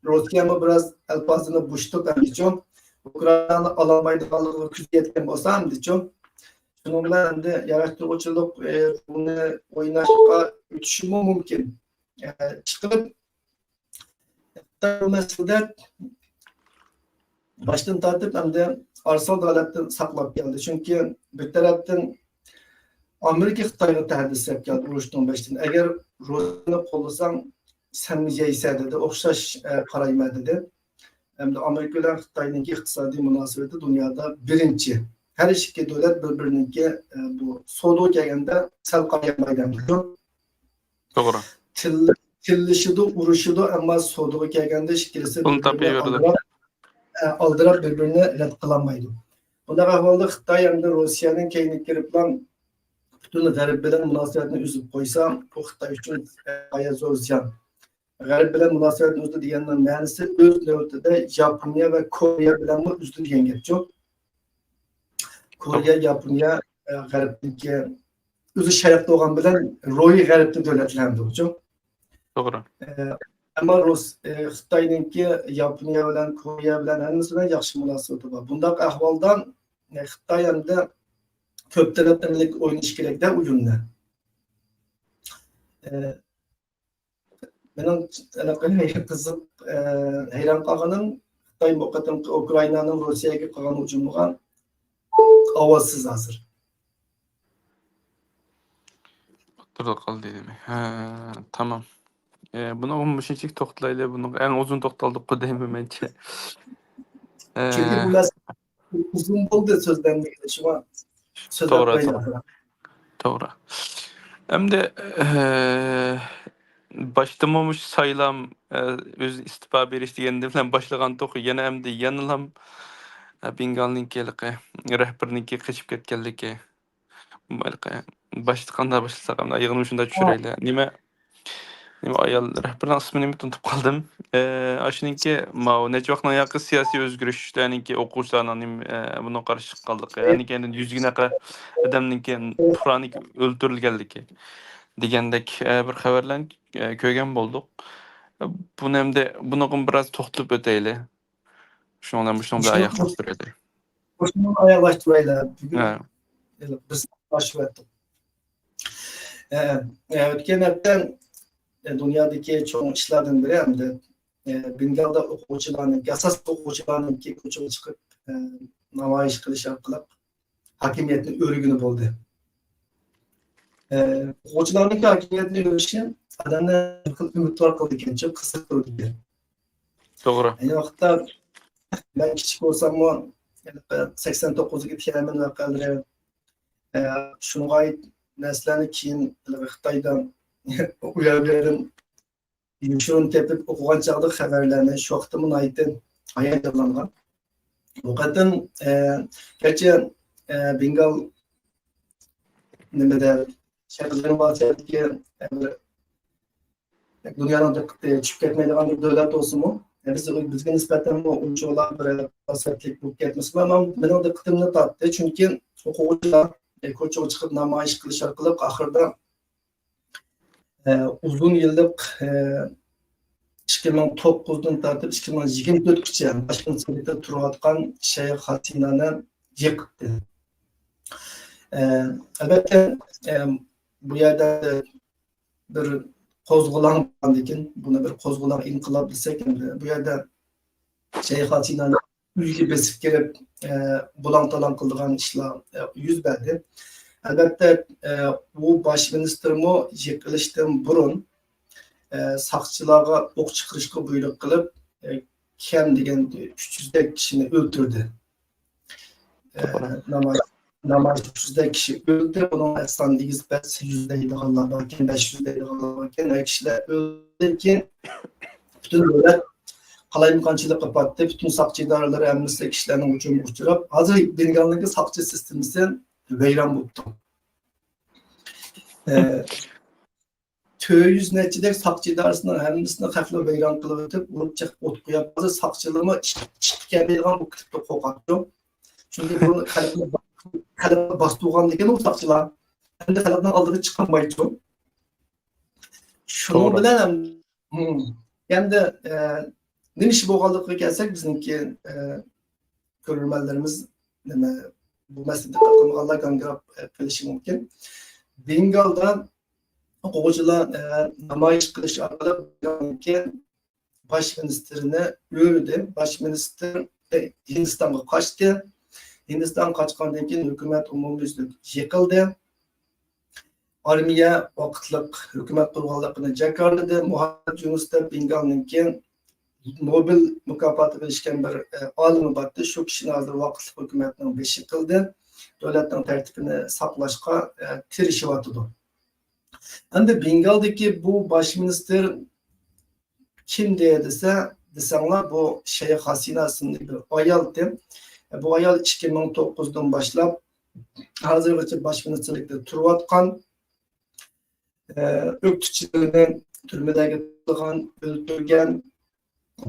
روسىيەمۇ بىراز ئەلپازىنى بوشىتىپ ئەمدىچۇ ئۇكرائىنانى ئالالمايدىغانلىقىغا كۆزى يەتكەن بولسا ئەمدىچۇ، شۇنىڭ بىلەن ئەمدى ياراشتۇرغۇچىلىق، ئە، رولىنى ئويناشقا ئۆتۈشىمۇ مۇمكىن. ئە، چىقىپ خىتاي بۇ مەسىلىدە باشتىن تارتىپ ئەمدى ئارىسال ھالەتتىن ساقلاپ كەلدى. چۈنكى بىر تەرەپتىن ئامېرىكا خىتايغا تەھدىت سېلىپ كەلدى ئۇرۇشنىڭ بېشىدىن. ئەگەر روسىيەنى قوللىساڭ، سەنمۇ يەيسەن دېدى. ئوخشاش، ئە، قارايمەن دېدى. ئەمدى ئامېرىكا بىلەن خىتاينىڭكى ئىقتىسادىي مۇناسىۋىتى دۇنيادا بىرىنچى. ھەر ئىككى دۆلەت بىر-بىرىنىڭكى، ئە، بۇ سودىغا كەلگەندە سەل قارايمايدۇ. توغرا. تىل-، تىللىشىدۇ، ئۇرۇشىدۇ، ئەمما سودىغا كەلگەندە ئىككىلىسى بىر-بىرىنى ئالدىراپ، ئە، ئالدىراپ بىر-بىرىنى رەت قىلالمايدۇ. بۇنداق ئەھۋالدا خىتاي ئەمدى روسىيەنىڭ كەينىگە كىرىپلا پۈتۈن غەرب بىلەن مۇناسىۋەتنى ئۈزۈپ قويسا، بۇ خىتاي ئۈچۈن، ئە، غايەت زور زىيان. غەرب بىلەن مۇناسىۋەتنى ئۈزدى دېگەننىڭ مەنىسى ئۆز نۆۋىتىدە ياپونىيە ۋە كورېيە بىلەنمۇ ئۈزدى دېگەن گەپچۇ. كورېيە، ياپونىيە، ئە، غەربتىكى ئۆزى شەرقتە بولغان بىلەن روھىي غەربتە دۆلەتلەردۇرچۇ. توغرا. ئە، ئەمما رۇس، ئە، خىتاينىڭكى ياپونىيە بىلەن، كورېيە بىلەن ھەممىسى بىلەن ياخشى مۇناسىۋىتى بار. بۇنداق ئەھۋالدا، ئە، خىتاي ئەمدى كۆپ تەرەپلىمىلىك ئوينىشى كېرەك-دە ئويۇننى. ئە، مېنىڭ قىزىق، ئە، ھەيران قالغىنىم، خىتاي بۇ قېتىمقى ئۇكرائىنانىڭ روسىيەگە قىلغان ھۇجۇمىغا ئاۋازسىز ھازىر. ئوتتۇرىدا قالدى دېمەك. ھە، تامام. ئە، بۇنىڭغا مۇشۇنچىلىك توختىلايلى. بۇنىڭغا ئەڭ ئۇزۇن توختالدۇققۇ دەيمەن مەنچە. ئە، چۈنكى بۇ مەسىلە ئۇزۇن بولدى سۆزلەنمىگىلى، شۇڭا سۆزلەپ توغرا، قويايلى. توغرا. توغرا. ئەمدى، ئە، باشتىمۇ مۇشۇ سايلام، ئە، ئۆزى ئىستېپا بېرىش دېگەن بىلەن باشلىغانتۇق. يەنە ئەمدى يەنىلا، ئە، بېنگالنىڭكى ھېلىقى رەھبىرىنىڭكى قېچىپ كەتكەنلىكى. باشتا قانداق باشلىساق، ئەمدى ئايىغىنى شۇنداق چۈشۈرەيلى. نېمە، نېمە ئايال رەھبەرنىڭ ئىسمىنى نېمە ئۇنتۇپ قالدىم. ئە، ئاشۇنىڭكى ماۋۇ نەچچە ۋاقىتنىڭ ياقى سىياسىي ئۆزگىرىشلەرنىڭكى ئوقۇغۇچىلارنىڭ نېمە، ئە، بۇنىڭغا قارشى چىققانلىقى، ئەنىكەندىن يۈزگىنە ئادەمنىڭكى پۇرانىك ئۆلتۈرۈلگەنلىكى دېگەندەك، ئە، بىر خەۋەرلەرنى، ئە، كۆرگەن بولدۇق. بۇنى ئەمدى بۇنىڭغا بىراز توختىلىپ ئۆتەيلى. شۇنىڭ بىلەن، شۇنىڭ بىلەن ئاياغلاشتۇرۇۋېتەي. شۇنى ئاياغلاشتۇرۇۋېتەيلى. بۈگۈن ھە. بىز باشلىۋەتتۇق. ئە، ئە، ئۆتكەن ھەپتە، ئە، دۇنيادىكى چوڭ ئىشلاردىن بىرى ئەمدى، ئە، بېنگالدا ئوقۇغۇچىلارنىڭ، ئاساسلىق ئوقۇغۇچىلارنىڭكى كوچىغا چىقىپ، ئە، نامايىش قىلىش ئارقىلىق ھاكىمىيەتنى ئۆرۈگىنى بولدى. ئە، ئوقۇغۇچىلارنىڭكى ھاكىمىيەتنى ئۆرۈشى ئادەمنى بىر خىل ئۈمىدۋار قىلىدىكەن، قىزىقتۇرىدىكەن. توغرا. ئەينى ۋاقىتتا مەن كىچىك بولساممۇ، سەكسەن توققۇزدىكى تيەنئەنمېن ۋەقەلىرى، ئە، شۇنىڭغا ئائىت نەرسىلەرنى كېيىن خىتايدا ئۇيان بۇ يەردىن يوشۇرۇن تېپىپ ئوقۇغان چاغدا خەۋەرلەرنى شۇ ۋاقىتتىمۇ ناھايىتى ھاياجانلانغان. بۇ قېتىم، ئە، گەرچە، ئە، بېنگال نېمىدە، شەرقىي جەنۇبىي ئاسىيادىكى، ئە، بىر دۇنيانىڭ دىققىتى چۈشۈپ كەتمەيدىغان بىر دۆلەت بولسىمۇ، ئە، بىز، بىزگە نىسبەتەنمۇ ئۇنچىۋالا بىر پاسەتلىك بولۇپ كەتمىسىمۇ، ئەمما مېنىڭ دىققىتىمنى تارتتى، چۈنكى ئوقۇغۇچىلار، ئە، كوچىغا چىقىپ نامايىش قىلىش ئارقىلىق ئاخىرىدا ئە، ئۇزۇن يىللىق، ئە، ئىككى مىڭ توققۇزدىن تارتىپ ئىككى مىڭ يىگىرمە تۆتكىچە باشقۇنچىلىقتا تۇرۇۋاتقان شەيخ ھاسىنانى يىقىتتى. ئە، ئەلۋەتتە، ئە، بۇ يەردە بىر قوزغىلاڭ بولغاندىكىن، بۇنى بىر قوزغىلاڭ ئىنقىلاب دېسەك، ئەمدى بۇ يەردە شەيخ ھاسىنانى ئۆيىگە بېسىپ كىرىپ، ئە، بۇلاڭ-تالاڭ قىلىدىغان ئىشلار، ئە، يۈز بەردى. ئەلۋەتتە، ئە، ئۇ باش مىنىستىرمۇ يىقىلىشتىن بۇرۇن، ئە، ساقچىلارغا ئوق چىقىرىشقا بۇيرۇق قىلىپ، ئە، كەم دېگەندە ئۈچ يۈزدەك كىشىنى ئۆلتۈردى. ئە، توغرا. نامايىش، نامايىشتا ئۈچ يۈزدەك كىشى ئۆلدى، بۇنىڭ سانىنى ئېگىز بەرسە، يۈزدەيدىغانلار باركەن، بەش يۈزدەيدىغانلار باركەن. ئە، كىشىلەر ئۆلدى كېيىن پۈتۈن دۆلەت قالايمىقانچىلىققا پاتتى، پۈتۈن ساقچى ئىدارىلىرى ھەممىسى كىشىلەرنىڭ ھۇجۇمىغا ئۇچراپ، ھازىر بېنگالنىڭكى ساقچى سىستېمىسى ۋەيران بوپتۇ. ئە، تۆت يۈز نەچچىدەك ساقچى ئىدارىسىنىڭ ھەممىسىنى خەقلەر ۋەيران قىلىۋېتىپ، ئۇرۇپ چېقىپ ئوت قويۇپ قالسا، ساقچىلارمۇ چىق-، چىقىپ كەلمەيدىغان بولۇپ كېتىپتۇ، قورقاتتۇ. چۈنكى بۇ خەلقنى، خەلقنى باستۇرغاندىكىن ئۇ ساقچىلار ئەمدى خەلقنىڭ ئالدىغا چىقالمايدۇ. شۇنىڭ توغرا. بىلەن ھەم-، ھىم. ئەمدى، ئە، نېمە ئىش بولغانلىقىغا كەلسەك، بىزنىڭكى، ئە، كۆرۈرمەنلىرىمىز نېمە، بۇ مەسىلىگە دىققەت قىلمىغانلار گاڭگىراپ، ئە، قېلىشى مۇمكىن. بېنگالدا ئوقۇغۇچىلار، ئە، نامايىش قىلىش ئارقىلىق باش مىنىستىرنى ئۆلدى. باش مىنىستىر، ئە، ھىندىستانغا قاچتى. ھىندىستانغا قاچقاندىن كېيىن ھۆكۈمەت ئومۇميۈزلۈك يىقىلدى. ئارمىيە ۋاقىتلىق ھۆكۈمەت قۇرغانلىقىنى جاكارلىدى. مۇھەممەد يۇنۇس دەپ بېنگالنىڭكى نوبېل مۇكاپاتىغا ئېرىشكەن بىر، ئە، ئالىمى بارتى. شۇ كىشىنى ھازىر ۋاقىتلىق ھۆكۈمەتنىڭ بېشى قىلدى. دۆلەتنىڭ تەرتىپىنى ساقلاشقا، ئە، تىرىشىۋاتىدۇ. ئەمدى بېنگالدىكى بۇ باش مىنىستىر كىم دېسە، دېسەڭلار، بۇ شەيخ ھاسىنا ئىسىملىك بىر ئايالتى. بۇ ئايال ئىككى مىڭ توققۇزدىن باشلاپ ھازىرغىچە باش مىنىستىرلىكتە تۇرۇۋاتقان، ئۆكتىچىلەرنى تۈرمىلەرگە تىققان، ئۆلتۈرگەن،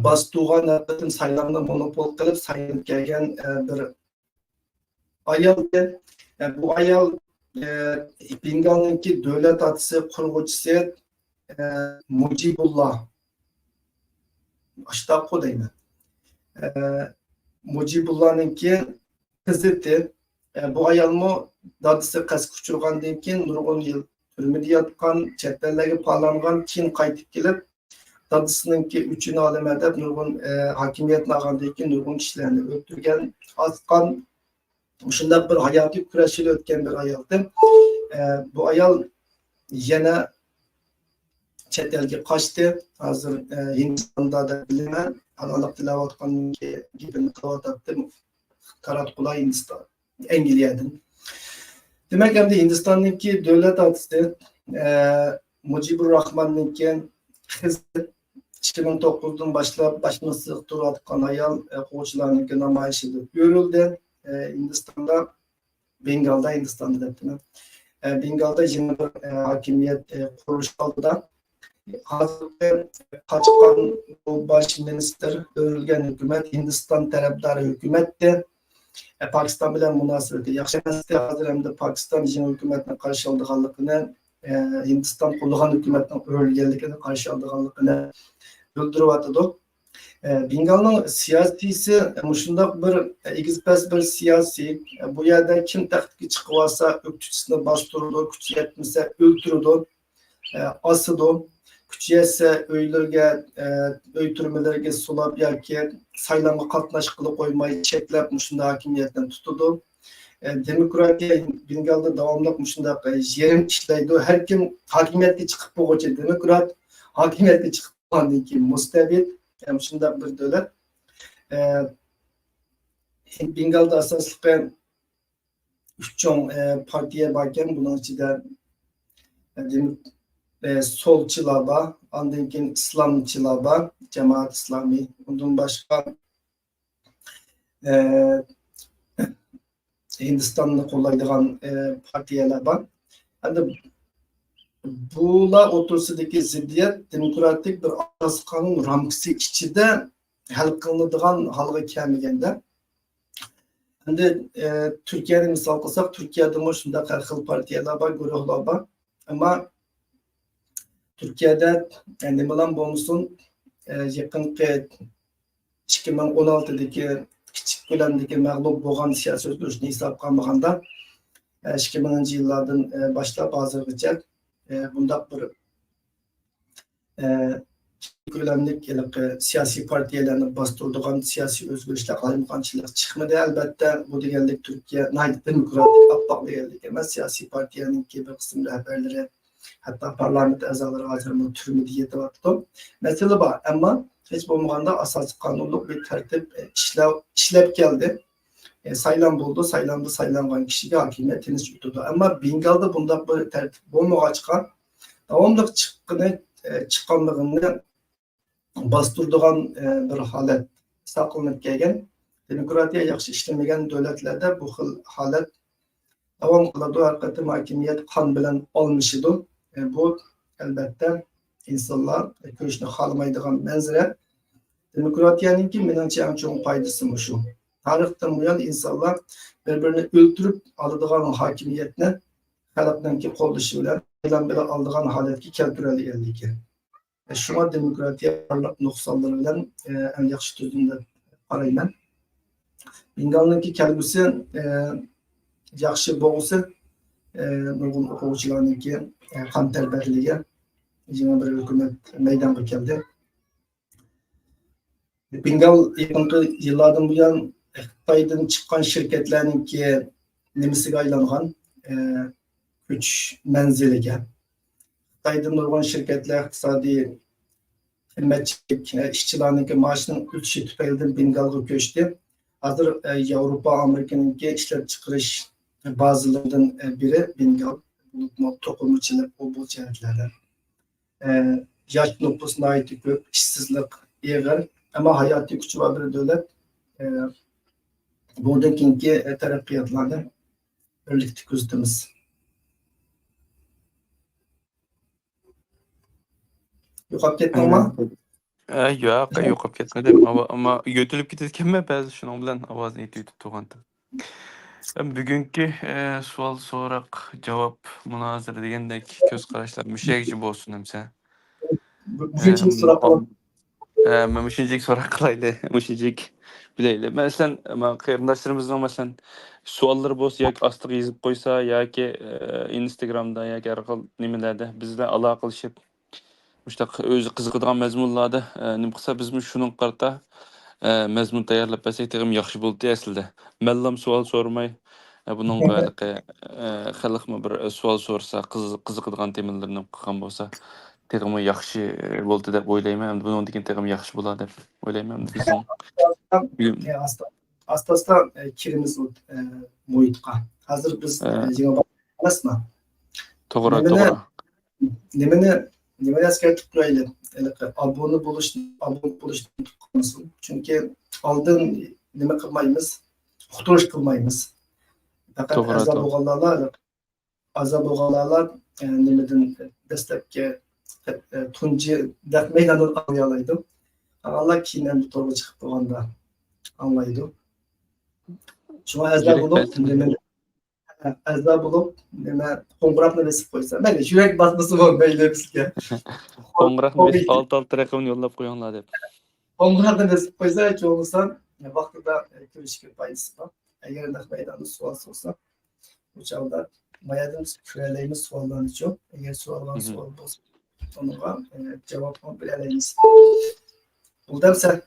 باستۇرغان، ھەر قېتىم سايلامنى مونوپول قىلىپ سايلىنىپ كەلگەن، بىر ئايال. بۇ ئايال، بېنگالنىڭكى دۆلەت ئاتىسى، قۇرغۇچىسى، مۇجىبۇللا. ئاشتاققۇ دەيمەن. مۇجىبۇللانىڭكى قىزىتى. بۇ ئايالمۇ دادىسى قەستكە ئۇچرىغاندىن كېيىن نۇرغۇن يىل تۈرمىدە ياتقان، چەت ئەللەرگە پالانغان، كېيىن قايتىپ كېلىپ، دادىسىنىڭكى ئۆچىنى ئالىمەن دەپ نۇرغۇن، ئە، ھاكىمىيەتنى ئالغاندىن كېيىن نۇرغۇن كىشىلەرنى ئۆلتۈرگەن، ئاسقان، مۇشۇنداق بىر ھاياتىي كۈرەش ئېلىۋەتكەن بىر ئايالدىن. ئە، بۇ ئايال يەنە چەت ئەلگە قاچتى. ھازىر، ئە، ھىندىستاندا دەپ بىلىمەن. ھالاللىق تىلەۋاتقان گېپىنى قىلىۋاتاتتى. تاراتقۇلار ھىندىستان، ئەنگلىيەدىن. دېمەك، ئەمدى ھىندىستاننىڭكى دۆلەت ئاتىسى، ئە، مۇجىبۇر راخماننىڭكى قىزى ئىككى مىڭ توققۇزدىن باشلاپ باش مىنىستىرلىق تۇرۇۋاتقان ئايال، ئە، ئوقۇغۇچىلارنىڭكى نامايىشىدا ئۆلدى. ئە، ھىندىستاندا، بېنگالدا، ھىندىستاندا دەپتىمەن. ئە، بېنگالدا يېڭى بىر، ئە، ھاكىمىيەت، ئە، قۇرۇلۇش ئالدىدا. ھازىرقى قاچقان بۇ باش مىنىستىر، ئۆلگەن ھۆكۈمەت ھىندىستان تەرەپدارى ھۆكۈمەتتى. ئە، پاكىستان بىلەن مۇناسىۋىتى ياخشى ئەمەستى. ھازىر ئەمدى پاكىستان يېڭى ھۆكۈمەتنى قارشى ئالىدىغانلىقىنى، ئە، ھىندىستان قوللىغان ھۆكۈمەتنىڭ ئۆلگەنلىكىنى قارشى ئالىدىغانلىقىنى بىلدۈرۈۋاتىدۇ. ئە، بېنگالنىڭ سىياسىيسى، ئە، مۇشۇنداق بىر، ئە، ئېگىز-پەس بىر سىياسىي. ئە، بۇ يەردە كىم تەختكە چىقىۋالسا، ئۆكتىچىسىنى باستۇرىدۇ، كۈچى يەتمىسە ئۆلتۈرىدۇ، ئە، ئاسىدۇ. كۈچى يەتسە ئۆيلىرىگە، ئە، ئۆي تۈرمىلىرىگە سولاپ ياكى سايلامغا قاتناشقىلى قويماي چەكلەپ مۇشۇنداق ھاكىمىيەتنى تۇتىدۇ. ئە، دېموكراتىيە بېنگالدا داۋاملىق مۇشۇنداق، ئە، يېرىم ئىشلەيدۇ. ھەر كىم ھاكىمىيەتكە چىقىپ بولغۇچە دېموكرات، ھاكىمىيەتكە چىقىپ بولغاندىن كېيىن مۇستەبىت، ئە، مۇشۇنداق بىر دۆلەت. ئە، بېنگالدا ئاساسلىقى ئۈچ چوڭ، ئە، پارتىيە باركەن، بۇنىڭ ئىچىدە، ئە، دېموك-، ئە، سولچىلار بار، ئاندىن كېيىن ئىسلامچىلار بار، جامائەت ئىسلامى، ئۇندىن باشقا، ئە، ھىندىستاننى قوللايدىغان، ئە، پارتىيەلەر بار. ئەمدى بۇلار ئوتتۇرىسىدىكى زىددىيەت دېموكراتىك بىر ئاساسىي قانۇن رامكىسى ئىچىدە ھەل قىلىنىدىغان ھالغا كەلمىگەندە، ئەمدى، ئە، تۈركىيەنى مىسال قىلساق، تۈركىيەدىمۇ شۇنداق ھەر خىل پارتىيەلەر بار، گۇرۇھلار بار. ئەمما تۈركىيەدە، ئە، نېمىلا بولمىسۇن، ئە، يېقىنقى ئىككى مىڭ ئون ئالتىدىكى كىچىك كۆلەمدىكى مەغلۇپ بولغان سىياسىي ئۆزگىرىشنى ھېسابقا ئالمىغاندا، ئە، ئىككى مىڭىنچى يىللاردىن، ئە، باشلاپ ھازىرغىچە، ئە، بۇنداق بىر ئە، كۆلەملىك ھېلىقى سىياسىي پارتىيەلەرنى باستۇرىدىغان سىياسىي ئۆزگىرىشلەر، قالايمىقانچىلىق چىقمىدى. ئەلبەتتە، بۇ دېگەنلىك تۈركىيە ناھايىتى دېموكراتىك، ئاپئاق دېگەنلىك ئەمەس. سىياسىي پارتىيەنىڭكى بىر قىسىم رەھبەرلىرى، ھەتتا پارلامېنت ئەزالىرى ھازىرمۇ تۈرمىدە يېتىۋاتىدۇ. مەسىلە بار، ئەمما ھېچ بولمىغاندا ئاساسىي قانۇنلۇق بىر تەرتىپ، ئە، ئىشلەپ، ئىشلەپ كەلدى. ئە، سايلام بولىدۇ، سايلامدا سايلانغان كىشىگە ھاكىمىيەت تىنچ ئۆتىدۇ. ئەمما بېنگالدا بۇنداق بىر تەرتىپ بولمىغاچقا، داۋاملىق چىققىنى، ئە، چىققانلىقىنى باستۇرىدىغان، ئە، بىر ھالەت ساقلىنىپ كەلگەن. دېموكراتىيە ياخشى ئىشلىمىگەن دۆلەتلەردە بۇ خىل ھالەت داۋام قىلىدۇ. ھەر قېتىم ھاكىمىيەت قان بىلەن ئالمىشىدۇ. ئە، بۇ ئەلۋەتتە، ئىنسانلار كۆرۈشنى خالىمايدىغان مەنزىرە. دېموكراتىيەنىڭكى مېنىڭچە ئەڭ چوڭ پايدىسى مۇشۇ. تارىختىن بۇيان ئىنسانلار بىر-بىرىنى ئۆلتۈرۈپ ئالىدىغان ھاكىمىيەتنى خەلقنىڭكى قوللىشى بىلەن ئېلان بىلەن ئالىدىغان ھالەتكە كەلتۈرەلىگەنلىكى. شۇڭا دېموكراتىيە بارلىق نۇقسانلىرى بىلەن، ئە، ئەڭ ياخشى تۈزۈم دەپ قارايمەن. بېنگالنىڭكى كەلگۈسى، ئە، ياخشى بولغۇسى، ئە، نۇرغۇن ئوقۇغۇچىلارنىڭكى، ئە، قان تەربىيەتلىرىگە يېڭى بىر ھۆكۈمەت مەيدانغا كەلدى. بېنگال يېقىنقى يىللاردىن بۇيان خىتايدىن چىققان شىركەتلەرنىڭكى نېمىسىگە ئايلانغان؟ ئە، كۆچۈش مەنزىلىگە. خىتايدىن نۇرغۇن شىركەتلەر ئىقتىسادىي قىممەتچىلىك، ئە، ئىشچىلارنىڭكى مائاشىنىڭ ئۆسۈشى تۈپەيلىدىن بېنگالغا كۆچتى. ھازىر، ئە، ياۋروپا، ئامېرىكىنىڭكى ئىشلەپچىقىرىش بازىلىرىدىن، ئە، بىرى بېنگال، بولۇپمۇ توقۇمىچىلىق ئۇ بۇ جەھەتلەردە. ئە، ياش نوپۇس ناھايىتى كۆپ، ئىشسىزلىق ئېغىر، ئەمما ھاياتىي كۈچى بار بىر دۆلەت. ئە، بۇندىن كېيىنكى، ئە، تەرەققىياتلارنى بىرلىكتە كۆزىتىمىز. يوقاپ كەتتىڭما؟ ئە، ياق، يوقاپ كەتمىدىم. ئەمما، ئەمما يۆتىلىپ كېتىدىكەنمەن بەزى، شۇنىڭ بىلەن ئاۋازنى ئېتىۋېتىپ تۇرغانتىم. بۈگۈنكى، ئە، سوئال سوراق جاۋاب مۇنازىرە دېگەندەك كۆز قاراشلار مۇشۇ يەرگىچە بولسۇن ئەمسە. بۈگۈنكى سوراق، مەن مۇشۇنچىلىك سوراق قىلايلى، مۇشۇنچىلىك بىلەيلى. مەسىلەن، مانا قېرىنداشلىرىمىزنىڭ، مەسىلەن، سوئاللىرى بولسا ياكى ئاستىغا يېزىپ قويسا ياكى، ئە، ئىنستاگرامدا ياكى ھەر خىل نېمىلەردە بىز بىلەن ئالاقىلىشىپ، مۇشۇنداق ئۆزى قىزىقىدىغان مەزمۇنلاردا، ئە، نېمە قىلسا، بىزمۇ شۇنىڭغا قارىتا، ئە، مەزمۇن تەييارلاپ بەرسەك تېخىمۇ ياخشى بولاتتى ئەسلىدە. مەنلام سوئال سورىماي، ئە، بۇنىڭغا ھېلىقى، ئە، خەلقمۇ بىر سوئال سورىسا، قىز-، قىزىقىدىغان تېمىلىرىنى قىلغان بولسا، تېخىمۇ ياخشى بولدى دەپ ئويلايمەن. ئەمدى بۇنىڭدىن كېيىن تېخىمۇ ياخشى بولار دەپ ئويلايمەن. ئەمدى بىزنىڭ ئاستا، ئاستا، ئاستا، ئە، كىرىمىز ئۇ، ئە، مۇھىتقا. ھازىر بىز، ئە، ئە، يېڭى ئەمەسمۇ؟ توغرا، نېمىنى، توغرا. نېمىنى، نېمىنى ئەسكەرتىپ قويايلى؟ ھېلىقى ئابۇنە بولۇش، ئابۇنە بولۇشنى ئۇنتۇپ قالمىسۇن. چۈنكى ئالدىن نېمە قىلمايمىز؟ ئۇقتۇرۇش قىلمايمىز. پەقەت توغرا، ئەزا توغرا. بولغانلارلا، ئەزا بولغانلارلا، ئە، نېمىدىن دەسلەپكى، ئە، تۇنجى نەق مەيداندىن ئاڭلىيالايدۇ. قالغانلار كېيىن ئەمدى تورغا چىقىپ بولغاندا ئاڭلايدۇ. شۇڭا ئەزا يۈرەك بولۇپ، بەزمىدى. نېمىنى ئەزا بولۇپ، نېمە، قوڭغۇراقنى بېسىپ قويسا، مەيلى، يۈرەك باسمىسىمۇ مەيلى بىزگە. قوڭغۇراقنى بېسىپ، ئالتە ئالتە رەقەمنى يوللاپ قويۇڭلار دەپ. قوڭغۇراقنى بېسىپ قويسا، ھېچ بولمىسا ۋاقتىدا كۆرۈشكە پايدىسى بار. ئەگەر نەق مەيداندا سوئال سورىسا، بۇ چاغدا بايادىن بىز كۆرەلەيمىز سوئاللارنىچۇ. ئەگەر سوئالغا مھم. سوئال بولسا، ئۇنىڭغا، ئە، جاۋابمۇ بېرەلەيمىز. بولدى ئەمسە، سەن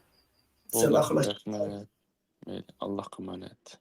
بولدى، ئاخىرلاش. رەھمەت. مەيلى، ئاللاھقا ئامانەت.